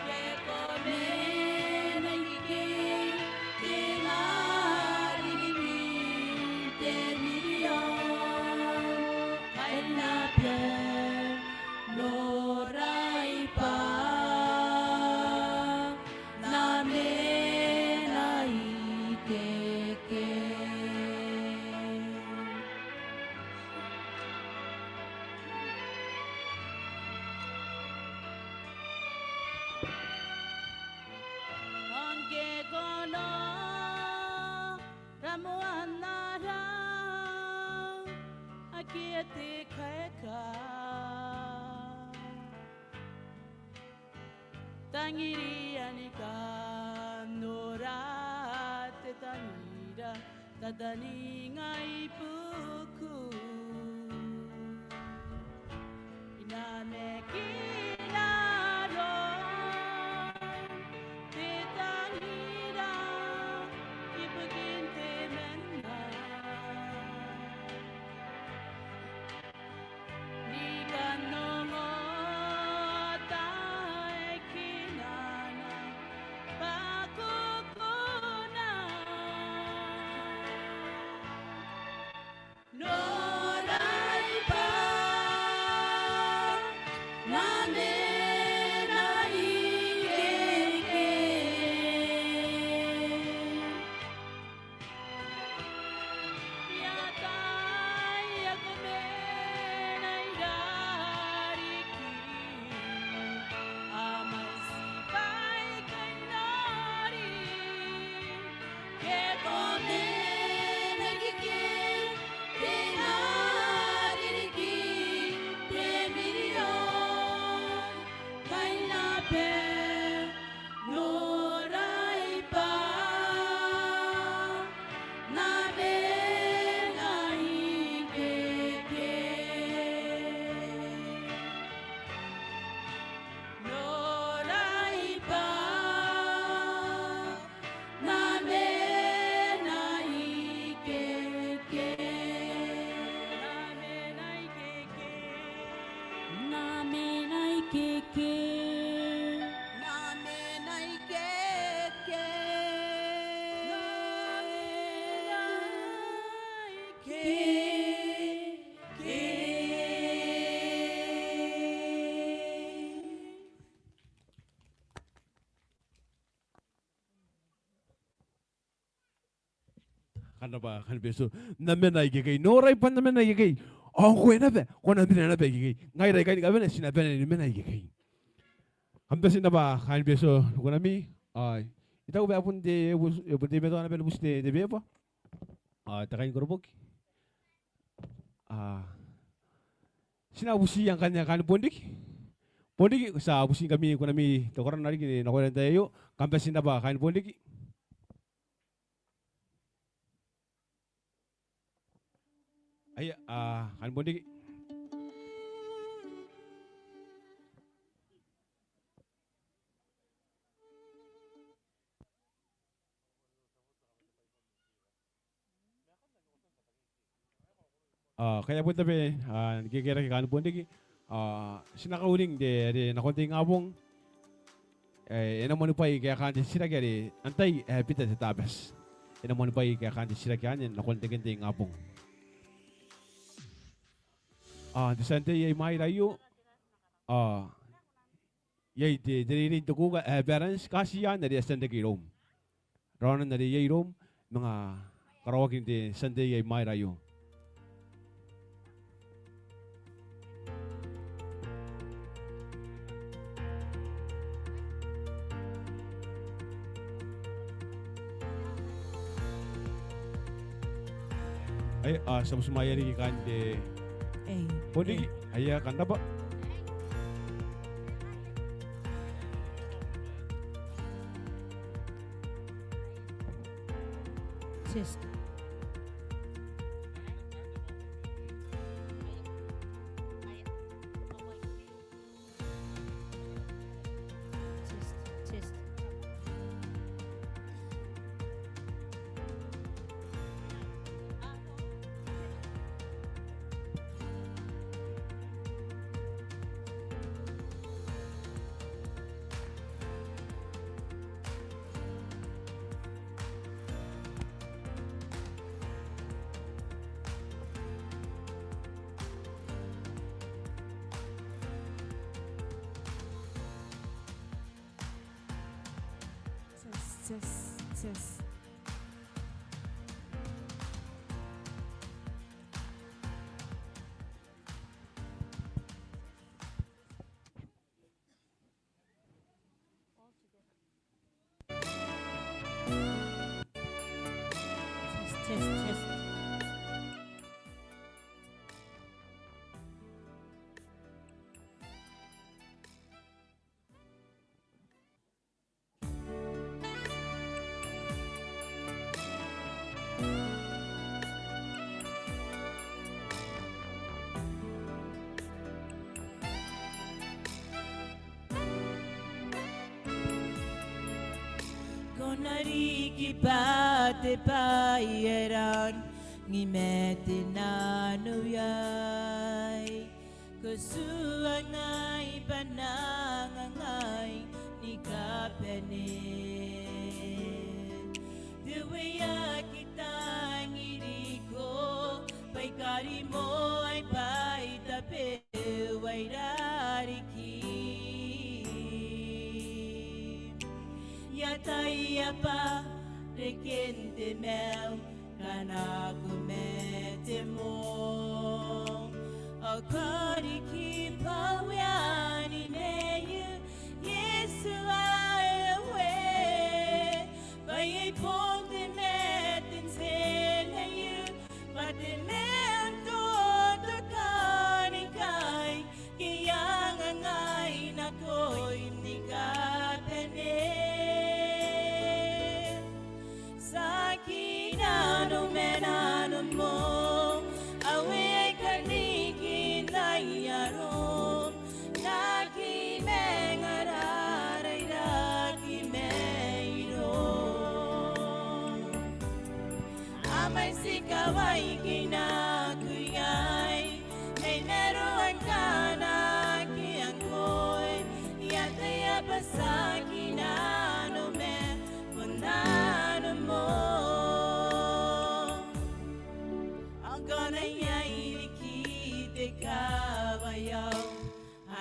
Ke ko mena ikeke, te rariki, te mirion. Ai na bia norai bwa na mena ikeke. Ngke ko nora moanara, akea te kaeka. Tangiria ni kanora te tangira, tataninga i buku. I namakina raoi te tangira ibukin te mena. Ni kan ongo taekinana bwa ko kona. No Kam rabwa kaain Betio. N na mena ikekei. Norai bwa N na mena ikekei. Ao ngkoe naba, ko na mena naba ikekei. Ngaira ikai ni kabane, ti na bane ni mena ikekei. Kam bati n rabwa kaain Betio n nukanami. Ai. I taku bwa e bon te, e bon te, e bon te matoa naba ni buti te, te beba. Ai, te kaini koroboki. Ai. Ti na butiia ngkanne kaain Bonriki. Bonriki, ti a butingkami, ko nami te korana riki nakoira n te tai aio. Kam bati n rabwa kaain Bonriki. Aia, a, kaain Bonriki. A, kai a bon tabe, a, ni kekerake kaain Bonriki. A, ti na kauring te, are nakon te ingabong. E, e na moanibwai kaekaan te titiraki are antai ae bita te Tabati. E na moanibwai kaekaan te titiraki anne nakon reken te ingabong. A, te Sunday ae i mwaira aio. A, iai te, te reirei n te kuuka ae Baroness Katian are e a tia n reke iroum. Raonan are iai iroum, manga karaoaki n te Sunday ae i mwaira aio. Aia, a, ti a butimwaea riki kaain te, ei, Bonriki, ei. Aia, kam rabwa. Test. Test, test. Test, test, test. Test, test, test. Ko na riki bwa te bwai ae rangi ma te nano iai. Ko tuangai bwa N na angangai ni kabane. Te Uea, I tangiriko bwa I karimoai bwa I tabeu ae I rariki. I ataia bwa reken te maiu ngkana ko mate moa. Ao ko riki bwa uean neiu Iesu ae e ue, bwa iai bon te mate n te neiu, bwa te maiu n totoka ni kai, ke I angangai nakoim ni kabane. Tiaki nanou ma nanou moa, ao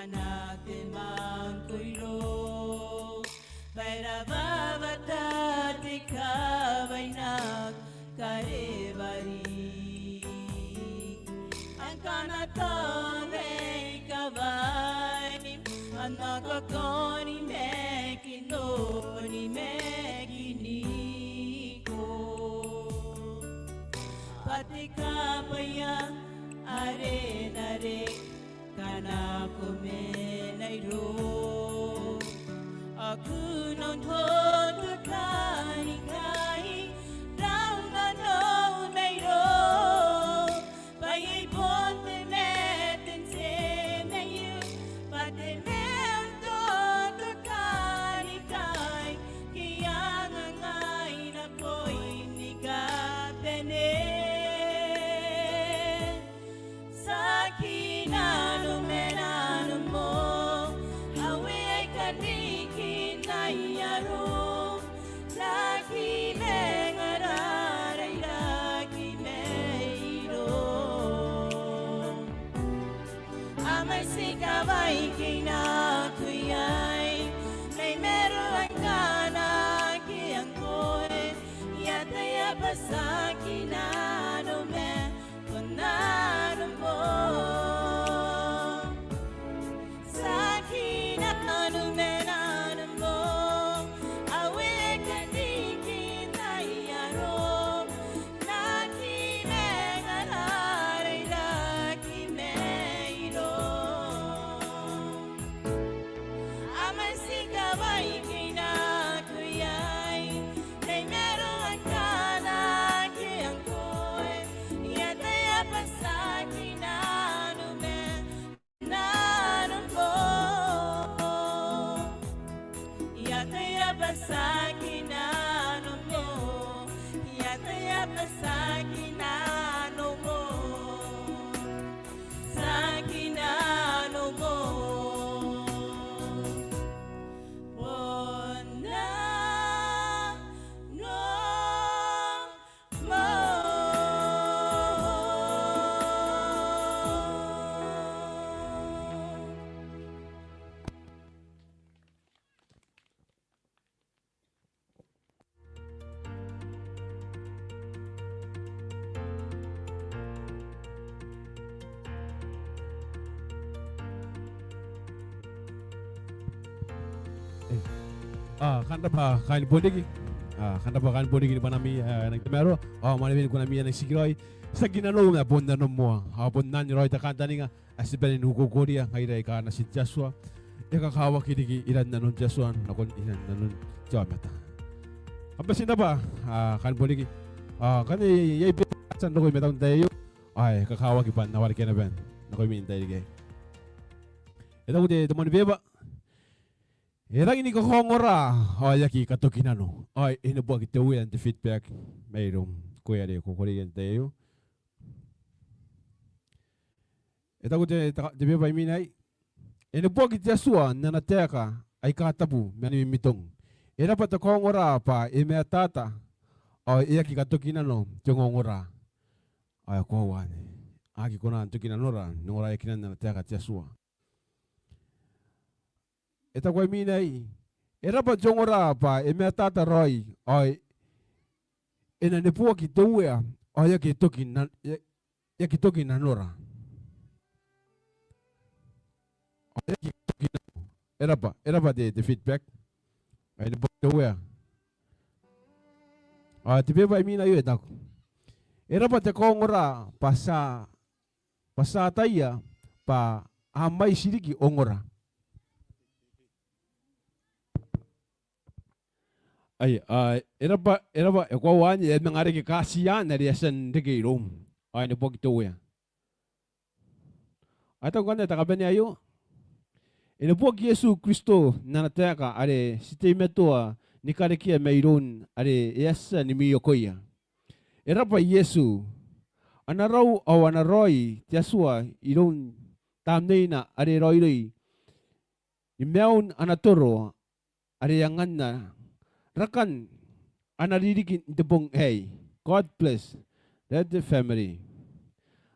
Ana te mangkoiro, bwa e rawawata te kawaina Karebari. Akana tore kawai, ana kakoni meki noni meki niko. Bwa te kabwaia are nare kanako mena iro. Akuna n totoka ni kai, rauna no mairo. Bwa iai bon te mete n te meiu, bwa te mea n totoka ni kai, ke a ngangai nako i ni kabane. Tiaki nano ma nano moa, ae e a kariki n ai aro. Raki ma ngara, rairaki mairo. A mwaiti kawai ke I nako iai, mai maroa ngkana ke ngkoe, I ataia bwa tiaki nano ma nano moa. Tiaki nano ma nano moa, ae e a kariki n ai aro. Raki ma ngara, rairaki mairo. A mwaiti kawai ke I nako iai, mai maroa ngkana ke ngkoe, I ataia bwa tiaki nano ma nano moa. I ataia bwa tiaki nano moa. I ataia bwa tiaki nano moa. Tiaki nano moa. Bon nano moa. Kam rabwa kaain Bonriki. Kam rabwa kaain Bonriki ni bwanami ae nang tamaroa. Ao mwanewen kunami ae nang tikiraoi. Tiaki nanom ma bon nanom moa. Ao bon anne raoi te kantaninga ae ti bane n ukoukoriia ngaira aika natin te Atua. E kakawaki riki iran nanon te Atua nakon iran nanon te aomata. Kam bati n rabwa kaain Bonriki. Ao ngkana iai bebete ake a tia n roko i mataun te tai aio, ao e kakawaki bwa N na wareka naba nakoimi n tairiki aei. E taku te, te moan beba: E rangi ni kakaongora ao e aki katoki nano. Ao e neboaki te Uea n te feedback mairoum ngkoe are ko koreia n te tai aio. E taku te, te, te beba imwin aei: E neboaki te Atua n ana taeka aika tabu ma ni mimitong. E raba te kaongora bwa e matata ao e aki katoki nano te ongoongora. Ao e koaua anne, a aki kona n toki nanora n ongoraeakinan ana taeka te Atua. E taku ae imwin aei: E raba te ongora bwa e matata raoi, ao e na neboaki te Uea, ao e aki toki na, e, e aki toki nanora. Ao e aki toki nano. E raba, e raba te, te feedback. Ao e neboaki te Uea. Ao te beba imwin aio e taku: E raba te kaongora bwa ti a bwa ti a ataia bwa a mwaiti riki ongora. Ai, a, e raba, e raba, e koaua anne, e a manga reke katiaan are e a tia n reke iroum. Ao e neboaki te Uea. Ao e taku ngkanne te kabanea aio: E neboaki Iesu Kristo n ana taeka are ti teimatoa ni karekea mairoun are e a tia ni mwiokoia. E raba Iesu. Ana rau ao ana raoi te Atua iroun Tamneina are raoiroi, ni maiun ana toro are e anganna rakan ana ririki n te bong aei. God bless that family.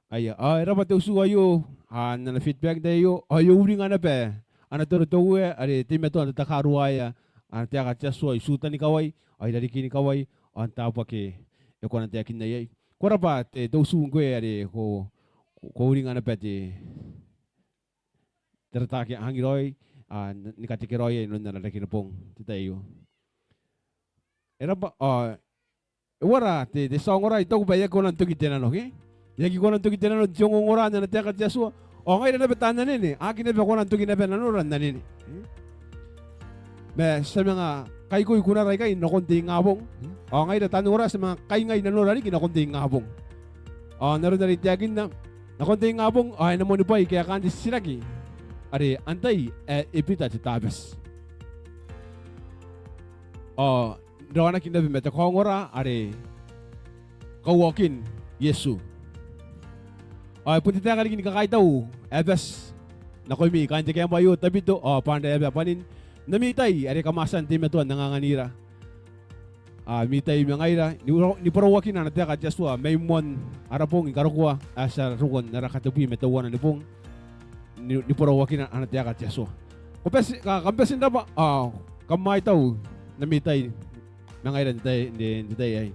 Aia, ao e raba te utu aio. Ao n ana feedback n te tai aio, ao e uringa naba ana toro te Uea are teimatoa n tatakaruaea ana taeka te Atua i tutan ikawai ao i rarikin ikawai ao n taabo ake e kona n taekinna iai. Ko rabwa te, te utu ngkoe are ko, ko, ko uringa naba te, te rata ake a angi raoi, a, n, ni katekeraoia inanon ana reke ni bong n te tai aio. E rabwa, ao e uara te, te tia ongora? I taku bwa e aki kona n toki te nano, ke? E aki kona n toki te nano n te ongongora n ana taeka te Atua. Ao ngaira naba taan anene, a aki naba kona n toki naba nanora n anene. Ma ti a manga kaikoikoi kunara ikai nakon te ingabong. Ao ngaira taan ongora ti a manga kaingai nanora riki nakon te ingabong. Ao n aron are I taekinna, nakon te ingabong ao e na moanibwai kaekaan te titiraki are antai ae e bita te Tabati. Ao n raonaki naba ma te kaongora are Kauokin Iesu. Ao e bon te taeka riki ni kakaitau ae bati nakoimi kaain te camp aio, Tabito ao Barbara ae bwanin n ami tai are kam a tia n teimatoa n anganganira ami tai ma ngaira ni, ni borauakina ana taeka te Atua mai moan ara bong ni karokoa ae ti a roko n ara katebwi ma teuana ni bong ni, ni borauakina ana taeka te Atua. Ko bati, ka, kam bati n rabwa, ao kam aitau n ami tai ma ngaira n te tai, n te, n te tai aei.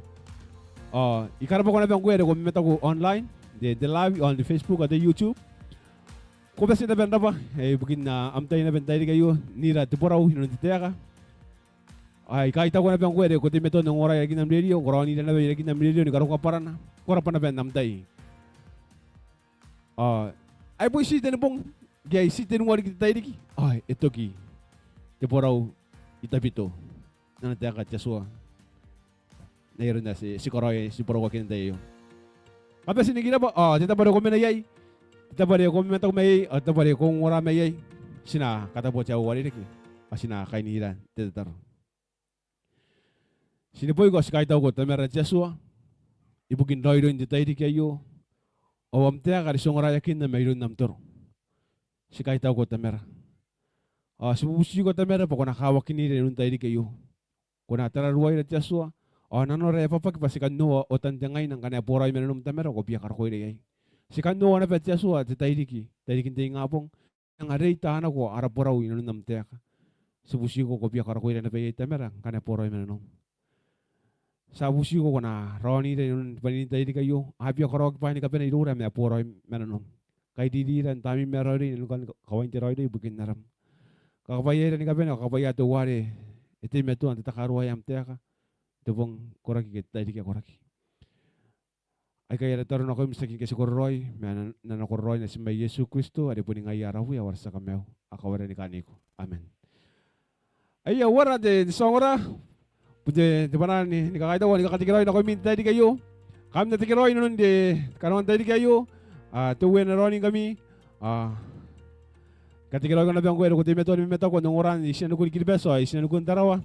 Ao I karabwako naba ngkoe are ko mamataku online n te, n te live ao n te Facebook ao te YouTube. Ko bati naba n rabwa, e, ibukin, a, am tai naba n te tairiki aio n ira te borau inanon te taeka. Ao I kaitauko naba ngkoe are ko teimatoa n ongora i rarikin am rerio, ko raonira naba i rarikin am rerio ni karokoa bwarana. Ko rabwa naba n am tai. Ao ai bon ti te nibong, ke ai ti tenua riki te tairiki, ao e toki te borau i Tabito n ana taeka te Atua n ai aron ae ti, ti karaoia, ti borauakina n te tai aio. Kam bati n riki n rabwa, ao te tabo are ko mena iai, te tabo are ko mamataku mai iai, ao te tabo are ko ongora mai iai, ti na kataboa te aua are reke ao ti na kainira n te tataro. Ti neboiko ao ti kaitauko Tamara te Atua ibukin raoiroin te tairiki aio ao am taeka are ti ongoraeakinna mairoun am toro. Ti kaitauko Tamara. Ao ti bubutiko Tamara bwa ko na kawakinira inanon te tairiki aio. Ko na tararuaira te Atua ao nanora e abwabwaki bwa ti kan noora otan te ngaina ngkana e boraoi ma nanom Tamara ao ko bia karokoira iai. Ti kan noora naba te Atua te tairiki, tairikin te ingabong, e anga reita nako ara borau inanon am taeka. Ti bubutiko ko bia karokoira naba iai Tamara ngkana e boraoi ma nanom. Ti a bubutiko ko na raonira inanon bwaninin te tairiki aio, a bia karaoaki bwaai ni kabane iroura ma e boraoi ma nanom. Kairirira n Tamneim ae raoiroi, n aron kawain te raoiroi ibukin aram. Kakabwaiaira ni kabane ao kakabwaia teuare e teimatoa n tatakaruaea am taeka n te bong ae koraki ke te tairiki ae koraki. Aikai ara tataro nakoim, tiaki ngke ti kororaoi, ma n ana kororaoi natim ae Iesu Kristo are boni ngaia ara Uea ao ara tia kamaiu, ao kawara ni kaaniko. Amen. Aia, uara te, te tia ongora? Bon te, te bwanaa ni, ni kakaitau ao ni kakatekeraoi nakoimi n te tairiki aio. Kam na tekeraoi inanon te kanoan tairiki aio. A, te Uea e na raoningkami. A, katekeraoiko naba ngkoe are ko teimatoa ni mamataku ao n ongora i tinanikun Kiribati ao i tinanikun Tarawa.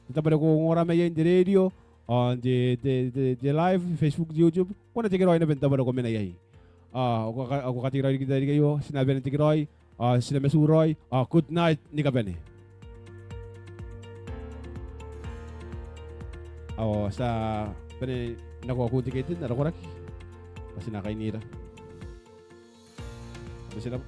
Te tabo are ko ongora mai iai n te rerio ao n te, te, te, te live, Facebook, YouTube, ko na tekeraoi naba n te tabo are ko mena iai. A, ao ko ka, ao ko katekeraoi riki n te tairiki aio, ti na bane n tekeraoi, ao ti na matu raoi, ao good night ni kabane. Ao ti a bane nako akun te ketin ara koraki, ao ti na kainira. Ao ti na